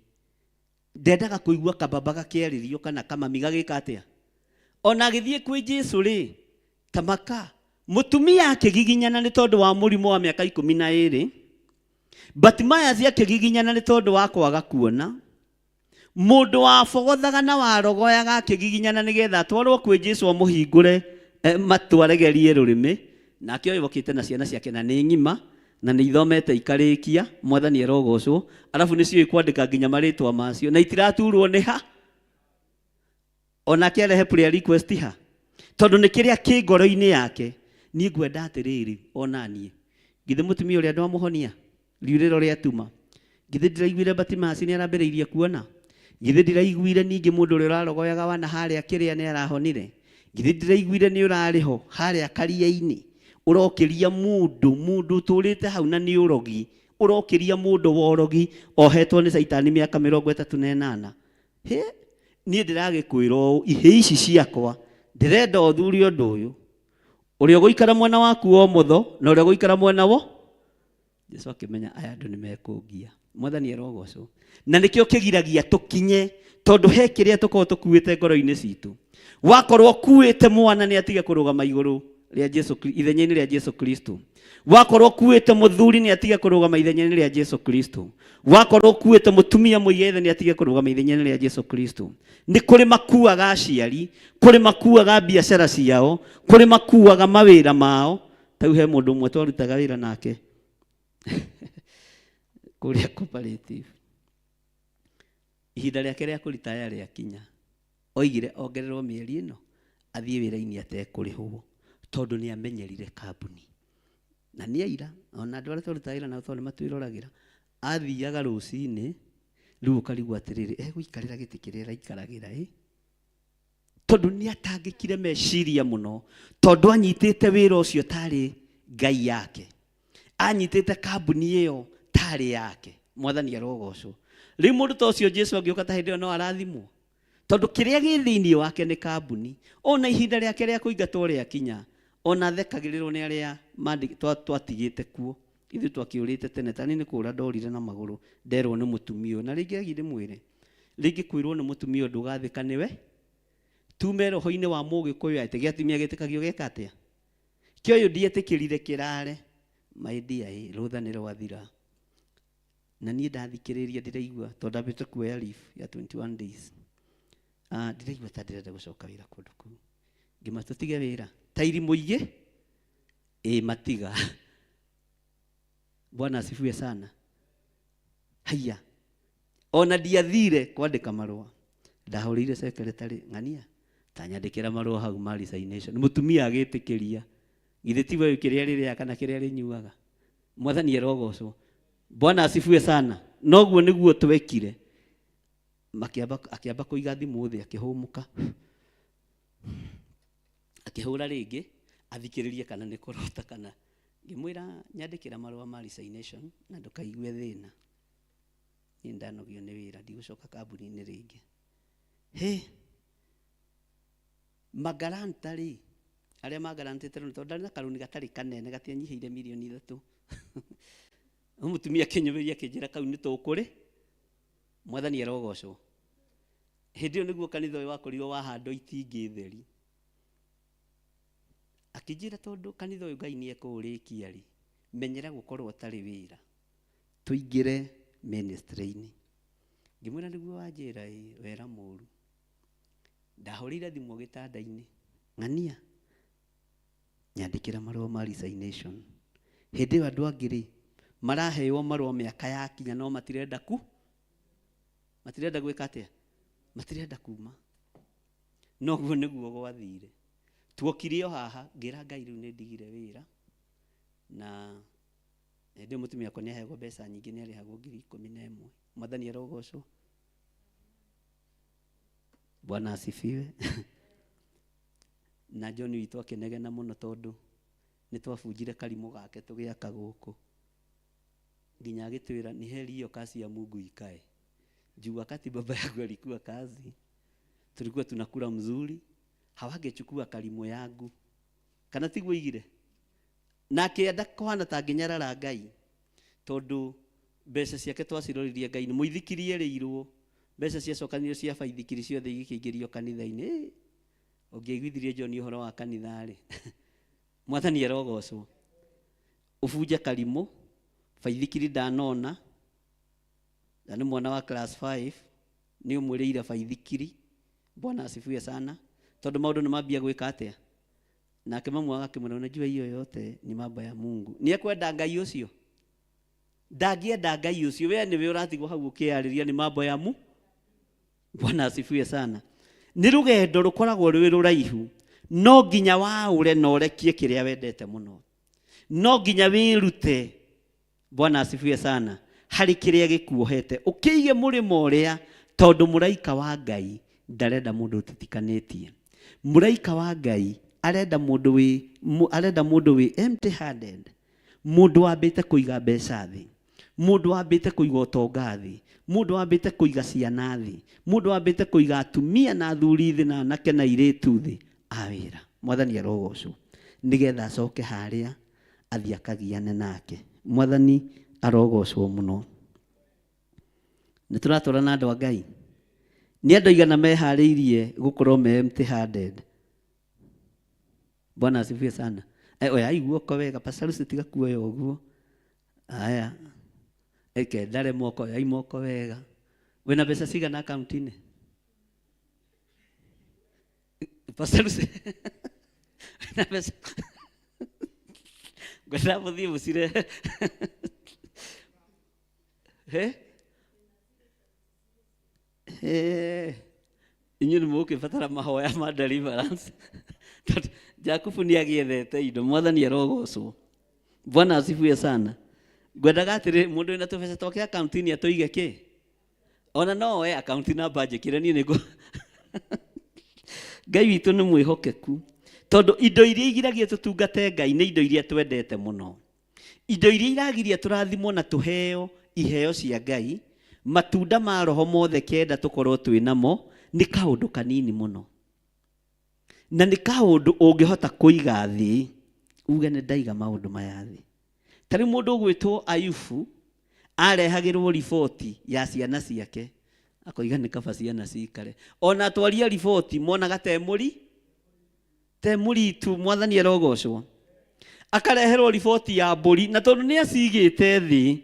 Ndendaga kũigua kababa gakĩarĩrio kana kamami gagĩka atĩa. Ona agĩthiĩ kwĩ Jesũ rĩ, tamaka mũtumia akĩgiginyana nĩ tondũ wa mũrimũ wa mĩaka 12. Bartimaeus akĩgiginyana nĩ tondũ wa kwaga kuona. Mũndũ wabogothaga na warogoyaga akĩgiginyana nĩgetha atwarwo kwĩ Jesũ amũhingũre matũ aregerie rũrĩmĩ. Nake ũyũ okĩte na ciana ciake na nĩ ng'ima na nĩ ithomete ikarĩkia, mwathani arogocwo. Arabu nĩciũĩ kwandĩka nginya marĩtwa macio na itiraturwo nĩ ha. Onake arehe prayer request ha, tondũ nĩ kĩrĩa kĩ ngoro-inĩ yake. Niĩ ngwenda atĩrĩrĩ, ona niĩ githĩ mũtumia ũrĩa ndwamũhonia riurĩro rĩatuma, githĩ ndĩraiguire Bartimaeus nĩ arambĩrĩirie kuona, githĩ ndĩraiguire ningĩ mũndũ ũrĩa ũrarogoyaga wana harĩa kĩrĩa nĩ arahonire, githĩ ndĩraiguire nĩ ũrarĩ ho harĩa karia-inĩ ũrokĩria mũndũ mũndũ ũtũrĩte hau na nĩ ũrogi, ũrokĩria mũndũ wa ũrogi ohetwo nĩ caitani mĩaka 38. He, niĩ ndĩragĩkwĩra ũũ, ihĩĩ ici ciakwa ndĩrenda ũthure ũndũ ũyũ, ũrĩa ũgũikara mwena waku wa ũmotho na ũrĩa ũgũikara mwena wo. Jesũ akĩmenya aya andũ nĩ mekũngia. Mwathani arogocwo. Na nĩkĩo kĩgiragia tũkinye, tondũ he kĩrĩa tũkoragwo tũkuĩte ngoro-inĩ citũ. Wakorwo ũkuĩte mwana nĩ atige kũrũgama igũrũ rĩa Jesũ ithenya-inĩ rĩa Jesũ Kristo. Wakorwo ũkuĩte mũthuri nĩ atige kũrũgama ithenya-inĩ rĩa Jesũ Kristo. Wakorwo ũkuĩte mũtumia mũigethe nĩ atige kũrũgama ithenya-inĩ rĩa Jesũ Kristo. Nĩ kũrĩ makuaga aciari, kũrĩ makuaga biacara ciao, kũrĩ makuaga mawĩra mao. Tau he mũndũ ũmwe twarutaga wĩra nake kũrĩa cooperative. Ihinda rĩake rĩa kũritaya rĩakinya, oigire ongererwo mĩeri ĩno athiĩ wĩra-inĩ atekũrĩhwo, tondũ nĩ amenyerire kambuni. Na nĩ aira, ona andũ arĩa twarutaga wĩra nao tondũ nĩ matwĩroragĩra. Athiaga rũcinĩ, rĩu ũkarigwo atĩrĩrĩ, egũikarĩra gĩtĩ kĩrĩa araikaragĩra ĩ? Tondũ nĩ atangĩkire meciria mũno, tondũ anyitĩte wĩra ũcio tarĩ Ngai yake. Anyitĩte kambuni ĩyo tarĩ yake. Mwathani arogocwo. Rĩu mũndũ ta ũcio Jesũ angĩũka ta hĩndĩ ĩyo no arathimwo. Tondũ kĩrĩa gĩ thĩinĩ wake nĩ kambuni. Ona ihinda rĩake rĩa kũingatwo rĩakinya, ona athekagĩrĩrwo nĩ arĩa twatigĩte kuo. Ithuĩ twakĩũrĩte tene, ta niĩ nĩ kũũra ndorire na magũrũ, nderwo nĩ mũtumia ũyũ. Na rĩngĩ agi ndĩmwĩre, rĩngĩ kwĩrwo nĩ mũtumia ũyũ ndũgathĩka nĩwe. Tume roho-inĩ wa mũgĩkũyũ atĩ gĩatumia gĩtĩkagio geka atĩa? Kĩ ũyũ ndietĩkĩrire kĩrare. My dear, rũtha nĩ rwathira. Na niĩ ndathikĩrĩria ndĩraigua, tondũ ndambĩte kuoya leave ya 21 days. Ndĩraigua ta ndĩrenda gũcoka wĩra kũndũ kũu. Ngĩma tũtige wĩra. Ta irimũ igĩ? Ĩ matiga. Bwana asifiwe sana. Haiya. Ona ndiathire kwandĩka marũa. Ndahũrĩire secretary ng'ania. Ta nyandĩkĩra marũa hau ma resignation. Mũtumia agĩtĩkĩria. Githĩ ti we kĩrĩa rĩrĩaga kana kĩrĩa rĩnyuaga. Mwathani arogocwo. Bwana asifiwe sana. Noguo nĩguo twekire. Akĩamba kũiga thimũ thĩ akĩhũmũka. Akĩhũra rĩngĩ athikĩrĩrie kana nĩ kũrota kana. Ngĩmwĩra nyandĩkĩra marũa ma resignation na ndũkaigue thĩna. Niĩ ndanogio nĩ wĩra, ndigũcoka kambuni-inĩ rĩngĩ. Hĩ! Magaranta rĩ, arĩa magarantĩte rũni, tondũ ndarĩ na karũni gatarĩ kanene, gatianyihĩire mirioni 3. No mũtumia akĩnyũmĩrĩria akĩnjĩra kau nĩ tũkũrĩ, Mwathani arogocwo. Hĩndĩ ĩyo nĩguo kanitha ũyũ wakorirwo wahandwo itingĩ theri. Akĩnjĩra tondũ kanitha ũyũ Ngai nĩ ekũũrĩkia rĩ, menyera gũkorwo ũtarĩ wĩra. Tũingĩre ministry-inĩ. Ngĩmwĩra nĩguo wanjĩra ĩ, wera mũru. Ndahũrĩire thimũ gĩtanda-inĩ. Ng'ania, nyandĩkĩra marũa ma resignation. Hĩndĩ ĩyo andũ angĩ rĩ, maraheo marũa mĩaka yakinya no matirenda ku? Matirenda gwĩka atĩa? Matirenda kuma. Noguo nĩguo gwathire. Tuokire o haha, ngĩra Ngai rĩu nĩ ndigire wĩra. Na hĩndĩ ĩyo mũtumia wakwa nĩ aheagwo mbeca nyingĩ, nĩ arĩhagwo ngiri 11. Mwathani arogocwo. Bwana asifiwe. Na John witũ akĩnegena mũno tondũ nĩ twabunjire karimũ gake tũgĩaka gũkũ. Nginya agĩtwĩra ni heri hiyo kazi ya Mungu ikae. Juu wakati baba yangu alikuwa kazi, tulikuwa tunakula mzuri, hawangechukua karimũ yangu. Kana tiguo igire? Na akĩenda kũhana ta ngĩnyarara Ngai. Tondũ mbeca ciake twaciroririe Ngai-inĩ. Mũithikiri erĩirwo mbeca ciacokanĩrio cia baithikiri ciothe igĩkĩingĩrio kanitha-inĩ. Ĩ, ũngĩaiguithirie John ũhoro wa kanitha-rĩ, Mwathani arogocwo. Ũbunje karimũ, baithikiri ndanona, na nĩ mwana wa class 5, nĩ ũmwĩrĩire baithikiri. Bwana asifiwe sana. Tondũ maũndũ nĩ mambia gwĩka atĩa? Nake mamu agakĩmwĩra, unajua hiyo yote ni mambo ya Mungu. Nĩ ekwenda Ngai ũcio? Ndangĩenda Ngai ũcio. We nĩwe ũratigwo hau ũkĩyarĩria nĩ mambo ya Mungu. Bwana asifiwe sana. Nĩ rũgendo rũkoragwo rwĩ rũraihu. No nginya waũre na ũrekie kĩrĩa wendete mũno. No nginya wĩrute. Bwana asifiwe sana. Harĩ kĩrĩa gĩkuohete. Ũkĩige mũrĩmo ũrĩa, tondũ mũraika wa Ngai ndarenda mũndũ ũtitikanĩtie. Mũraika wa Ngai arenda mũndũ wĩ, arenda mũndũ wĩ empty handed. Mũndũ wambĩte kũiga mbeca thĩ. Mũndũ wambĩte kũiga ũtonga thĩ. Mũndũ wambĩte kũiga ciana thĩ. Mũndũ wambĩte kũiga atumia na athuri thĩ na anake na airĩtu thĩ. A wĩra. Mwathani arogocwo. Nĩgetha acoke harĩa athiĩ akagiane nake. Mwathani arogocwo mũno. Nĩ tũratwara na andũ a Ngai. Nĩ andũ aigana meharĩirie gũkorwo me empty handed. Bwana asifiwe sana. Oya guoko wega, Pastor Lucy tiga kuoya ũguo. Aya. Eke ndare moko, oya moko wega. Wĩna mbeca cigana akaunti-inĩ? Pastor Lucy. Wĩna mbeca. Ngwenda mũthiĩ mũcire. He? He. Inyuĩ nĩ mũgũkĩbatara mahoya ma deliverance. Tondũ Jakubu nĩ agĩethete indo, Mwathani arogocwo. Bwana asifiwe sana. Ngwendaga atĩrĩ, mũndũ wĩna tũbeca twake akaunti-inĩ atũige kĩ? Ona no oe akaunti namba njĩkĩre niĩ nĩngũ. Ngai witũ nĩ mwĩhokeku. Tondũ indo iria igiragia tũtungate Ngai nĩ indo iria twendete mũno. Indo iria iragiria tũrathimwo na tũheo iheo cia Ngai, matunda ma roho mothe kenda tũkorwo twĩ namo, nĩ kaũndũ kanini mũno. Na nĩ kaũndũ ũngĩhota kũiga thĩ, uge nĩ ndaiga maũndũ maya thĩ. Ta rĩu mũndũ ũgwĩtwo Ayubu, arehagĩrwo riboti ya ciana ciake, akoiga nĩ kaba ciana cikare. Ona atwaria riboti, monaga te mũritu, Mwathani arogocwo. Akareherwo riboti ya mbũri, na tondũ nĩ acigĩte thĩ,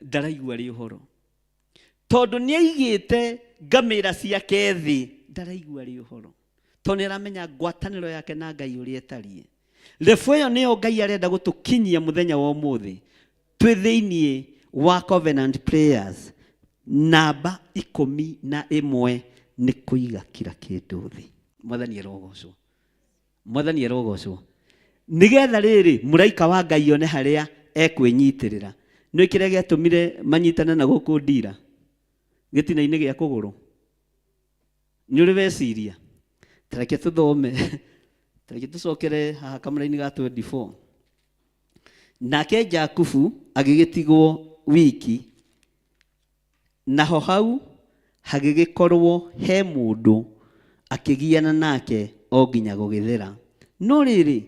ndaraigua rĩ ũhoro. Tondũ nĩ aigĩte ngamĩra ciake thĩ, ndaraigua rĩ ũhoro. Tondũ nĩ aramenya ngwatanĩro yake na Ngai ũrĩa ĩtariĩ. Rebu ĩyo nĩyo Ngai arenda gũtũkinyia mũthenya wa ũmũthĩ. Twĩ thĩiniĩ wa Covenant Prayers, namba 11 nĩ kũiga kila kĩndũ thĩ. Mwathani arogocwo. Mwathani arogocwo. Nĩgetha rĩrĩ mũraika wa Ngai one harĩa ekwĩnyitĩrĩra. Nĩ kĩrĩa gĩatũmire manyitane na gũkũ ndira gĩtina-inĩ gĩa kũgũrũ. Nĩ ũrĩ weciria? Ta reke tũthome. Ta reke tũcokere haha kamũra-inĩ ga 24. Nake Jakubu agĩgĩtigwo wiki, naho hau hagĩgĩkorwo he mũndũ akĩgiana nake o nginya gũgĩthera. No rĩrĩ,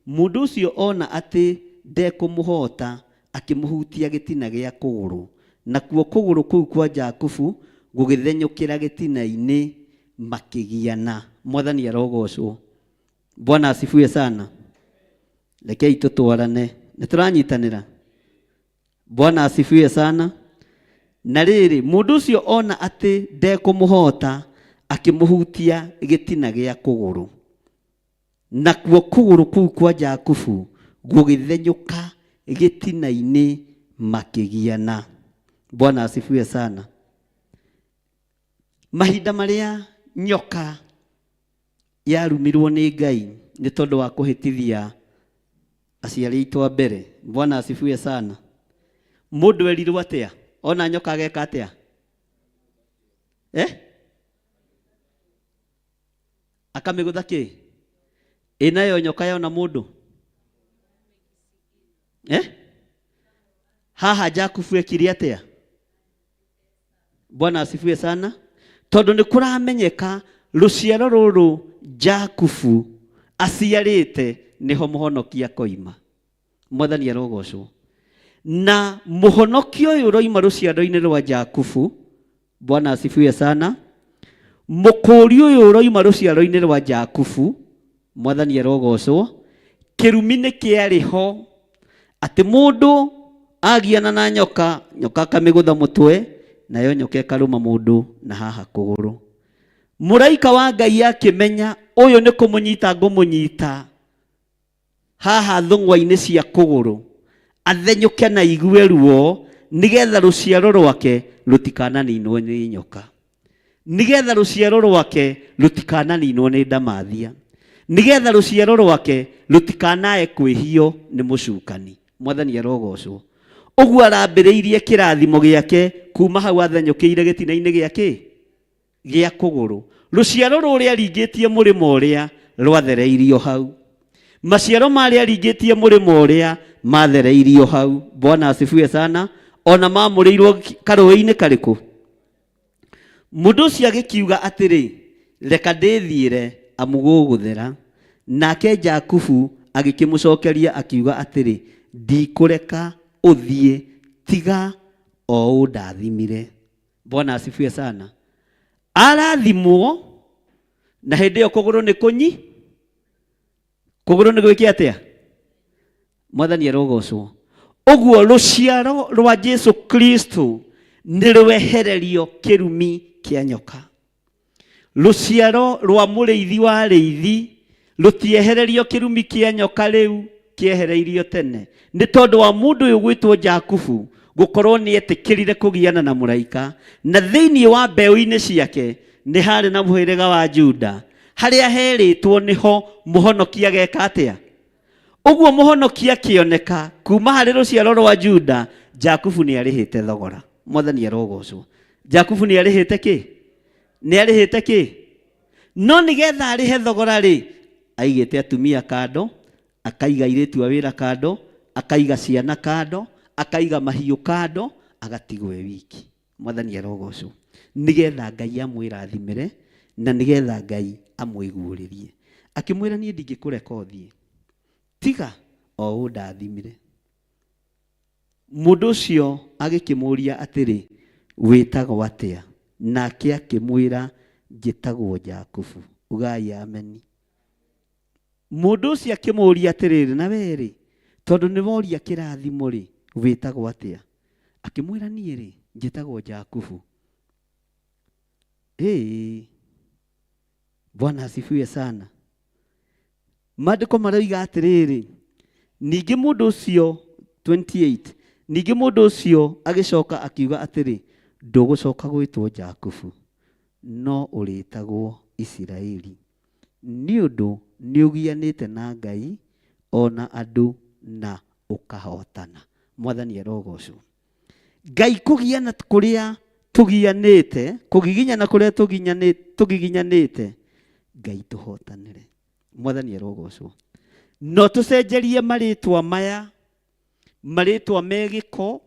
mũndũ ũcio ona atĩ ndekũmũhota, akĩmũhutia gĩtina gĩa kũgũrũ. Nakuo kũgũrũ kũu kwa Jakubu gũgĩthenyũkĩra gĩtina-inĩ, makĩgiana. Mwathani arogocwo. Bwana asifiwe sana. Rekei tũtwarane. Nĩ tũranyitanĩra. Bwana asifiwe sana. Na rĩrĩ, mũndũ ũcio ona atĩ ndekũmũhota, akĩmũhutia gĩtina gĩa kũgũrũ. Nakuo kũgũrũ kũu kwa Jakubu gũgĩthenyũka gĩtina-inĩ, makĩgiana. Bwana asifiwe sana. Mahinda marĩa nyoka yarumirwo nĩ Ngai nĩ tondũ wa kũhĩtithia aciari aitũ a mbere. Bwana asifiwe sana. Mũndũ erirwo atĩa? Ona nyoka ageka atĩa? Akamĩgũtha kĩ? Ĩnayo nyoka yona mũndũ? Haha Jakubu ekire atĩa? Bwana asifiwe sana. Tondũ nĩ kũramenyeka rũciaro rũrũ Jakubu aciarĩte nĩho mũhonokia akoima. Mwathani arogocwo. Na mũhonokia ũyũ ũroima rũciaro-inĩ rwa Jakubu, Bwana asifiwe sana. Mũkũũri ũyũ ũroima rũciaro-inĩ rwa Jakubu, Mwathani arogocwo. Kĩrumi nĩ kĩarĩ ho atĩ mũndũ agiana na nyoka, nyoka akamĩgũtha mũtwe, nayo nyoka ĩkarũma mũndũ na haha kũgũrũ. Mũraika wa Ngai akĩmenya ũyũ nĩ kũmũnyita ngũmũnyita haha thũng'wa-inĩ cia kũgũrũ, athenyũke na igue ruo, nĩgetha rũciaro rwake rũtikananinwo nĩ nyoka, nĩgetha rũciaro rwake rũtikananinwo nĩ ndamathia, nĩgetha rũciaro rwake rũtikanae kwĩhio nĩ mũcukani. Mwathani arogocwo. Ũguo arambĩrĩirie kĩrathimo gĩake kuma hau athenyũkĩire gĩtina-inĩ gĩake gĩa kũgũrũ. Rũciaro rũrĩa ringĩtie mũrĩmo ũrĩa rwathereirio hau, maciaro marĩa ringĩtie mũrĩmo ũrĩa mathereirio hau. Bwana asifiwe sana. Ona mamũrĩirwo karũĩ-inĩ karĩkũ? Mũndũ ũcio agĩkiuga atĩrĩ, reka ndĩthiĩre amu gũgũthera. Nake Jakubu agĩkĩmũcokeria akiuga atĩrĩ, ndikũreka ũthiĩ tiga o ũndathimire. Bwana asifiwe sana. Arathimwo na hĩndĩ ĩyo kũgũrũ nĩ kũnyi, kũgũrũ nĩ gwĩke atĩa? Mwathani arogocwo. Ũguo rũciaro rwa Jesu Kristo nĩ rwehererio kĩrumi kĩa nyoka. Rũciaro rwa mũrĩithi wa arĩithi rũtiehererio kĩrumi kĩa nyoka rĩu kĩehereirio tene, nĩ tondũ wa mũndũ ũyũ gwĩtwo Jakubu gũkorwo nĩ etĩkĩrire kũgiana na mũraika, na thĩinĩ wa mbeũ-inĩ ciake nĩ harĩ na mũhĩrĩga wa Juda, harĩa herĩtwo nĩho mũhonokia ageka atĩa? Ũguo mũhonokia akĩoneka kuma harĩ rũciaro rwa Juda, Jakubu nĩ arĩhĩte thogora. Mwathani arogocwo. Jakubu nĩ arĩhĩte kĩ? Nĩ arĩhĩte kĩ? No nĩgetha arĩhe thogora rĩ, aigĩte atumia kando, akaiga airĩtu a wĩra kando, akaiga ciana kando, akaiga mahiũ kando, agatigwo e wiki. Mwathani arogocwo. Nĩgetha Ngai amwĩrathimĩre na nĩgetha Ngai amwĩguũrĩrie. Akĩmwĩra niĩ ndingĩkũreka ũthiĩ, tiga o ũndathimire. Mũndũ ũcio agĩkĩmũũria atĩrĩ, wĩtagwo atĩa? Nake akĩmwĩra, njĩtagwo Jakubu. Ugai ameni. Mũndũ ũcio akĩmũũria atĩrĩrĩ, na we rĩ, tondũ nĩ woria kĩrathimo rĩ, wĩtagwo atĩa? Akĩmwĩra, niĩ rĩ, njĩtagwo Jakubu. Ĩĩ, Bwana asifiwe sana. Maandĩko maroiga atĩrĩrĩ, ningĩ mũndũ ũcio 28, ningĩ mũndũ ũcio agĩcoka akiuga atĩrĩ, ndũgũcoka gwĩtwo Jakubu, no ũrĩtagwo Isiraeli, nĩ ũndũ nĩũgianĩte na Ngai o na andũ na ũkahotana. Mwathani arogocwo. Ngai kũgiana kũrĩa tũgianĩte, kũgiginyana kũrĩa tũgiginyanĩte, Ngai tũhotanĩre. Mwathani arogocwo. No tũcenjerie marĩtwa maya, marĩtwa me gĩko,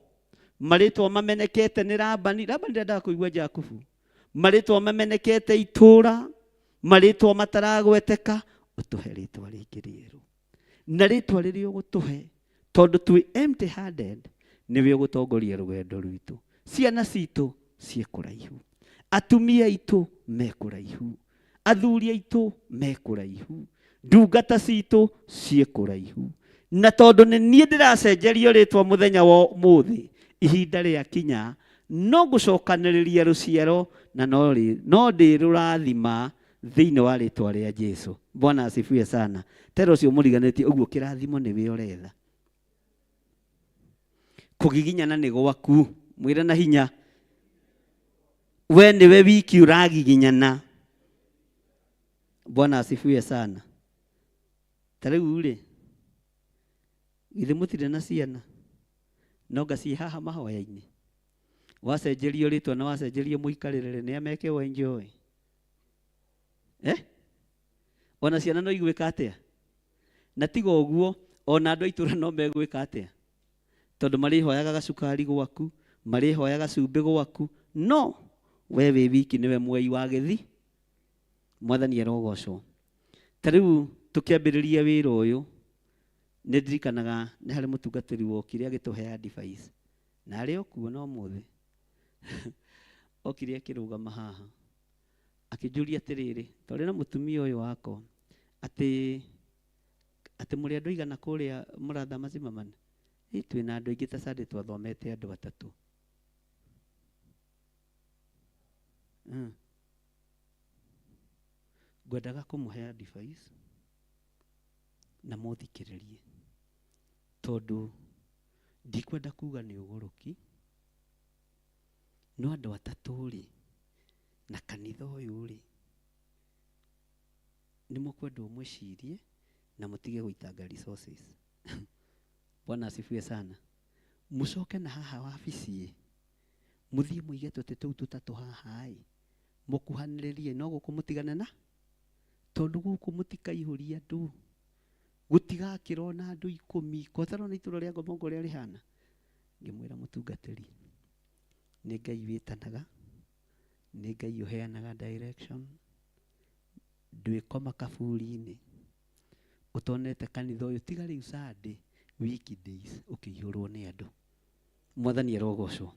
marĩtwa mamenekete nĩ Labani. Labani ndendaga kũigua Jakubu. Marĩtwa mamenekete itũra, marĩtwa mataragweteka, ũtũhe rĩtwa rĩngĩ rĩerũ. Na rĩtwa rĩrĩa ũgũtũhe, tondũ twĩ empty handed, nĩwe ũgũtongoria rũgendo rwitũ. Ciana citũ ciĩ kũraihu, atumia aitũ me kũraihu, athuri aitũ me kũraihu, ndungata citũ ciĩ kũraihu. Na tondũ nĩ niĩ ndĩracenjerio rĩtwa mũthenya wa ũmũthĩ, ihinda rĩakinya no ngũcokanĩrĩria rũciaro na no ndĩrũrathima thĩinĩ wa rĩtwa rĩa Jesu. Bwana asifiwe sana. Tera ũcio mũriganĩtie ũguo kĩrathimo nĩwe ũretha. Kũgiginyana nĩ gwaku, mwĩre na hinya. We nĩwe wiki ũragiginyana. Bwana asifiwe sana. Ta rĩu rĩ, githĩ mũtirĩ na ciana? No ngaciĩ haha mahoya-inĩ. Wacenjerio rĩtwa na wacenjerio mũikarĩre rĩ, nĩ ameke wa enjoy. Ona ciana no igwĩka atĩa? Na tiga ũguo, ona andũ a itũũra no megwĩka atĩa? Tondũ marĩhoyaga gacukari gwaku, marĩhoyaga cumbĩ gwaku, no we wĩ wiki nĩwe mwei wa gĩthi. Mwathani arogocwo. Ta rĩu tũkĩambĩrĩria wĩra ũyũ, Nĩ ndirikanaga nĩ harĩ mũtungatĩri wokire agĩtũhe advice na arĩ o kuo na ũmũthĩ. Okire akĩrũgama haha akĩnjũria atĩrĩrĩ, twarĩ na mũtumia ũyũ wakwa atĩ atĩ mũrĩ andũ aigana kũrĩa mũrathama Zimmerman? Ĩ twĩna andũ aingĩ ta Sunday twathomete andũ atatũ. Ngwendaga kũmũhe advice na mũthikĩrĩrie tondũ ndikwenda kuga nĩ ũgũrũki no andũ atatũ rĩ na kanitha ũyũ rĩ nĩ mũkwendwo mwĩcirie na mũtige gũitanga resources. Bwana asifiwe sana. Mũcoke na haha wabici ĩ mũthiĩ mũige tũtĩ tũu tũtatũ haha ĩ mũkuhanĩrĩrie no gũkũ mũtigane na tondũ gũkũ mũtikaihũria andũ gũtigakĩrwo na andũ ikũmi kotarona itũra rĩa Ngomongo ũrĩa rĩhana. Ngĩmwĩra mũtungatĩri nĩ Ngai wĩtanaga, nĩ Ngai ũheanaga direction, ndwĩkoma kaburi-inĩ ũtonete kanitha ũyũ tiga rĩu Sunday weekdays ũkĩihũrwo nĩ andũ. Mwathani arogocwo.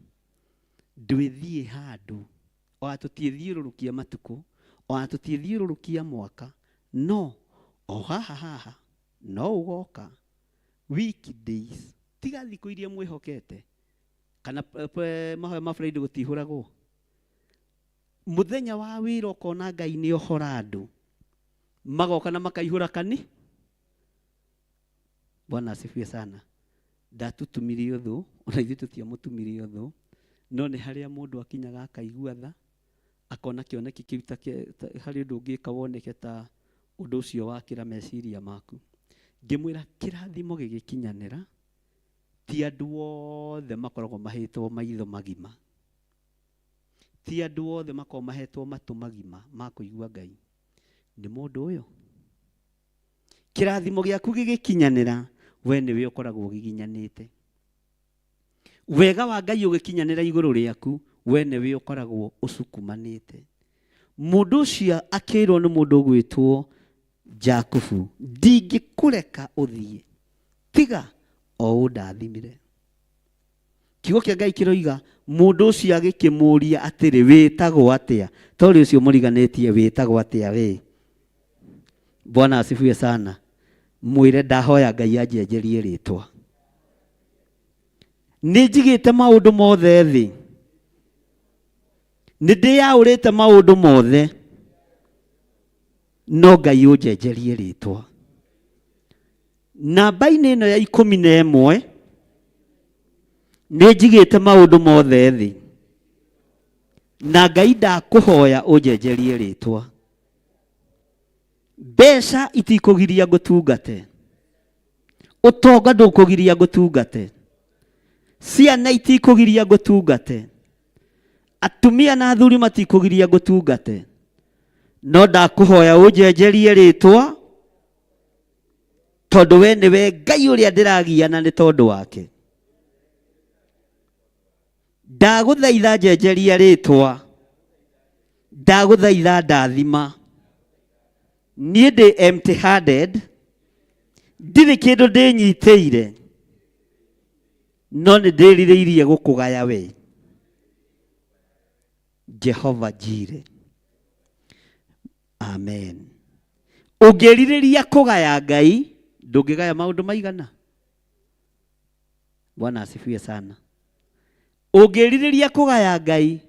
Ndwĩthiĩ handũ ona tũtiĩthiũrũrũkia matukũ ona tũtiĩthiũrũrũkia mwaka no o haha haha no ũgoka weekdays tiga thikũ iria mwĩhokete kana mahoya ma Friday gũtihũragwo mũthenya wa wĩra ũkona Ngai nĩ ohora andũ magoka na makaihũra kani. Bwana asifiwe sana. Ndatutumirie ũthũ ona ithuĩ tũtiamũtumirie ũthũ no nĩ harĩa mũndũ akinyaga akaigua tha akona kĩoneki kĩu ta harĩ ũndũ ũngĩka woneke ta ũndũ ũcio wakĩra meciria maku. Ngĩmwĩra kĩrathimo gĩgĩkinyanĩra ti andũ othe makoragwo mahetwo maitho magima, ti andũ othe makoragwo mahetwo matũ magima ma kũigua Ngai. Nĩ mũndũ ũyũ kĩrathimo gĩaku gĩgĩkinyanĩra we nĩwe ũkoragwo ũgiginyanĩte. Wega wa Ngai ũgĩkinyanĩra igũrũ rĩaku we nĩwe ũkoragwo ũcukumanĩte. Mũndũ ũcio akĩrwo nĩ mũndũ ũgwĩtwo Jakubu, ndingĩkũreka ũthiĩ tiga o ũndathimire. Kiugo kĩa Ngai kĩroiga mũndũ ũcio agĩkĩmũria atĩrĩ, wĩtagwo atĩa? Torĩ ũcio mũriganĩtie wĩtagwo atĩa we? Bwana asifiwe sana. Mwĩre ndahoya Ngai anjenjerie rĩtwa. Nĩ njigĩte maũndũ mothe thĩ, nĩ ndĩyaũrĩte maũndũ mothe, no Ngai ũnjenjerie rĩtwa. Namba-inĩ ĩno ya 11 nĩ njigĩte maũndũ mothe thĩ, na Ngai ndakũhoya ũnjenjerie rĩtwa. Mbeca itikũgiria ngũtungate, ũtonga ndũkũgiria ngũtungate, ciana itikũgiria ngũtungate, atumia na athuri matikũgiria ngũtungate, no ndakũhoya ũnjenjerie rĩtwa tondũ we nĩwe Ngai ũrĩa ndĩragiana nĩ tondũ wake. Ndagũthaitha njenjeria rĩtwa, ndagũthaitha ndathima. Niĩ ndĩ empty handed, ndirĩ kĩndũ ndĩnyitĩire, no nĩ ndĩrirĩirie gũkũgaya we Jehova Jire. Amen. Ũngĩrirĩria kũgaya Ngai ndũngĩgaya maũndũ maigana. Bwana asifiwe sana. Ũngĩrirĩria kũgaya Ngai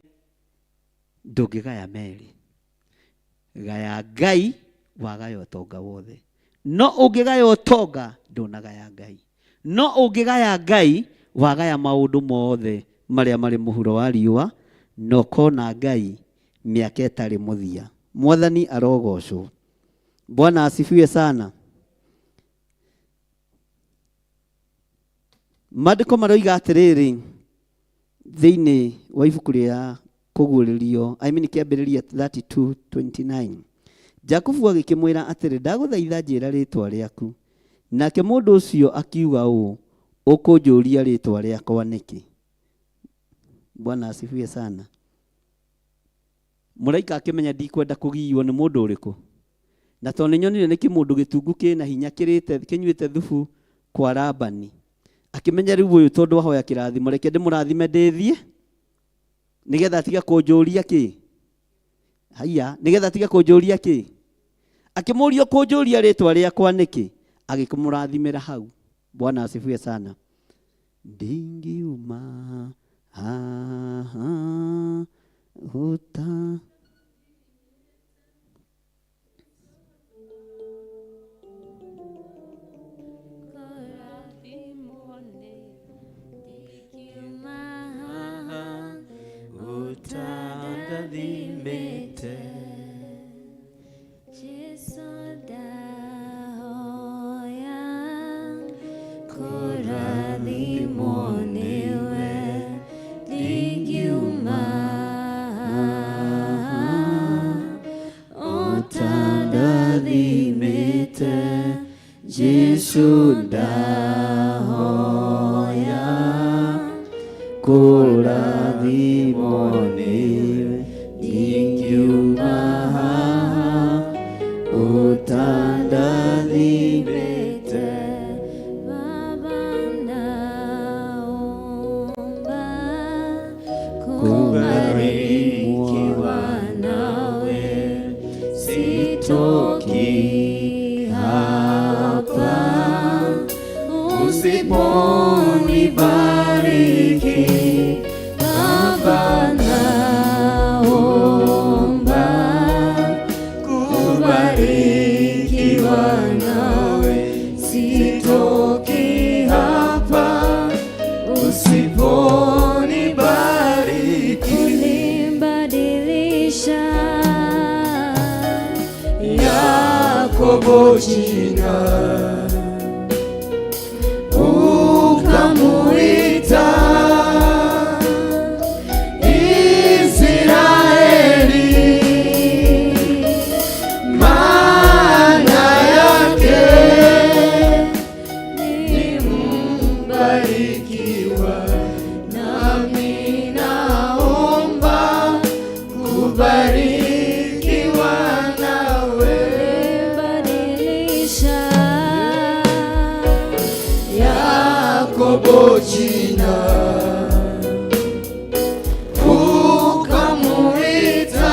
ndũngĩgaya merĩ. Gaya Ngai wagaya ũtonga wothe, no ũngĩgaya ũtonga ndũnagaya Ngai, no ũngĩgaya Ngai wagaya maũndũ mothe marĩa marĩ mũhuro wa riũa na ũkona Ngai mĩaka ĩtarĩ mũthia. Mwathani arogocwo. Bwana asifiwe sana. Maandĩko maroiga atĩrĩrĩ thĩinĩ wa ibuku rĩa kũguũrĩrio, I mean kĩambĩrĩria 32:29. Jakubu agĩkĩmwĩra atĩrĩ, ndagũthaitha njĩra rĩtwa rĩaku. Nake mũndũ ũcio akiuga ũũ, ũkũnjũria rĩtwa rĩakwa nĩkĩ? Bwana asifiwe sana. Mũraika akĩmenya ndikwenda kũgiywo nĩ mũndũ ũrĩkũ, na tondũ nĩ nyonire nĩ kĩmũndũ gĩtungu kĩna hinya kĩrĩte kĩnyuĩte thubu Kwa Labani akĩmenya rĩu ũyũ tondũ ahoya kĩrathimo, reke ndĩmũrathime ndĩthiĩ nĩgetha atige kũnjũria kĩ haiya, nĩgetha atige kũnjũria kĩ. Akĩmũria kũnjũria rĩtwa rĩakwa nĩkĩ, agĩkĩmũrathimĩra hau. Bwana asifiwe sana. Ndingiuma haha uta Utandathimĩte. Jesu ndahoya kũrathimwo nĩwe, ndingiuma haha ũtandathimĩte. Jesu ndahoya kũrathimwo nĩwe, ndingiuma haha ũtandathimĩte. Baba naomba kubarikiwa nawe, sitoki hapa usiponibariki. Baba naomba kubarikiwa nawe, sitoki hapa Usiponibariki. Ulimbadilisha Yakobo jina ukamuita Israeli, maana yake ni mbarikiwa. Nami naomba kubarikiwa nawe. Ulimbadilisha Yakobo jina ukamuita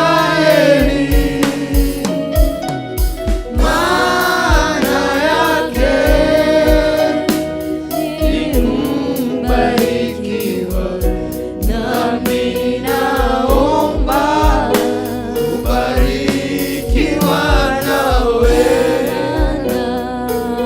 Israeli, maana yake ni mbarikiwa. Nami naomba kubarikiwa nawe. Naomba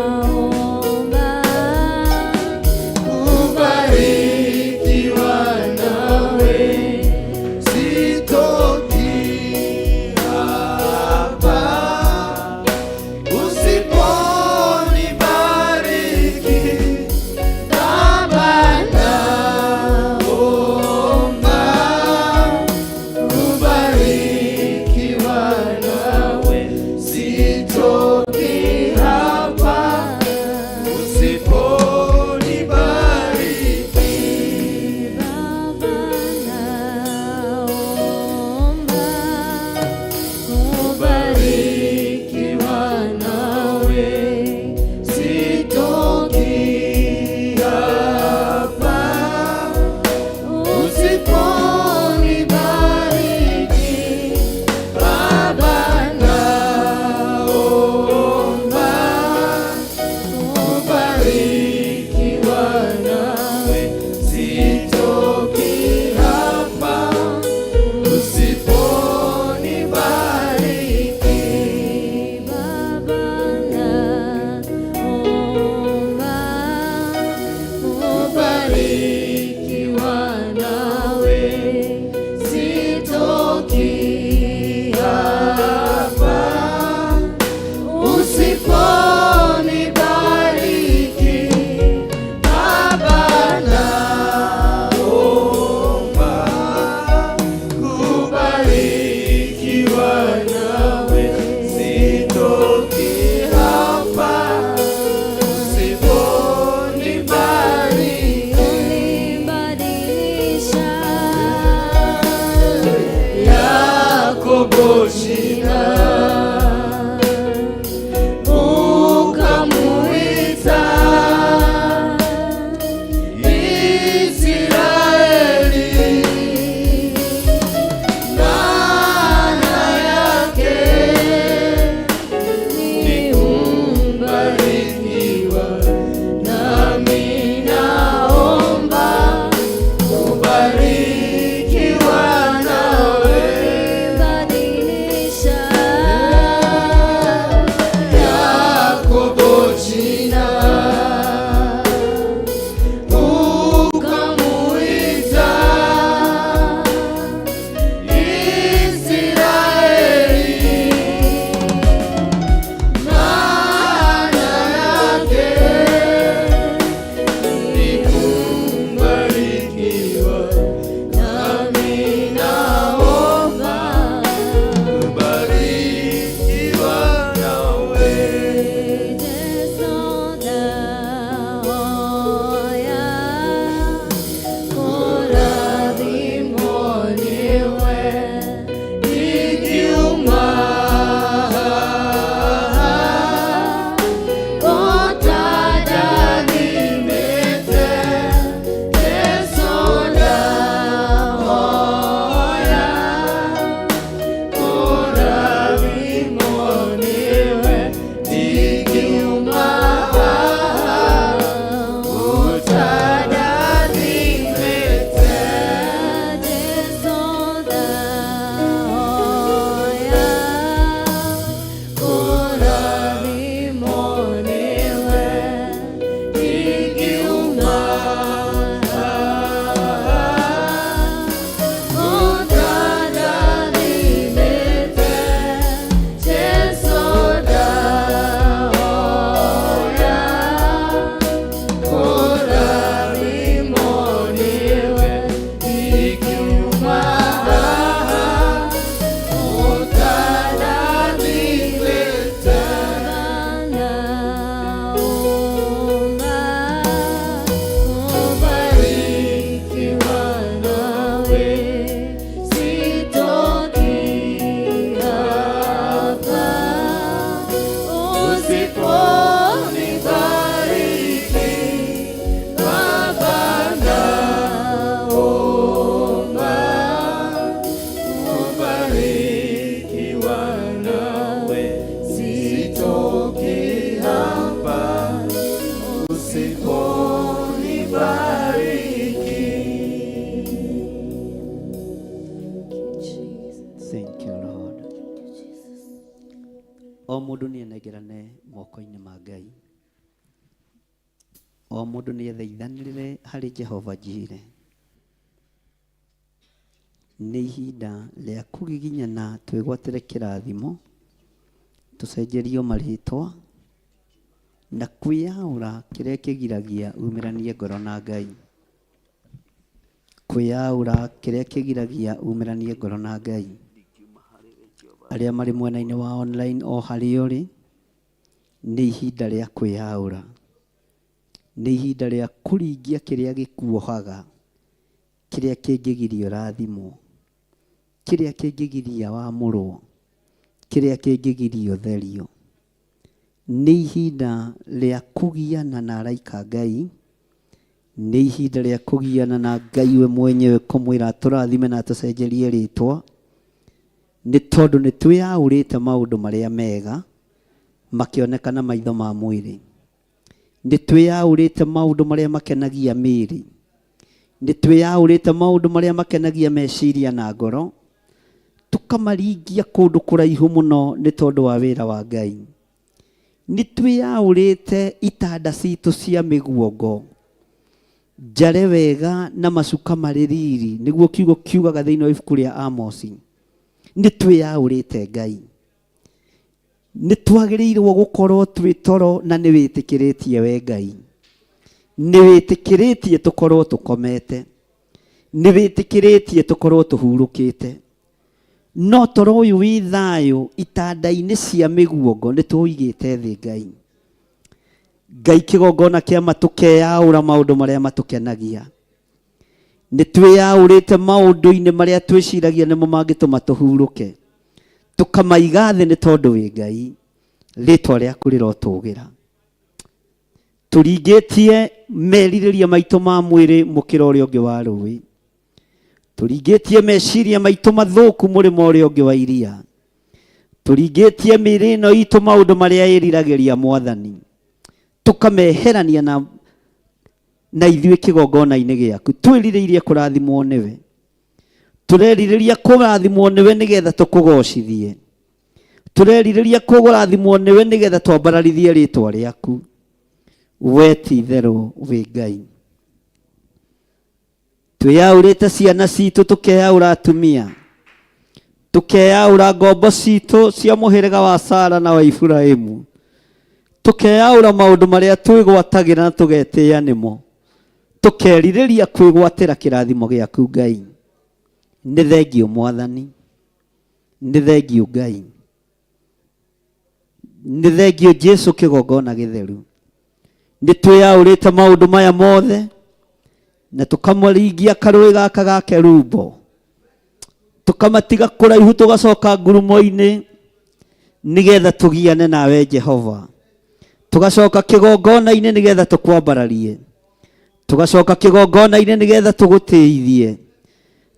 Twĩnengerane moko-inĩ ma Ngai. O mũndũ nĩ ethaithanĩrĩre harĩ Jehova Jire. Nĩ ihinda rĩa kũgiginyana twĩgwatĩre kĩrathimo, tũcenjerio marĩtwa, na kwĩyaũra kĩrĩa kĩgiragia umĩranie ngoro na Ngai. Kwĩyaũra kĩrĩa kĩgiragia umĩranie ngoro na Ngai. Arĩa marĩ mwena-inĩ wa online o harĩa ũrĩ, nĩ ihinda rĩa kwĩyaũra. Nĩ ihinda rĩa kũringia kĩrĩa gĩkuohaga, kĩrĩa kĩngĩgiria ũrathimwo, kĩrĩa kĩngĩgiria wamũrwo, kĩrĩa kĩngĩgiria ũtherio. Nĩ ihinda rĩa kũgiana na araika a Ngai, nĩ ihinda rĩa kũgiana na Ngai we mwenyewe kũmwĩra atũrathime na atũcenjerie rĩtwa, nĩ tondũ nĩ twĩyaũrĩte maũndũ marĩa mega makĩoneka na maitho ma mwĩrĩ. Nĩ twĩyaũrĩte maũndũ marĩa makenagia mĩĩrĩ. Nĩ twĩyaũrĩte maũndũ marĩa makenagia meciria na ngoro, tũkamaringia kũndũ kũraihu mũno nĩ tondũ wa wĩra wa Ngai. Nĩ twĩyaũrĩte itanda citũ cia mĩguongo njare wega na macuka marĩ riri, nĩguo kiugo kiugaga thĩinĩ wa ibuku rĩa Amosi. Nĩ twĩyaũrĩte Ngai. Nĩ twagĩrĩirwo gũkorwo twĩ toro na nĩ wĩtĩkĩrĩtie we Ngai. Nĩ wĩtĩkĩrĩtie tũkorwo tũkomete. Nĩ wĩtĩkĩrĩtie tũkorwo tũhurũkĩte. No toro ũyũ wĩ thayũ itanda-inĩ cia mĩguongo nĩ tũũigĩte thĩ Ngai. Ngai kĩgongona kĩa ma tũkeyaũra maũndũ marĩa matũkenagia. Nĩ twĩyaũrĩte maũndũ-inĩ marĩa twĩciragia nĩmo mangĩtũma tũhurũke. Tũkamaiga thĩ nĩ tondũ wĩ Ngai. Rĩtwa rĩaku rĩrotũgĩra. Tũringĩtie merirĩria maitũ ma mwĩrĩ mũkĩra ũrĩa ũngĩ wa rũĩ. Tũringĩtie meciria maitũ mathũku mũrĩmo ũrĩa ũngĩ wa iria. Tũringĩtie mĩĩrĩ ĩno itũ maũndũ marĩa ĩriragĩria Mwathani. Tũkameherania na na ithuĩ kĩgongona-inĩ gĩaku. Twĩrirĩirie kũrathimwo nĩwe. Tũrerirĩria kũrathimwo nĩwe nĩgetha tũkũgocithie. Tũrerirĩria kũrathimwo nĩwe nĩgetha twambararithie rĩtwa rĩaku. We ti itherũ wĩ Ngai. Twĩyaũrĩte ciana citũ, tũkeyaũra atumia, tũkeyaũra ngombo citũ cia mũhĩrĩga wa Sara na wa Iburahimu, tũkeyaũra maũndũ marĩa twĩgwatagĩra na tũgetĩĩa nĩmo, tũkerirĩria kwĩgwatĩra kĩrathimo gĩaku Ngai. Nĩ thengiũ Mwathani, nĩ thengiũ Ngai, nĩ thengiũ Jesu kĩgongona gĩtheru. Nĩ twĩyaũrĩte maũndũ maya mothe na tũkamaringia karũĩ gaka ga kerumbo, tũkamatiga kũraihu, tũgacoka ngurumo-inĩ nĩgetha tũgiane nawe Jehova, tũgacoka kĩgongona-inĩ nĩgetha tũkwambararie, tũgacoka kĩgongona-inĩ nĩgetha tũgũtĩithie,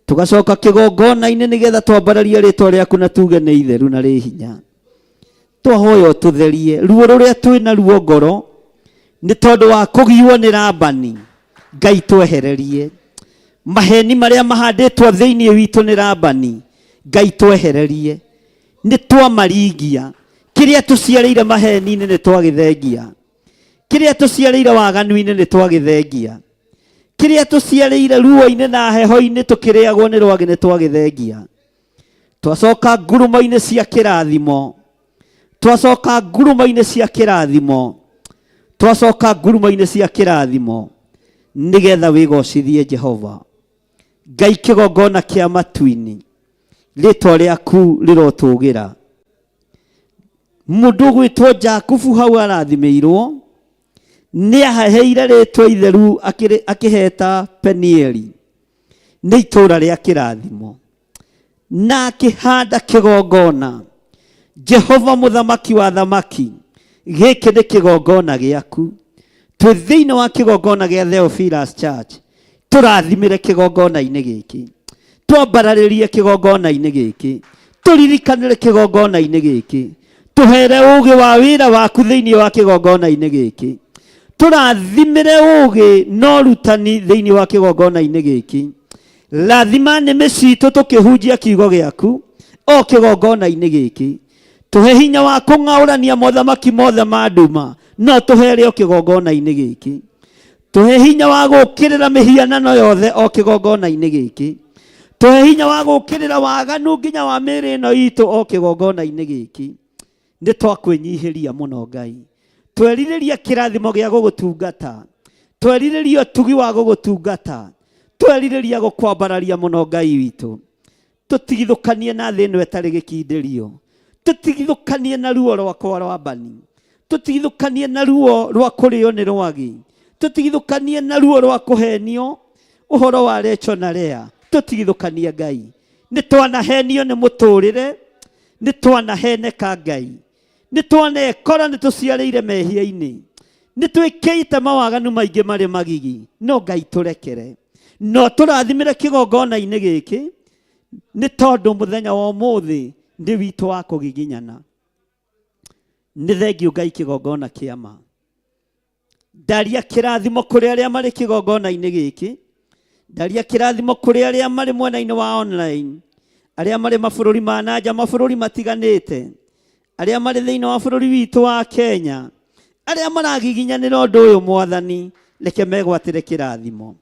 tũgacoka kĩgongona-inĩ nĩgetha twambararie rĩtwa rĩaku na tuge nĩ itheru na rĩ hinya. Twahoya ũtũtherie ruo rũrĩa twĩ naruo ngoro nĩ tondũ wa kũgiwo nĩ Labani. Ngai twehererie maheni marĩa mahandĩtwo thĩinĩ witũ nĩ Labani. Ngai twehererie, nĩ twamaringia. Kĩrĩa tũciarĩire maheni-inĩ nĩ twagĩthengia, kĩrĩa tũciarĩire waganu-inĩ nĩ twagĩthengia, kĩrĩa tũciarĩire ruo-inĩ na heho-inĩ tũkĩrĩagwo nĩ rwagĩ nĩ twagĩthengia. Twacoka ngurumo-inĩ cia kĩrathimo, twacoka ngurumo-inĩ cia kĩrathimo, twacoka ngurumo-inĩ cia kĩrathimo nĩgetha wĩgocithie Jehova Ngai kĩgongona kĩa matu-inĩ, rĩtwa rĩaku rĩrotũgĩra. Mũndũ ũgwĩtwo Jakubu hau arathimĩirwo nĩ aheire rĩtwa itheru akĩheta Penieli, nĩ itũũra rĩa kĩrathimo, na akĩhanda kĩgongona. Jehova mũthamaki wa thamaki, gĩkĩ nĩ kĩgongona gĩaku. Twĩ thĩinĩ wa kĩgongona gĩa Theophilus Church, tũrathimĩre kĩgongona-inĩ gĩkĩ, twambararĩrie kĩgongona-inĩ gĩkĩ, tũririkanĩre kĩgongona-inĩ gĩkĩ, tũhere ũgĩ wa wĩra waku thĩinĩ wa kĩgongona-inĩ gĩkĩ, tũrathimĩre ũgĩ na ũrutani thĩinĩ wa kĩgongona-inĩ gĩkĩ. Rathima nĩmĩ citũ tũkĩhunjia kiugo gĩaku o kĩgongona-inĩ gĩkĩ. Tũhe hinya wa kũng'aũrania mothamaki mothe ma nduma, no tũhere o kĩgongona-inĩ gĩkĩ. Tũhe hinya wa gũũkĩrĩra mĩhianano yothe o kĩgongona-inĩ gĩkĩ. Tũhe hinya wa gũũkĩrĩra waganu nginya wa mĩĩrĩ ĩno itũ o kĩgongona-inĩ gĩkĩ. Nĩ twakwĩnyihĩria mũno Ngai. Twerirĩria kĩrathimo gĩa gũgũtungata. Twerirĩria ũtugi wa gũgũtungata. Twerirĩria gũkwambararia mũno Ngai witũ. Tũtigithũkanie na thĩ ĩno ĩtarĩ gĩkindĩrio. Tũtigithũkanie na ruo rwakwa rwa mbani. Tũtigithũkanie na ruo rwa kũrĩo nĩ rwagĩ. Tũtigithũkanie na ruo rwa kũhenio ũhoro wa Recho na Lea. Tũtigithũkanie Ngai. Nĩ twanahenio nĩ mũtũrĩre, nĩ twanaheneka Ngai. Nĩ twanekora nĩ tũciarĩire mehia-inĩ. Nĩ twĩkĩte mawaganu maingĩ marĩ magigi, no Ngai tũrekere. No tũrathimĩre kĩgongona-inĩ gĩkĩ, nĩ tondũ mũthenya wa ũmũthĩ nĩ witũ wa kũgiginyana. Nĩ thengiũ Ngai kĩgongona kĩa ma. Ndaria kĩrathimo kũrĩ arĩa marĩ kĩgongona-inĩ gĩkĩ. Ndaria kĩrathimo kũrĩ arĩa marĩ mwena-inĩ wa online, arĩa marĩ mabũrũri ma na nja, mabũrũri matiganĩte, arĩa marĩ thĩinĩ wa bũrũri witũ wa Kenya, arĩa maragiginyanĩra ũndũ ũyũ Mwathani, reke megwatĩre kĩrathimo.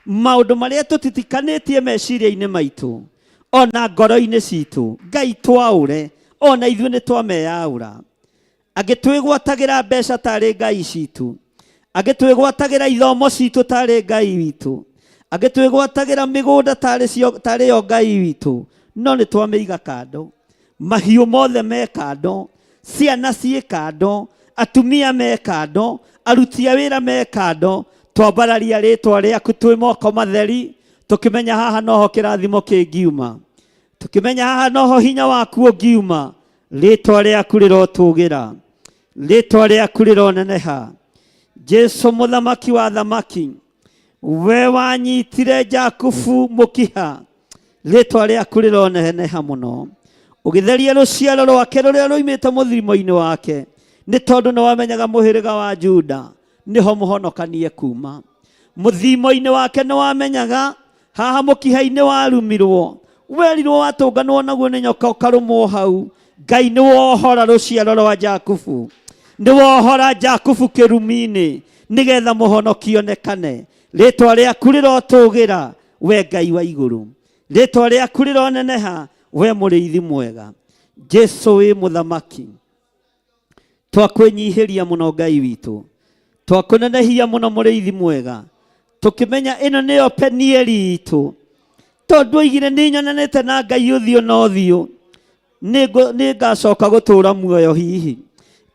Maũndũ marĩa tũtitikanĩtie meciria-inĩ maitũ, ona ngoro-inĩ citũ, Ngai twaũre, ona ithuĩ nĩ twameyaũra. Angĩ twĩgwatagĩra mbeca tarĩ Ngai citũ. Angĩ twĩgwatagĩra ithomo citũ tarĩ Ngai witũ. Angĩ twĩgwatagĩra mĩgũnda tarĩ cio, tarĩ yo Ngai witũ. No nĩ twamĩiga kando. Mahiũ mothe me kando, ciana ciĩ kando, atumia me kando, aruti a wĩra me kando. Twambararia rĩtwa rĩaku twĩ moko matheri, tũkĩmenya haha noho kĩrathimo kĩngiuma. Tũkĩmenya haha noho hinya waku ũngiuma. Rĩtwa rĩaku rĩrotũgĩra, rĩtwa rĩaku rĩroneneha. Jesu mũthamaki wa thamaki, we wanyitire Jakubu mũkiha, rĩtwa rĩaku rĩroneneha mũno. Ũgĩtheria rũciaro rwake rũrĩa rũimĩte mũthimo-inĩ wake, nĩ tondũ nĩ wamenyaga mũhĩrĩga wa Juda nĩho mũhonokanie kuma. Mũthimo-inĩ wake nĩ wamenyaga haha mũkiha-inĩ warumirwo, werirwo watũnganwo naguo nĩ nyoka ũkarũmwo hau. Ngai nĩ wohora rũciaro rwa Jakubu, nĩ wohora Jakubu kĩrumi-inĩ, nĩgetha mũhonoki onekane. Rĩtwa rĩaku rĩrotũgĩra, we Ngai wa igũrũ. Rĩtwa rĩaku rĩroneneha, we mũrĩithi mwega. Jesu wĩ mũthamaki. Twakwĩnyihĩria mũno Ngai witũ. Twakũnenehia mũno mũrĩithi mwega. Tũkĩmenya ĩno nĩyo Penieli itũ. Tondũ oigire nĩ nyonanĩte na Ngai ũthiũ na ũthiũ, nĩ ngacoka gũtũũra muoyo hihi.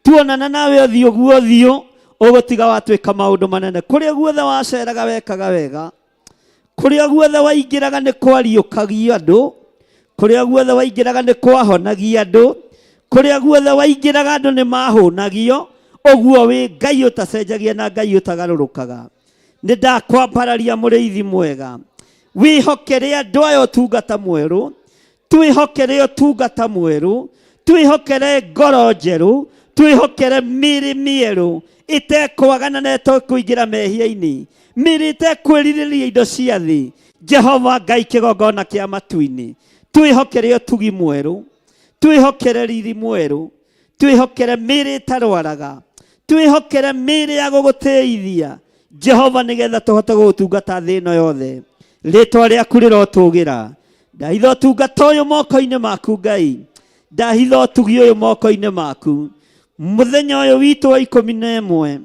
Tuonana nawe ũthiũ guo ũthiũ, ũgũtiga watuĩka maũndũ manene. Kũrĩa guothe waceraga wekaga wega. Kũrĩa guothe waingĩraga nĩ kwariũkagia andũ. Kũrĩa guothe waingĩraga nĩ kwahonagia andũ. Kũrĩa guothe waingĩraga andũ nĩ mahũnagio. Ũguo wĩ Ngai ũtacenjagia na Ngai ũtagarũrũkaga. Nĩ ndakwambararia mũrĩithi mwega. Wĩhokere andũ aya ũtungata mwerũ. Twĩhokere ũtungata mwerũ. Twĩhokere ngoro njerũ. Twĩhokere mĩĩrĩ mĩerũ ĩtekwagana na ĩtekũingĩra mehia-inĩ. Mĩĩrĩ ĩtekwĩrirĩria indo cia thĩ. Jehova Ngai kĩgongona kĩa matu-inĩ. Twĩhokere ũtugi mwerũ. Twĩhokere riri mwerũ. Twĩhokere mĩĩrĩ ĩtarwaraga. Twĩhokere mĩĩrĩ ya gũgũtĩithia. Jehova nĩgetha tũhote gũgũtungata thĩ ĩno yothe. Rĩtwa rĩaku rĩrotũgĩra. Ndahitha ũtungata ũyũ moko-inĩ maku Ngai. Ndahitha ũtugi ũyũ moko-inĩ maku. Mũthenya ũyũ witũ wa ikũmi na ĩmwe,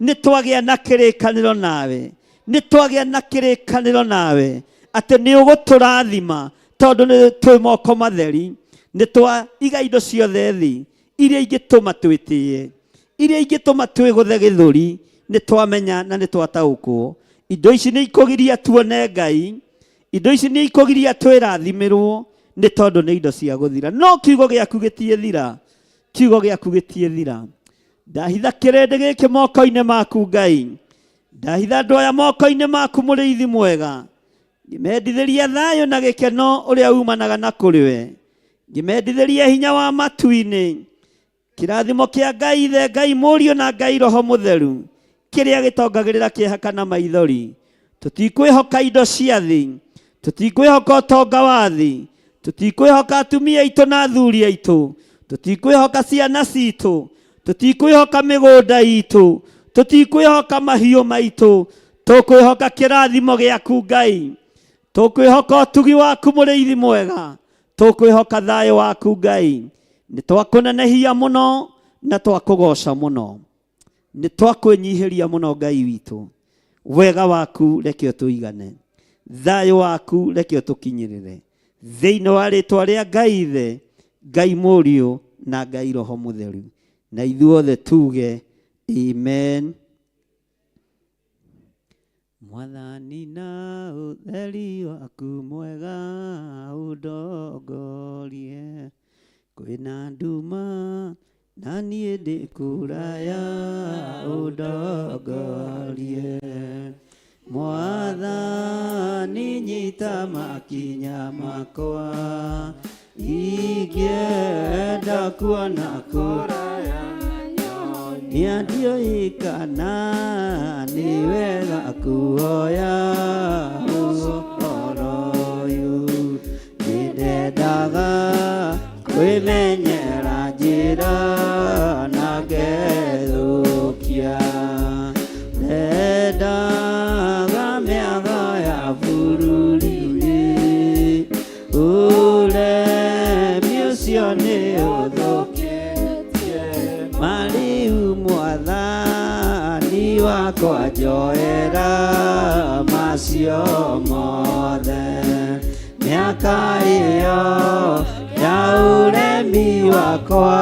nĩ twagĩa na kĩrĩkanĩro nawe. Nĩ twagĩa na kĩrĩkanĩro nawe atĩ nĩ ũgũtũrathima tondũ nĩ twĩ moko matheri. Nĩ twaiga indo ciothe thĩ iria ingĩtũma twĩtĩe, iria ingĩtũma twĩgũthe gĩthũri. Nĩ twamenya na nĩ twataũkwo indo ici nĩ ikũgiria tuone Ngai, indo ici nĩ ikũgiria twĩrathimĩrwo, nĩ tondũ nĩ indo cia gũthira. No kiugo gĩaku gĩtiĩthira, kiugo gĩaku gĩtiĩthira. Ndahitha kĩrĩndĩ gĩkĩ moko-inĩ maku Ngai. Ndahitha andũ aya moko-inĩ maku mũrĩithi mwega. Ngĩmendithĩria thayũ na gĩkeno ũrĩa umanaga na kũrĩ we. Ngĩmendithĩria hinya wa matu-inĩ. Kĩrathimo kĩa Ngai Ithe, Ngai Mũriũ na Ngai Roho Mũtheru, kĩrĩa gĩtongagĩrĩra kĩeha kana maithori. Tũtikwĩhoka indo cia thĩ, tũtikwĩhoka ũtonga wa thĩ, tũtikwĩhoka atumia aitũ na athuri aitũ. Tũtikwĩhoka ciana citũ, tũtikwĩhoka mĩgũnda itũ, tũtikwĩhoka mahiũ maitũ, tũkwĩhoka kĩrathimo gĩaku Ngai, tũkwĩhoka ũtugi waku mũrĩithi mwega, tũkwĩhoka thayũ waku Ngai. Nĩ twakũnenehia mũno na twakũgoca mũno, nĩ twakwĩnyihĩria mũno Ngai witũ. Wega waku reke ũtũigane, thayũ waku reke ũtũkinyĩrĩre, thĩinĩ wa rĩtwa rĩa Ngai Ithe, Ngai Mũriũ na Ngai Roho Mũtheru, na ithuothe tuge amen. Mwathani na ũtheri waku mwega ũndongorie, kwĩna nduma na niĩ ndĩ kũraya ũndongorie. Mwathani nyita makinya makwa, ingĩenda kuona kũraya niĩ ndiũĩ kana nĩ wega kuoya ũhoro ũyũ. Nĩndendaga kwĩmenyera njĩra na ngethũkia, ndendaga mĩago ya bũrũri-inĩ, ũremi ũcio nĩ ũthũkĩtie. Marĩu Mwathani wakwa njoera macio mothe, mĩaka ĩyo ya ũremi wakwa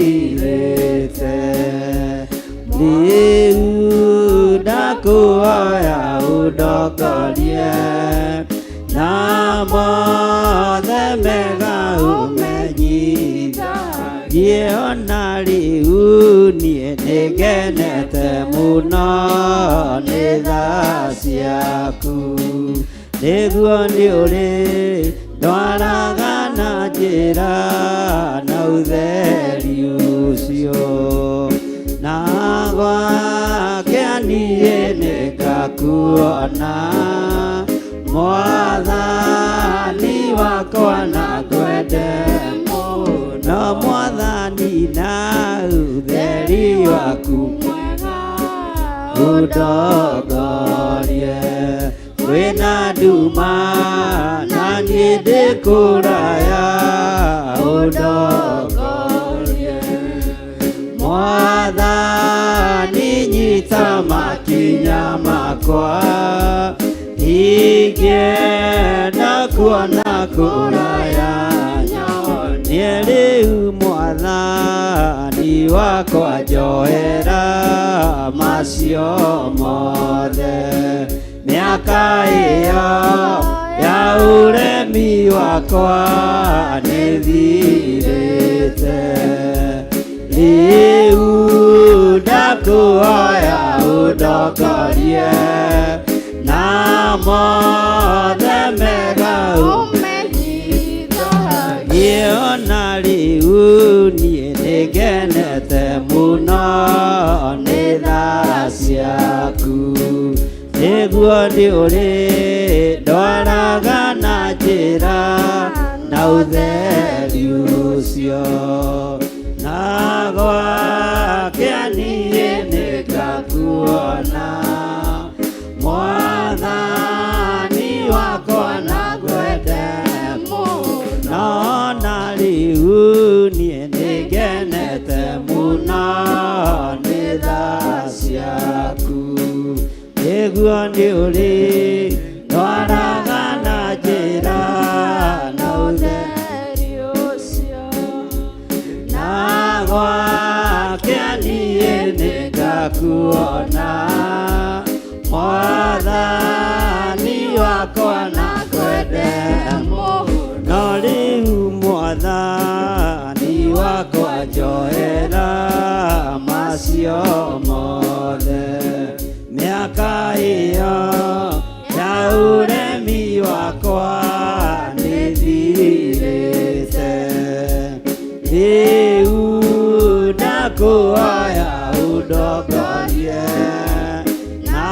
nĩthirĩte. Rĩu ndakũhoya ũndongorie, na mothe mega ũmenyithagie. Ona rĩu niĩ nĩngenete mũno nĩ tha ciaku, nĩguo nĩ ũrĩ ndwaraga na njĩra na ũtheri ũcio, na gwake niĩ nĩngakuona Mwathani wakwa na ngwende mũno. Mwathani na ũtheri waku ũndongorie, kwĩna nduma na niĩ ndĩ kũraya ũndongorie. Mwathani nyita makinya makwa, ingĩenda kuona kũraya niĩ rĩu Mwathani wakwa njoera macio mothe, mĩaka ĩyo ya ũremi wakwa nĩthirĩte. Rĩu ndakũhoya ũndongorie, na mothe mega ũmenyithagie. Ona rĩu niĩ nĩngenete mũno nĩ tha ciaku, nĩguo nĩ ũrĩ ndwaraga na njĩra na ũtheri ũcio, na gwake niĩ nĩngakuona Mwathani wakwa na ngwende mũno. Na rĩu niĩ nĩngenete mũno nĩ tha ciaku, nĩguo nĩ ũrĩ ndwaraga na njĩra na ũtheri ũcio, na gwake niĩ nĩngakuona Mwathani wakwa na ngwende mũno. Rĩu Mwathani wakwa njoera macio mothe, mĩaka ĩyo ya ũremi wakwa nĩthirĩte. Rĩu ndakũhoya ũndongorie, na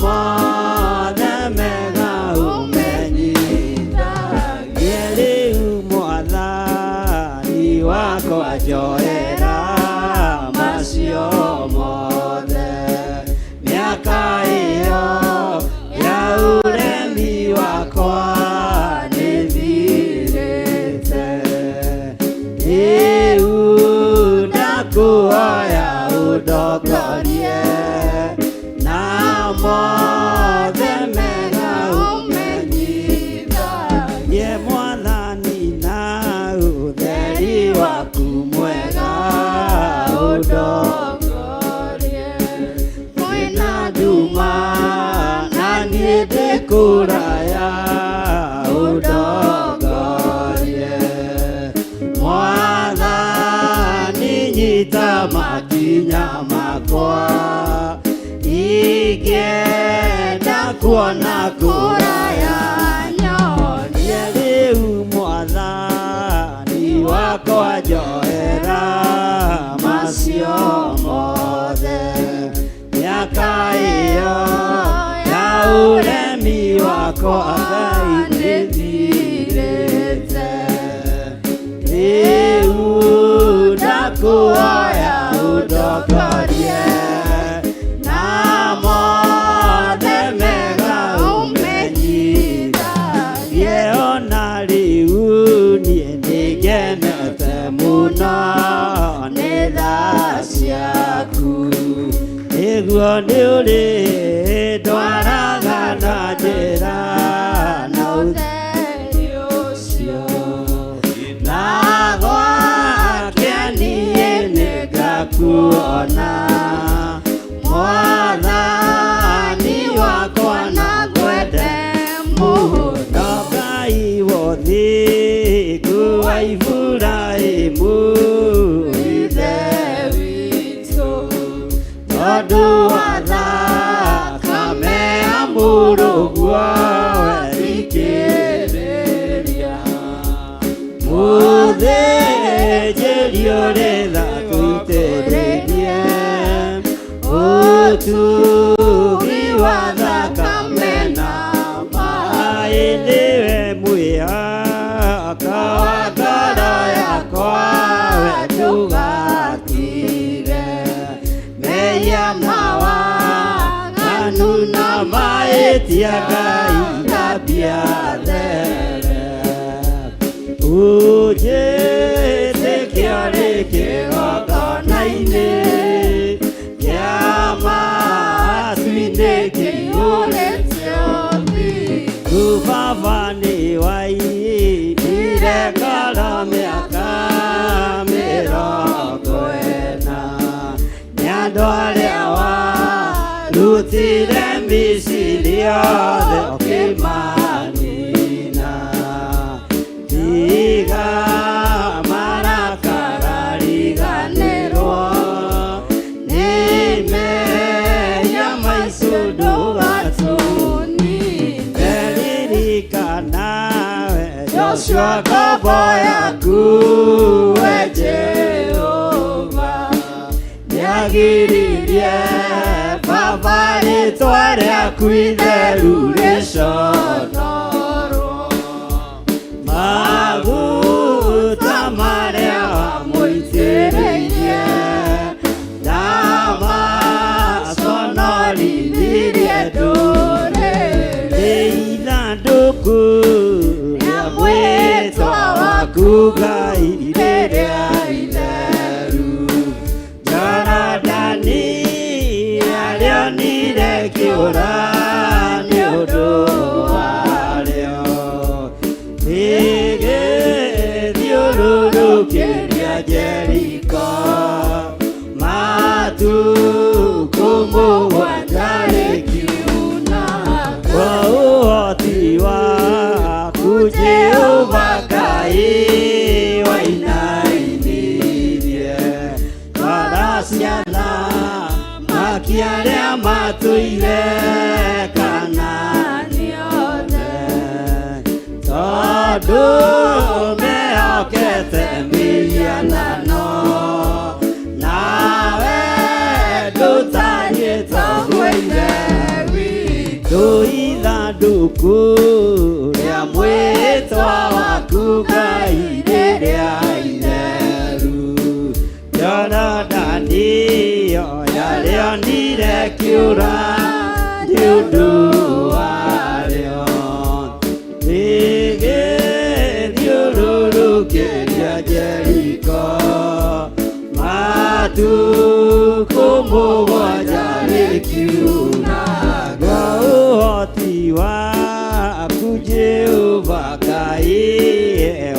mothe mega ũmenyithagie. Rĩu Mwathani Kũraya ũndongorie. Mwathani nyita makinya makwa, ingĩenda kuona kũraya nyonie. Rĩu Mwathani wakwa njoera macio mothe, mĩaka ĩyo ya ũremi wakwa Ngai nĩthirĩte. Rĩu ndakuoya ũndongorie na mothe mega ũmenyithagie. Ona rĩu niĩ nĩngenete mũno nĩ tha ciaku, nĩguo nĩ ũrĩ ndwaraga na njĩra na ũtheri ũcio, na gwake niĩ nĩngakuona Mwathani wakwa na ngwende mũno. Ngai wothingu wa Iburahĩmu Ithe witũ, tondũ wa thakame ya mũrũguo wethikĩrĩria mũthĩnjĩri ũrĩ tha tũitĩrĩrie ũtugi wa thakame na maĩ. Nĩwe mwĩhaka wa ngoro yakwa, we ndũgatire mehia mawaganu na mahĩtia. Ngai thambia there, ũnjĩtĩkia rĩ kĩgongona-inĩ kĩa matu-inĩ kĩiyũrĩte ũthingu. Baba nĩ waiyire ngoro mĩaka 40 nĩ andũ arĩa warutire Misiri othe ũkĩmanina. Tiga marakara, riganĩrwo nĩ mehia maitũ, ndũgatũnine. Ririkana we Joshua ngombo yaku, we Jehova nĩagiririe Baba rĩtwa rĩaku itheru rĩconorwo. Maguta marĩa wamũitĩrĩirie ndamaconorithirie ndũrĩrĩ. Ithandũkũ rĩa mwĩtwa waku Ngai rĩrĩa itheru, Jorodani arĩonire kĩũra nĩ ũndũ warĩo, rĩgĩthiũrũrũkĩria Jeriko matukũ 7 rĩkiuna. Kwa ũhoti waku Jehova Ngai wainainirie ngoro cia athamaki arĩa matũire Kanaani othe, tondũ mehokete mĩhianano, nawe ndũtariĩ taguo Ithe witũ. Ithandũkũ rĩa mwĩtwa waku Ngai rĩrĩa itheru, Jorodani yo yarĩonire kĩũra nĩ ũndũ warĩo, rĩgĩthiũrũrũkĩria Jeriko matukũ 7 rĩkiunaga. Ũhoti waku Jehova Ngai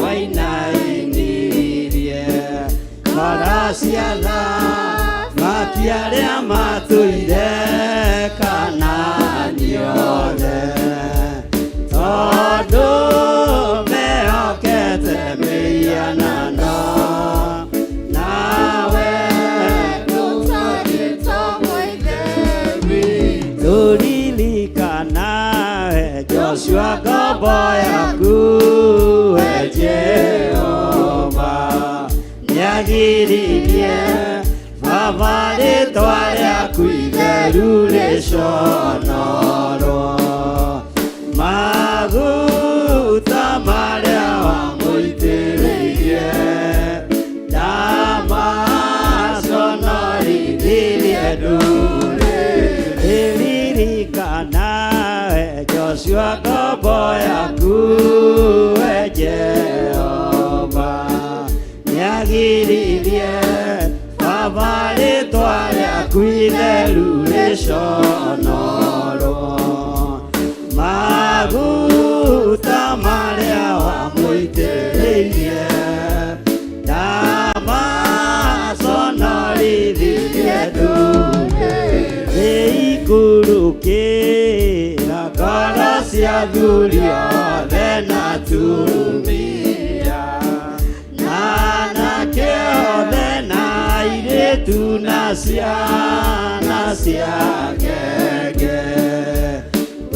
wainainirie ngoro cia athamaki arĩa matũire Kanaani othe. Joshua ngombo yaku we Jehova nĩagiririe Baba rĩtwa rĩaku itheru rĩconorwo maguta marĩa wamũitĩrĩirie ndamaconorithirie ndũrĩrĩ ririkana we Joshua ngombo yaku we Jehova nĩagiririe Baba rĩtwa rĩaku itheru rĩconorwo maguta marĩa wamũitĩrĩirie ndamaconorithirie ndũrĩrĩ ikũrũkĩra ngoro cia athuri othe na atumia na anake othe na airĩtu na ciana cia ngenge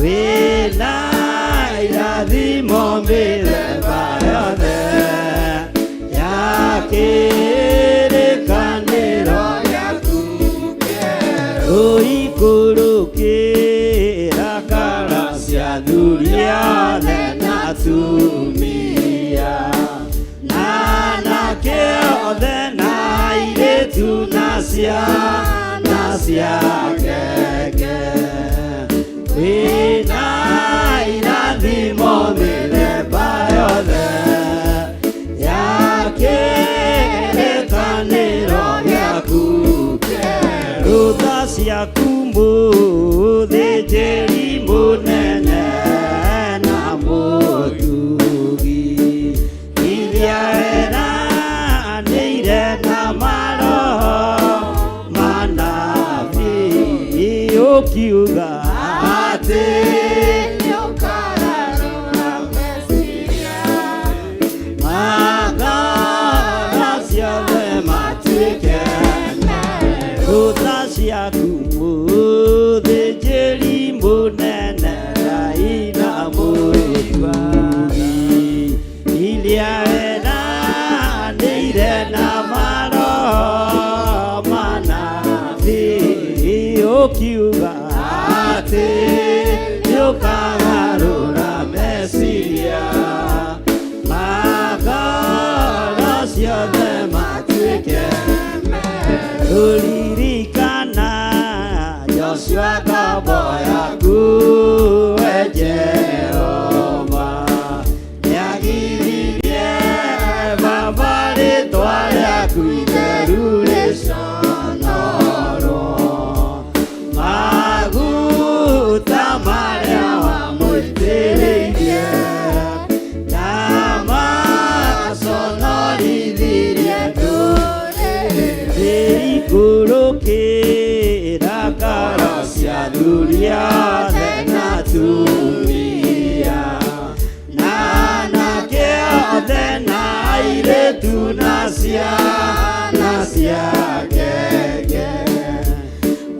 wĩna irathimo mĩthemba yothe ya kĩrĩkanĩro gĩaku kĩerũ ũikũrũkĩra ngoro cia athuri othe na atumia na anake othe na airĩtu na ciana cia ngenge wĩna irathimo mĩthemba yothe ya kĩrĩkanĩro gĩaku kĩerũ tha ciaku mũthĩnjĩri mũnene na mũtugi iria weranĩire na maroho manabii ũkiuga atĩ magara ciothe matuĩke rũtha ciaku mũthĩnjĩri mũnene Ngai na mũtugi iria weranĩire na maroho manabii ũkiuga atĩ nĩũkagarũra meciria magara ciothe matuĩke rũririkana Joshua ngombo yaku we Jehova nĩagiririe Baba rĩtwa rĩaku itheru rĩconorwo maguta marĩa wamũitĩrĩirie ndamaconorithirie ndũrĩrĩ ikũrũkĩra ngoro cia athuri othe na atumia na anake othe na airĩtu na ciana cia ngenge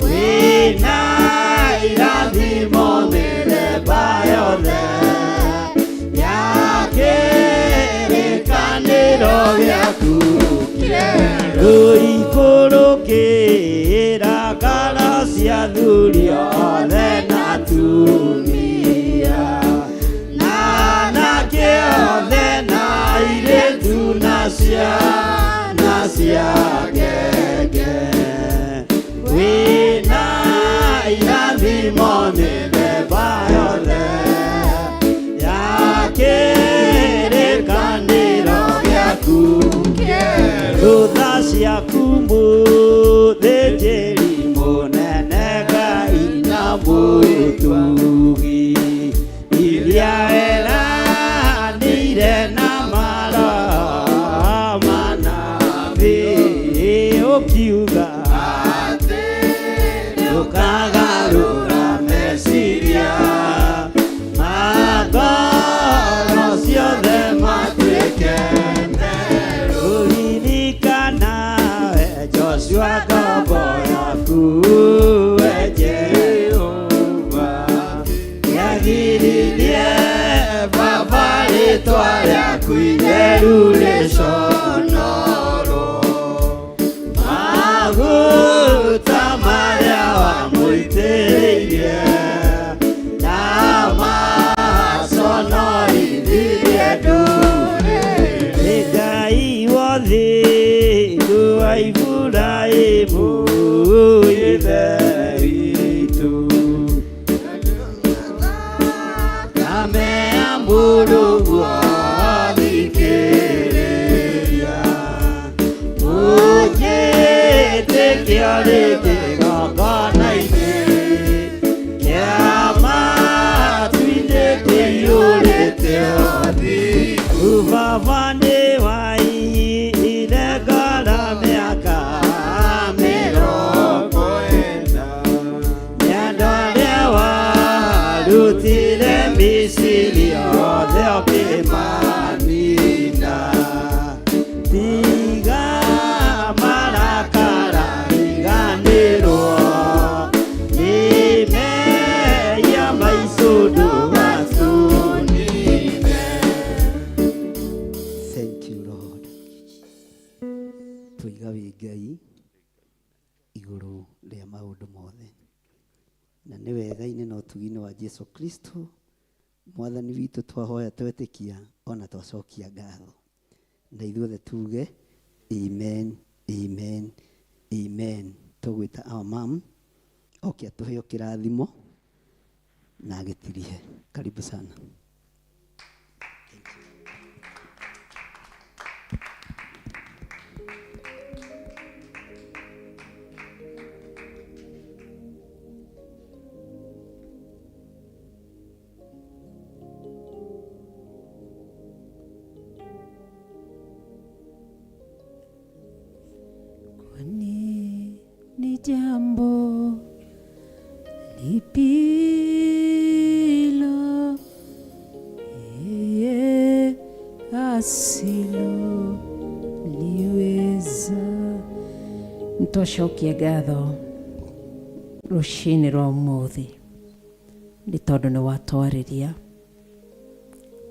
wĩna irathimo mĩthemba yothe ya kĩrĩkanĩro gĩaku kĩerũ ikũrũkĩra ngoro cia athuri othe na atumia na anake othe na airĩtu na ciana cia ngenge wĩna irathimo mĩthemba rĩaku itheru rĩconorwo maguta marĩa wamũitĩrĩirie na maconorithirie ndũrĩrĩ. Ngai wothe wa Iburahĩmu ithe witũ ameamuru gwathikĩrĩria ũnjĩtĩkio rĩngĩ igongona-inĩ kĩa matu-inĩ kĩiyũrĩte ũthingu. Baba nĩ waiyire ngoro mĩaka 40 Nyendo ũrĩa warutire Misiri othe ũkĩmanina. Tiga marakara riganĩrwo nĩ mehia maitũ ndũgatũnine. Thank you, Lord. Tũiga wĩ Ngai igũrũ rĩa maũndũ mothe. Na nĩ wega-inĩ na ũtugi-inĩ wa Jesu Kristo mwathani witũ twahoya twetĩkia ona twacokia ngatho. Na ithuothe tuge amen, amen, amen. Tũgwĩta our mom oke atũheo kĩrathimo na agĩtirihe. Karibu sana. Kwani ni jambo lipilo yeye asilo liweza. Nĩtwacokia ngatho rũcinĩ rwa ũmũthĩ nĩ tondũ nĩ watwarĩria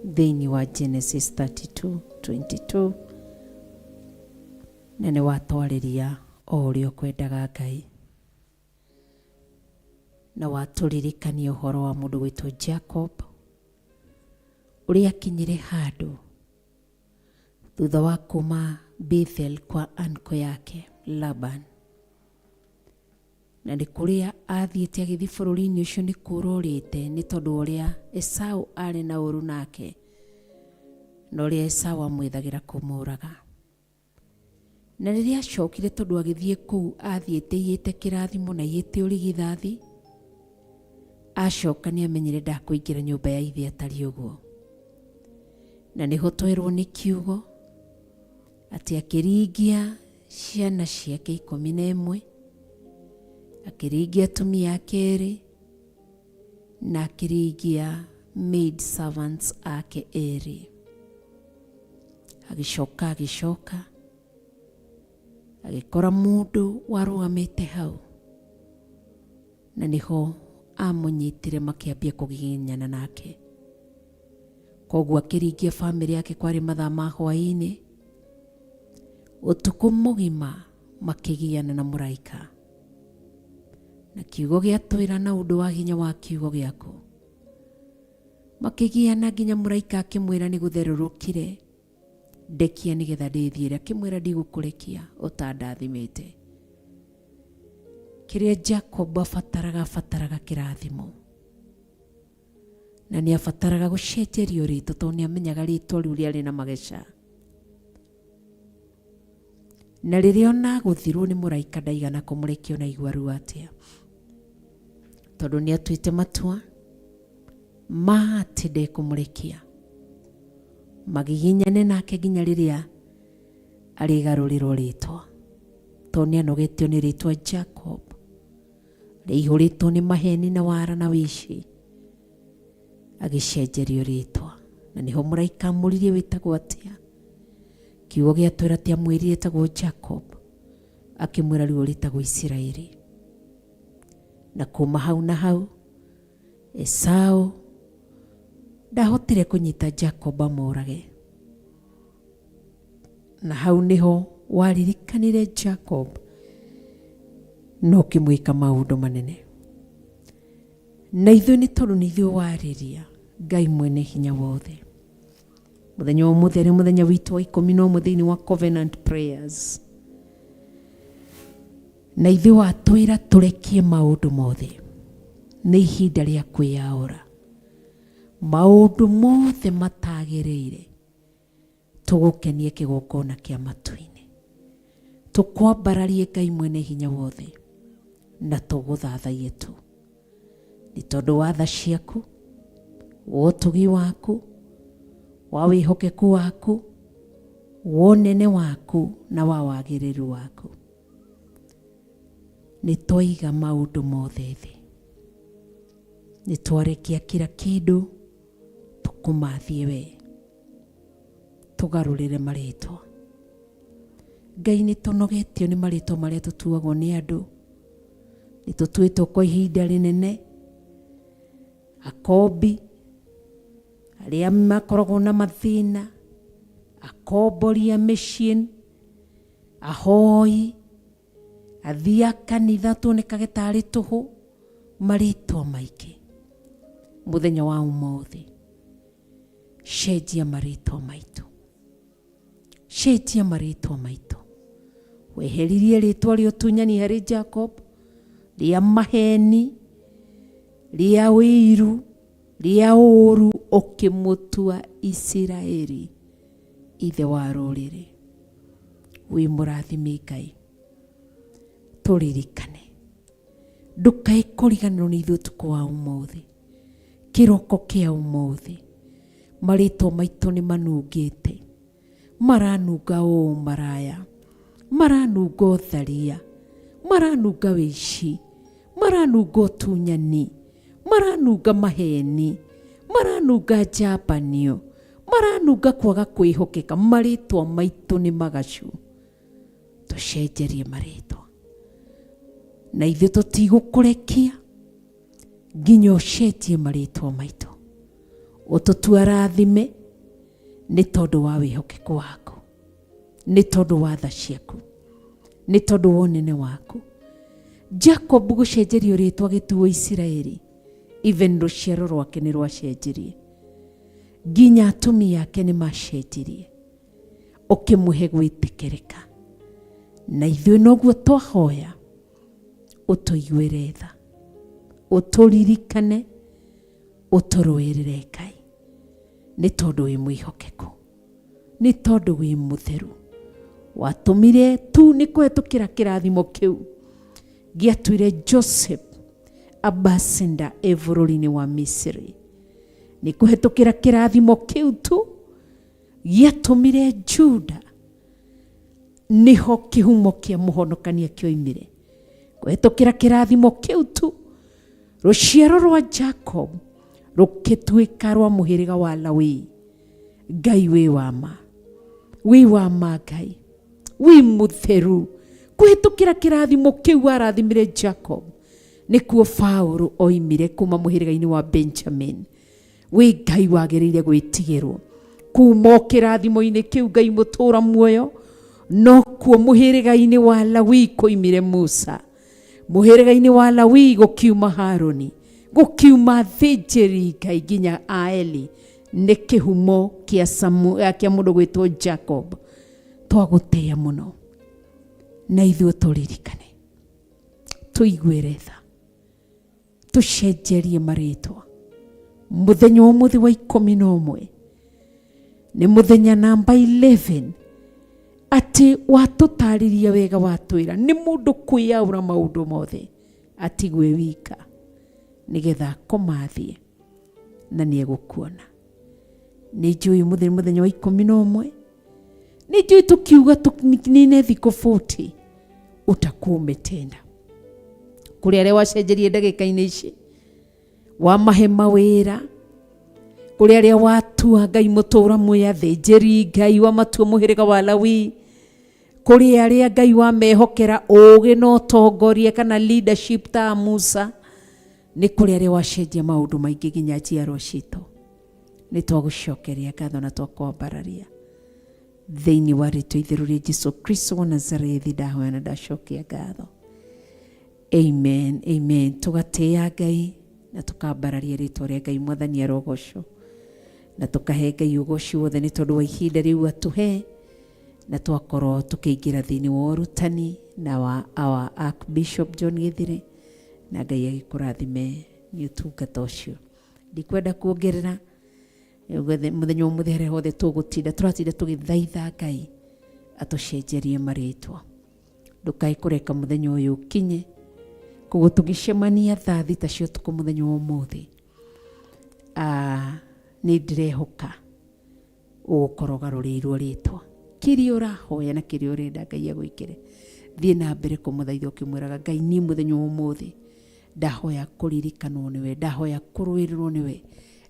thĩinĩ wa Genesis 32:22 na nĩ watwarĩria o ũrĩa ũkwendaga Ngai na watũririkania ũhoro wa mũndũ gwĩtwo Jacob ũrĩa akinyire handũ thutha wa kuma Bethel kwa anko yake Laban na nĩ kũrĩa athiĩte agĩthiĩ bũrũri-inĩ ũcio nĩ kũrorĩte nĩ tondũ wa ũrĩa Esau arĩ na ũru nake na ũrĩa Esau amwĩthagĩra kũmũraga na rĩrĩa acokire tondũ agĩthiĩ kũu athiĩte iyĩte kĩrathimo na iyĩte ũrigithathi acoka nĩ amenyire ndakũingĩra nyũmba ya ithe atariĩ ũguo na nĩho twerwo nĩ kiugo atĩ akĩringia ciana ciake 11 akĩringia atumia ake erĩ na akĩringia maid servants ake erĩ agĩcoka agĩcoka agĩkora mũndũ warũgamĩte hau na nĩho amũnyitire makĩambia kũgiginyana nake koguo akĩringia bamĩrĩ yake kwarĩ mathaa ma hwaĩ-inĩ ũtukũ mũgima makĩgiana na mũraika na kiugo gĩatwĩra na ũndũ wa hinya wa kiugo gĩaku makĩgiana nginya mũraika akĩmwĩra nĩ gũtherũrũkire ndekia nĩgetha ndĩthiĩre akĩmwĩra ndigũkũrekia ũtandathimĩte kĩrĩa Jacob abataraga abataraga kĩrathimo na nĩ abataraga gũcenjerio rĩtwa tondũ nĩ amenyaga rĩtwa rĩu rĩarĩ na mageca na rĩrĩa ona gũthirwo nĩ mũraika ndaigana kũmũrekia ona igua ruo atĩa tondũ nĩ atuĩte matua ma atĩ ndekũmũrekia magiginyane nake nginya rĩrĩa arĩgarũrĩrwo rĩtwa tondũ nĩ anogetio nĩ rĩtwa Jacob rĩihũrĩtwo nĩ maheni na wara na wĩici agĩcenjerio rĩtwa na nĩho mũraika amũririe wĩtagwo atĩa kiugo gĩatwĩra atĩ amwĩrire etagwo Jacob akĩmwĩra rĩu ũrĩtagwo Isiraeli na kuma hau na hau Esau ndahotire kũnyita Jacob amũrage. Na hau nĩho waririkanire Jacob na ũkĩmwĩka maũndũ manene. Na ithuĩ nĩ tondũ nĩ ithuĩ warĩria Ngai mwene hinya wothe. Mũthenya wa ũmũthĩ arĩ mũthenya witũ wa 11 thĩinĩ wa Covenant Prayers. Na ithuĩ watwĩra tũrekie maũndũ mothe. Nĩ ihinda rĩa kwĩyaũra. Maũndũ mothe matagĩrĩire tũgũkenie kĩgongona kĩa matu-inĩ. Tũkwambararie Ngai mwene hinya wothe na tũgũthathaiye tu. Nĩ tondũ wa tha ciaku, wa ũtugi waku, wa wĩhokeku waku, wa ũnene waku na wa wagĩrĩru waku. Nĩ twaiga maũndũ mothe thĩ. Nĩ twarekia kira kĩndũ tũkũmathie we. Tũgarũrĩre marĩtwa. Ngai nĩ tũnogetio nĩ marĩtwa marĩa tũtuagwo nĩ andũ. Nĩ tũtuĩtwo kwa ihinda rĩnene akombi, arĩa makoragwo na mathĩna, akombori a mĩciĩ, ahoi, athii a kanitha tuonekage tarĩ tũhũ, marĩtwa maingĩ. Mũthenya wa ũmũthĩ, cenjia marĩtwa maitũ. Cenjia marĩtwa maitũ. Weheririe rĩtwa rĩa ũtunyani harĩ Jacob, rĩa maheni, rĩa ũiru, rĩa ũru, ũkĩmũtua Isiraeli ithe wa rũrĩrĩ. Wĩ mũrathime Ngai, tũririkane. Ndũkae kũriganĩrwo nĩ ithuĩ ũtukũ wa ũmũthĩ, kĩroko kĩa ũmũthĩ. Marĩtwa maitũ nĩ manungĩte, maranunga ũmaraya, maranunga ũtharia, maranunga wĩici, maranunga ũtunyani, maranunga maheni, maranunga njambanio, maranunga kwaga kwĩhokeka. Marĩtwa maitũ nĩ magacu. Tũcenjerie marĩtwa. Na ithuĩ tũtigũkũrekia nginya ũcenjie marĩtwa maitũ. Ũtũtue arathime nĩ tondũ wa wĩhokeku waku, nĩ tondũ wa tha ciaku, nĩ tondũ wa ũnene waku. Jacob gũcenjerio rĩtwa gĩtuo Isiraeli, even rũciaro rwake nĩ rwacenjirie. Nginya atumia ake nĩ macenjirie. Ũkĩmũhe gwĩtĩkĩrĩka. Na ithuĩ noguo twahoya, ũtũiguĩre tha, ũtũririkane, ũtũrũĩrĩre Ngai. Nĩ tondũ wĩ mwĩhokeku, nĩ tondũ wĩ mũtheru. Watũmire tu nĩ kũhetũkĩra kĩrathimo kĩu gĩatuire Joseph ambassador e bũrũri-inĩ wa Misiri. Nĩ kũhetũkĩra kĩrathimo kĩu tu gĩatũmire Juda nĩho kĩhumo kĩa mũhonokania kĩoimire. Kũhetũkĩra kĩrathimo kĩu tu rũciaro rwa Jacob rũkĩtuĩka rwa mũhĩrĩga wa Lawi. Ngai wĩ wa ma, wĩ wa ma Ngai, wĩ mũtheru. Kũhetũkĩra kĩrathimo kĩu warathimire Jacob nĩkuo Paũlũ oimire kuma mũhĩrĩga-inĩ wa Benjamin. Wĩ Ngai wagĩrĩire gwĩtigĩrwo. Kuma o kĩrathimo-inĩ kĩu Ngai mũtũra muoyo, nokuo mũhĩrĩga-inĩ wa Lawi kũimire Musa. Mũhĩrĩga-inĩ wa Lawi gũkiuma Haruni, gũkiuma athĩnjĩri Ngai nginya Aeli, nĩ kĩhumo kĩa Samu, kĩa mũndũ gwĩtwo Jacob. Twagũtĩĩa mũno na ithuĩ tũririkane, tũiguĩre tha, tũcenjerie marĩtwa. Mũthenya wa ũmũthĩ wa 11 nĩ mũthenya namba 11 atĩ watũtarĩria wega, watwĩra nĩ mũndũ kwĩyaũra maũndũ mothe atigwe wika nĩgetha akũmathie na nĩ egũkuona. Nĩ njũĩ ũmũthĩ nĩ mũthenya wa 11, nĩ njũĩ tũkiuga tũnine thikũ 40 utakuwa umetenda. Kũrĩ arĩa wacenjerie ndagĩka-inĩ ici, wamahe mawĩra, kũrĩ arĩa watua Ngai mũtũra muoyo athĩnjĩri Ngai, wamatua mũhĩrĩga wa Lawi, kũrĩ arĩa Ngai wamehokera ũũgĩ na ũtongoria kana leadership ta Musa, nĩ kũrĩ arĩa wacenjia maũndũ maingĩ nginya njiarwa citũ. Nĩ twagũcokeria ngatho na twakwambararia. Thĩinĩ wa rĩtwa itheru rĩa Jesu Kristo wa Nazarethi ndahoya na ndacokia ngatho. Amen, amen. Tũgatĩĩa Ngai na tũkambararia rĩtwa rĩa Ngai. Mwathani arogocwo na tũkahe Ngai ũgoci wothe nĩ tondũ wa ihinda rĩu atũhe na twakorwo tũkĩingĩra thĩinĩ wa ũrutani na wa our Archbishop John Gĩthire, na Ngai agĩkũrathime nĩ ũtungata ũcio. Ndikwenda kuongerera mũthenya ũmũthĩ harĩa hothe tũgũtinda tũratinda tũgĩthaitha Ngai atũcenjerie marĩtwa. Ndũkae kũreka mũthenya ũyũ ũkinye. Koguo tũgĩcemania thaa 6 cia ũtukũ mũthenya wa ũmũthĩ, nĩ ndĩrehoka ũgũkorwo ũgarũrĩirwo rĩtwa. Kĩrĩa ũrahoya na kĩrĩa ũrenda Ngai agwĩkĩre, thiĩ na mbere kũmũthaitha ũkĩmwĩraga Ngai, niĩ mũthenya wa ũmũthĩ ndahoya kũririkanwo nĩwe, ndahoya kũrũĩrĩrwo nĩwe,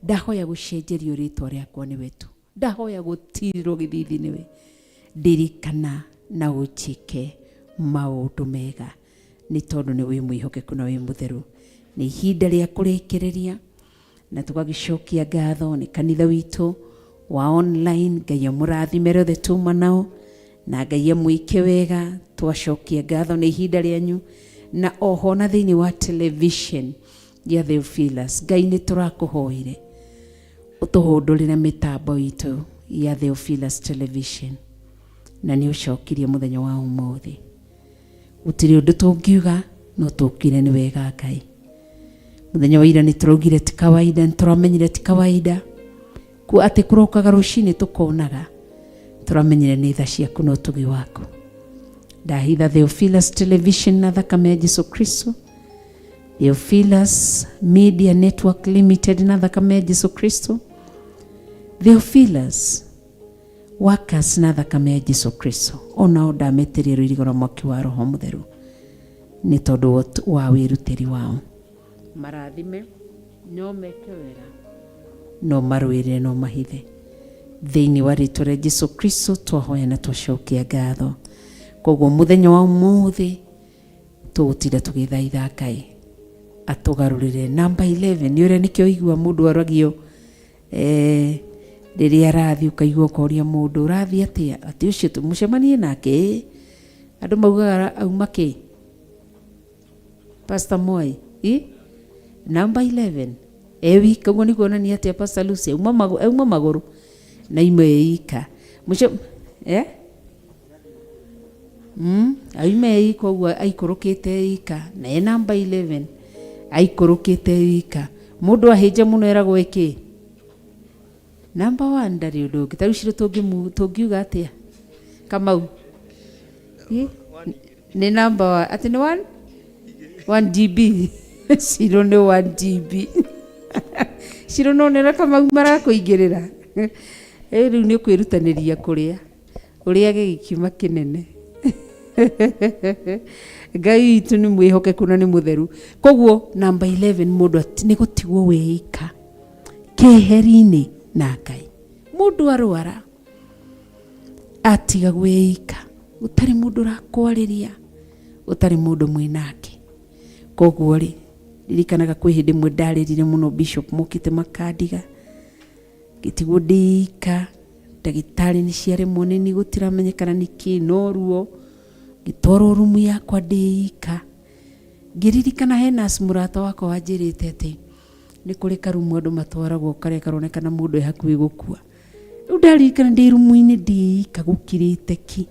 ndahoya gũcenjerio rĩtwa rĩakwa nĩwe tu, ndahoya gũtirĩrwo gĩthithi nĩwe, ndirikana na ũnjĩke maũndũ mega nĩ tondũ nĩ wĩ mwĩhokeku na wĩ mũtheru. Nĩ ihinda rĩa kũrĩkĩrĩria na tũgagĩcokia ngatho nĩ kanitha witũ wa online. Ngai amũrathime rĩothe tuma nao na Ngai amwĩke wega. Twacokia ngatho nĩ ihinda rĩanyu na oho na thĩinĩ wa television ya Theophilus. Ngai nĩ tũrakũhoire ũtũhũndũrĩre mĩtambo itũ ya Theophilus television na nĩ ũcokirie mũthenya wa ũmũthĩ. Gũtirĩ ũndũ tũngiuga no tũkire nĩ wega Ngai. Mũthenya wa ira nĩ tũraugire ti kawaida, nĩ tũramenyire ti kawaida ku atĩ kũrokaga rũcinĩ tũkonaga, tũramenyire nĩ tha ciaku na ũtugi waku. Ndahitha Theophilus television na thakame ya Jesu Kristo, Theophilus Media Network Limited na thakame ya Jesu Kristo, Theophilus Workers na thakame ya Jesu Kristo. Onao ndametĩria rũirigo rwa mwaki wa Roho Mũtheru nĩ tondũ wa wĩrutĩri wao. Marathime, no meke wega, no marũĩrĩre, no mahithe. Thĩinĩ wa rĩtwa rĩa Jesu Kristo twahoya na twacokia ngatho. Koguo mũthenya wa ũmũthĩ tũgũtinda tũgĩthaitha Ngai atũgarũrĩre namba 11. Nĩ ũrĩa nĩkĩo igua mũndũ aragio rĩrĩa arathiĩ, ũkaigua ũkoria mũndũ ũrathiĩ atĩa, atĩ ũcio mũcemanie nake ĩ andũ maugaga auma kĩ Pastor Mwai ĩ namba 11 e wika ũguo nĩ kuonania atĩa Pastor Lucy auma magũrũ na imwe ĩ ika mũce eh? Auma e ika ũguo aikũrũkĩte e ika na e namba 11 aikũrũkĩte e ika. Mũndũ ahĩnja mũno eragwo ĩkĩ namba 1 ndarĩ ũndũ ũngĩ. Ta rĩu ciro tũngiuga atĩa Kamau? Nĩ namba 1 atĩ nĩ 1 1 GB ciro nĩ 1 GB ciro no nĩra Kamau marakũingĩrĩra. Rĩu nĩ ũkwĩrutanĩria kũrĩa ũrĩage gĩkiuma kĩnene. Ngai witũ nĩ mwĩhokeku na nĩ mũtheru. Koguo namba 11 mũndũ nĩ gũtigwo wĩika keheri-inĩ na Ngai. Mũndũ arwara atigagwo ĩika, gũtarĩ mũndũ ũrakwarĩria, gũtarĩ mũndũ mwĩnake. Koguo rĩ, ririkanaga kwĩ hĩndĩ ĩmwe ndarĩrire mũno bishop mokĩte makandiga, ngĩtigwo ndĩ ika, ndagĩtarĩ nĩ ciaremwo nĩ niĩ gũtiramenyekana nĩ kĩ no ruo, ngĩtwarwo rumu yakwa ndĩ ika. Ngĩririkana he nurse mũrata wakwa wanjĩrĩte atĩ nĩ kũrĩ karumu andũ matwaragwo karĩa karonekana mũndũ e hakuhĩ gũkua. Rĩu ndaririkana ndĩ rumu-inĩ ndĩ ika gũkirĩte ki.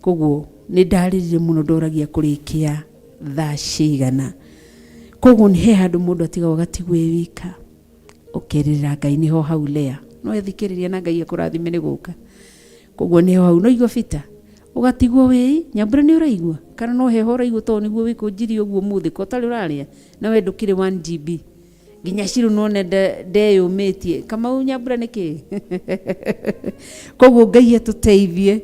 Koguo nĩ ndarĩrire mũno ndoragia kũrĩkia thaa cigana. Koguo he handũ mũndũ atigagwo agatigwo e wika, ũkerĩrĩra Ngai nĩho hau Lea. No ethikĩrĩria na Ngai akũrathime nĩ gũka. Koguo nĩho hau no igua Peter ũgatigwo wĩ Nyambura nĩ ũraigua kana no heho ũraigua tondũ nĩguo wĩkũnjirie ũguo ũmũthĩ ko ũtarĩ ũrarĩa na we ndũkĩrĩ 1 GB nginya Shiro none ndeyũmĩtie Kamau Nyambura nĩkĩ? Koguo Ngai atũteithie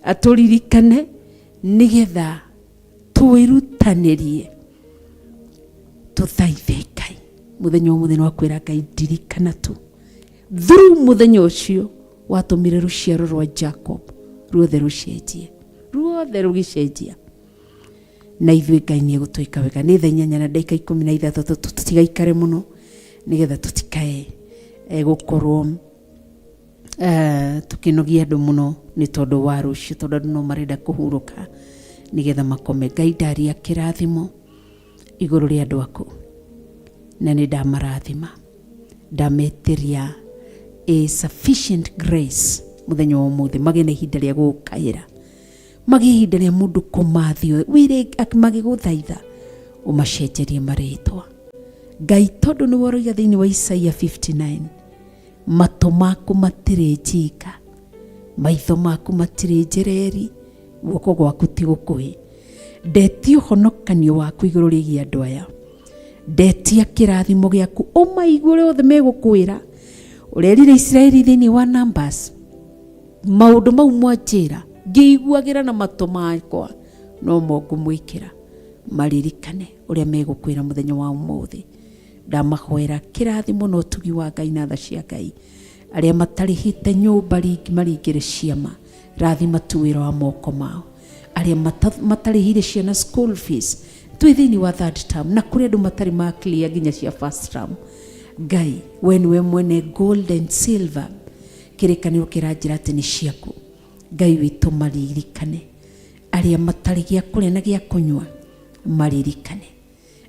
atũririkane nĩgetha twĩrutanĩrie tũthaithe Ngai mũthenya ũmũthĩ nĩ wakwĩra Ngai ndirikana tu through mũthenya ũcio watũmire rũciaro rwa Jacob ruothe rũcenjie, ruothe rũgĩcenjia na ithuĩ Ngai nĩ egũtwĩka wega. Nĩ thaa 8:16, tũtigaikare mũno nĩgetha tũtikae gũkorwo Tũkĩnogia andũ mũno nĩ tondũ wa rũciũ, tondũ andũ no marenda kũhurũka nĩgetha makome. Ngai, ndaria kĩrathimo igũrũ rĩa andũ aku, na nĩ ndamarathima, ndametĩria a sufficient grace mũthenya wa ũmũthĩ, magĩe na ihinda rĩa gũgũkaĩra, magĩe ihinda rĩa mũndũ kũmathio wĩre magĩgũthaitha ũmacenjerie marĩtwa. Ngai, tondũ nĩwe ũroiga thĩinĩ wa Isaia 59, matũ maku matirĩ njinga, maitho maku matirĩ njereri, guoko gwaku ti gũkuhĩ. Ndetia ũhonokanio waku igũrũ rĩgiĩ andũ aya, ndetia kĩrathimo gĩaku, ũmaigue ũrĩa othe megũkwĩra. Ũrerire Isiraeli thĩinĩ wa Numbers, maũndũ mau mwanjĩra ngĩiguagĩra na matũ makwa no mo ngũmwĩkĩra. Maririkane ũrĩa megũkwĩra mũthenya wa ũmũthĩ. Ndamahoera kĩrathimo na ũtugi wa Ngai na tha cia Ngai. Arĩa matarĩhĩte nyũmba maringĩre ciama, rathima tu wĩra wa moko mao. Arĩa matarĩhĩire ciana school fees, twĩ thĩinĩ wa third term na kũrĩ andũ matarĩ ma clear nginya cia first term. Ngai, we nĩwe mwene gold and silver, kĩrĩkanĩro kĩranjĩra atĩ nĩ ciaku. Ngai witũ, maririkane. Arĩa matarĩ gĩa kũrĩa na gĩa kũnyua, maririkane.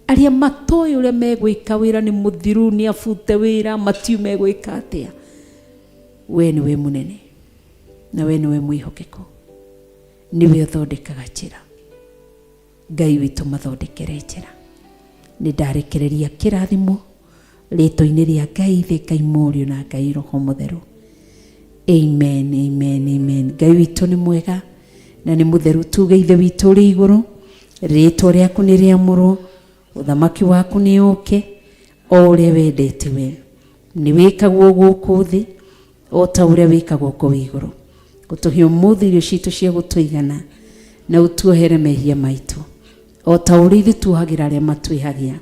Arĩa matoĩ ũrĩa megwĩka, wĩra nĩ mũthiru, nĩ abute wĩra, matiũ megwĩka atĩa, we nĩwe mũnene na we nĩwe mwĩhokeku, nĩwe ũthondekaga njĩra. Ngai witũ, mathondekere njĩra. Nĩ ndarekereria kĩrathimo rĩtwa-inĩ rĩa Ngai Ithe, Ngai Mũriũ na Ngai Roho Mũtheru. Amen, amen, amen. Ngai witũ nĩ mwega na nĩ mũtheru. Tuge, Ithe witũ ũrĩ igũrũ, rĩtwa rĩaku nĩ rĩamũrwo, ũthamaki waku nĩ ũke, o ũrĩa wendete we nĩ wĩkagwo gũkũ thĩ o ta ũrĩa wĩkagwo kũu igũrũ. Ũtũhe ũmũthĩ irio citũ cia gũtũigana, na ũtuohere mehia maitũ o ta ũrĩa ithuĩ tuohagĩra arĩa matwĩhagia,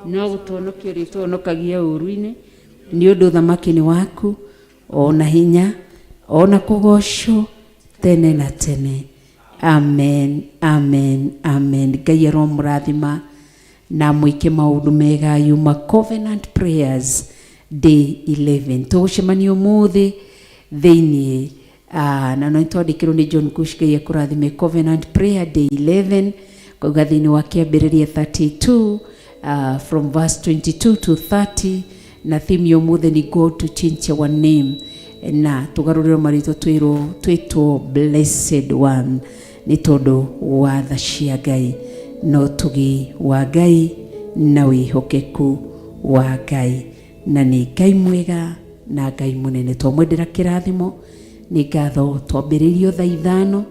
no gũtũhonokia ũrĩtũhonokagia ũũru-inĩ, nĩ ũndũ ũthamaki nĩ waku, ona hinya, ona kũgocwo tene na tene. Amen, amen, amen. Ngai aromũrathima na mwĩke maũndũ mega. Yuma Covenant Prayers day 11, tũgũcemania ũmũthĩ thĩinĩ na no twandĩkĩrwo nĩ John Kush. Ngai akũrathime. Covenant Prayer day 11, kwauga thĩinĩ wa Kĩambĩrĩria 32, from verse 22 to 30, na theme ya ũmũthĩ nĩ God to change our name, na tũgarũrĩrwo marĩtwa, twĩrwo twĩtwo blessed one nĩ tondũ wa tha cia Ngai na ũtugi wa Ngai na wĩhokeku wa Ngai. Na nĩ Ngai mwega na Ngai mũnene, twamwendera kĩrathimo. Nĩ ngatho twambĩrĩirio thaa 5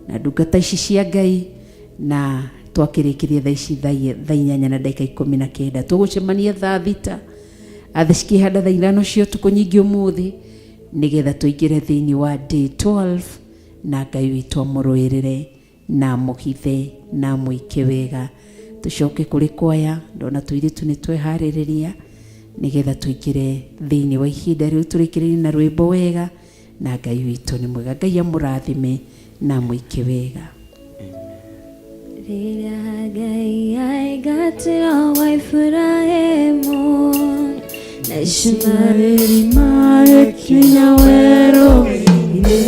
na ndungata ici cia Ngai, na twakĩrĩkĩria thaa ici thaa 8:19. Tũgũcemania thaa 6, athĩ cikĩhanda thaa 5 cia ũtukũ nyingĩ ũmũthĩ, nĩgetha tũingĩre thĩinĩ wa day 12, na Ngai witũ amũrũĩrĩre na amũhithe na amwĩke wega. Tũcoke kũrĩ kwaya, ndona tũirĩtu nĩ tweharĩrĩria nĩgetha tũingĩre thĩinĩ wa ihinda rĩu, tũrĩkĩrĩrie na rwĩmbo wega na Ngai witũ nĩ mwega. Ngai amũrathime na amwĩke wega. Rĩrĩa Ngai aingatĩra wa Iburahĩmu na Ishumaeli magĩkinya werũ-inĩ,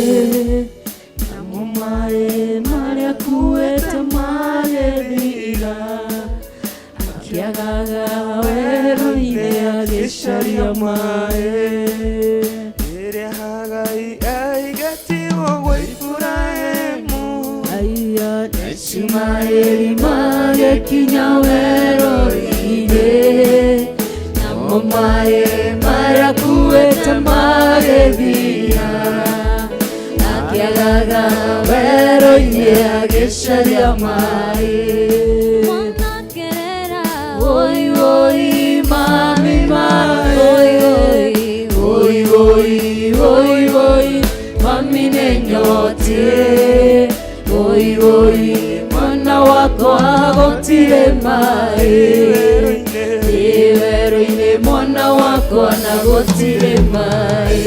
namo maĩ marĩa kuĩte magĩthira, akĩagaga werũ-inĩ agĩcaria maĩ. Rĩrĩa Hagai aigatirwo gwa Iburahĩmu Aya na Ishumaeli magĩkinya werũ-inĩ, namo maĩ marĩa kuĩte magĩthira, akĩagaga werũ-inĩ agĩcaria maĩ. Mwanakerera. Oi oi mami maĩ. Oi oi. Oi oi oi oi mami nĩnyotiĩ. Oi oi mwana wakwa gũtirĩ maĩ. Ĩ werũ-inĩ mwana wakwa na gũtirĩ maĩ.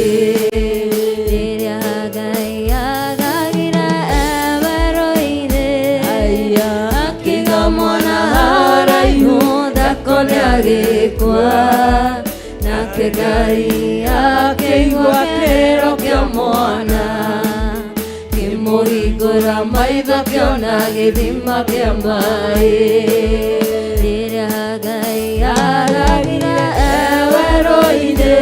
Rĩrĩa Ngai agagĩra e werũ-inĩ, Aya akiga mwana haraihu ndakone agĩkua, nake Ngai Akĩigua kĩrĩro kĩa mwana kĩmũhingũra maitho kĩona gĩthima kĩa maĩ. Rĩrĩa Ngai aragire e werũ-inĩ,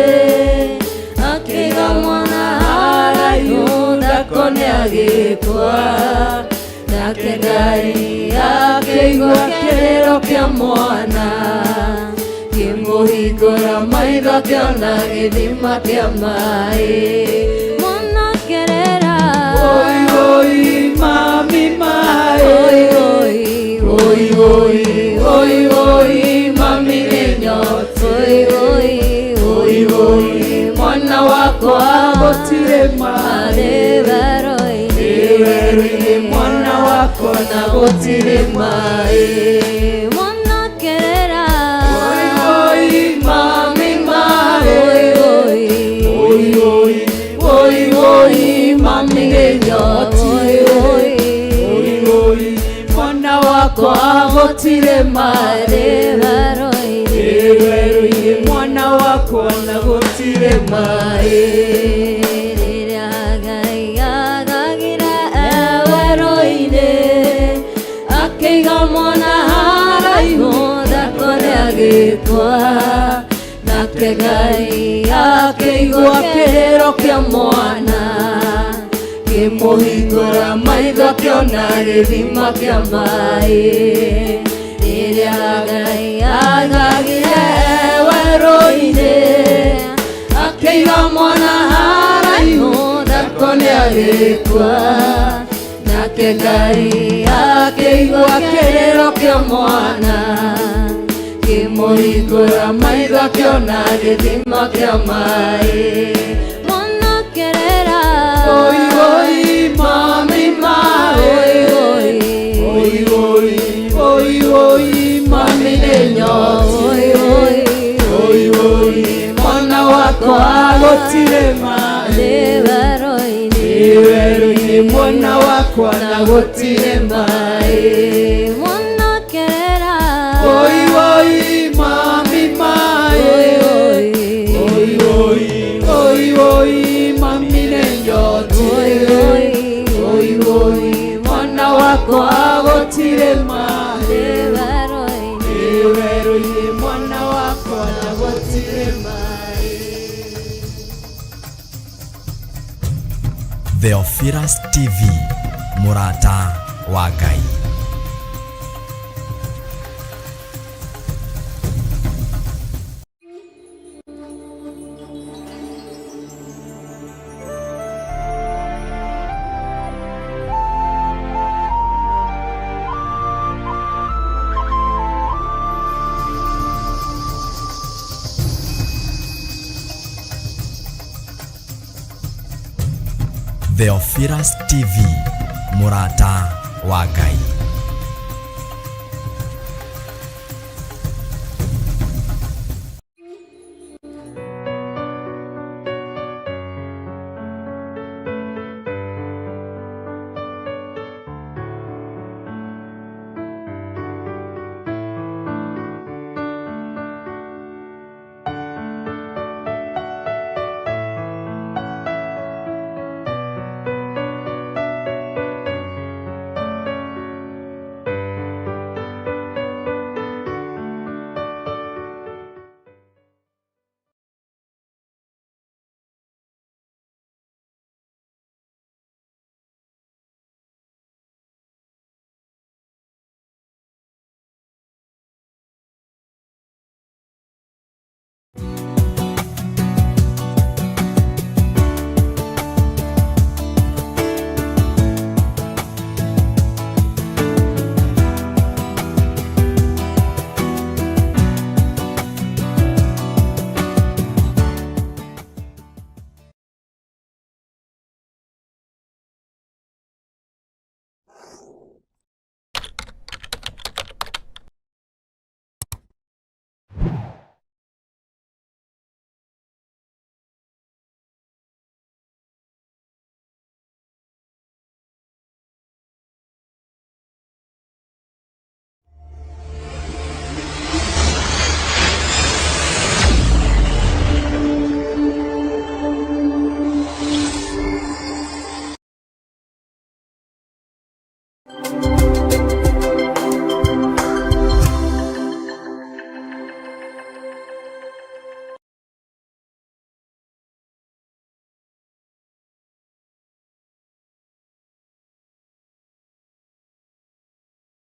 akĩiga mwana haraihu ndakone agĩkua. Nake Ngai akĩigua kĩrĩro kĩa mwana kĩmũhingũra maitho kĩona gĩthima kĩa maĩ. Mwana kĩrĩra Oi oi mami maĩ. Oi oi oi oi oi oi mami nĩ nyoti. Oi oi oi oi mwana wakwa gũtirĩ maĩ. Werũ-inĩ werũ-inĩ mwana wakwa na gũtirĩ maĩ. Mwana kĩrĩra Oi oi mami maĩ. Oi oi oi oi oi oi mami nĩ nyoti. Oi oi oi oi mwana wakwa gũtirĩ maĩ. Werũ-inĩ werũ-inĩ mwana wakwa na gũtirĩ maĩ. Rĩrĩa Ngai agagire e werũ-inĩ, akĩiga mwana haraihu ndakone agĩkua. Nake Ngai akĩigua kĩrĩro kĩa mwana kĩmũhingũra maitho kĩona gĩthima kĩa maĩ. Rĩrĩa Ngai agagire e werũ-inĩ, akĩiga mwana haraihu ndakone agĩkua. Nake Ngai akĩigua kĩrĩro kĩa mwana kĩmũhingũra maitho kĩona gĩthima kĩa maĩ. Mwana kĩrĩra Oi oi mami maĩ. Oi oi oi oi oi oi mami nĩ nyoti. Oi oi oi oi mwana wakwa gũtirĩ maĩ. Werũ-inĩ werũ-inĩ mwana wakwa na gũtirĩ maĩ. Mwana kĩrĩra Oi oi mami maĩ. Oi oi oi oi oi oi mami nĩ nyoti. Oi oi oi oi mwana wakwa gũtirĩ maĩ. Werũ-inĩ werũ-inĩ mwana wakwa na gũtirĩ maĩ. Theophilus TV, mũrata wa Ngai. Theophilus TV, mũrata wa Ngai.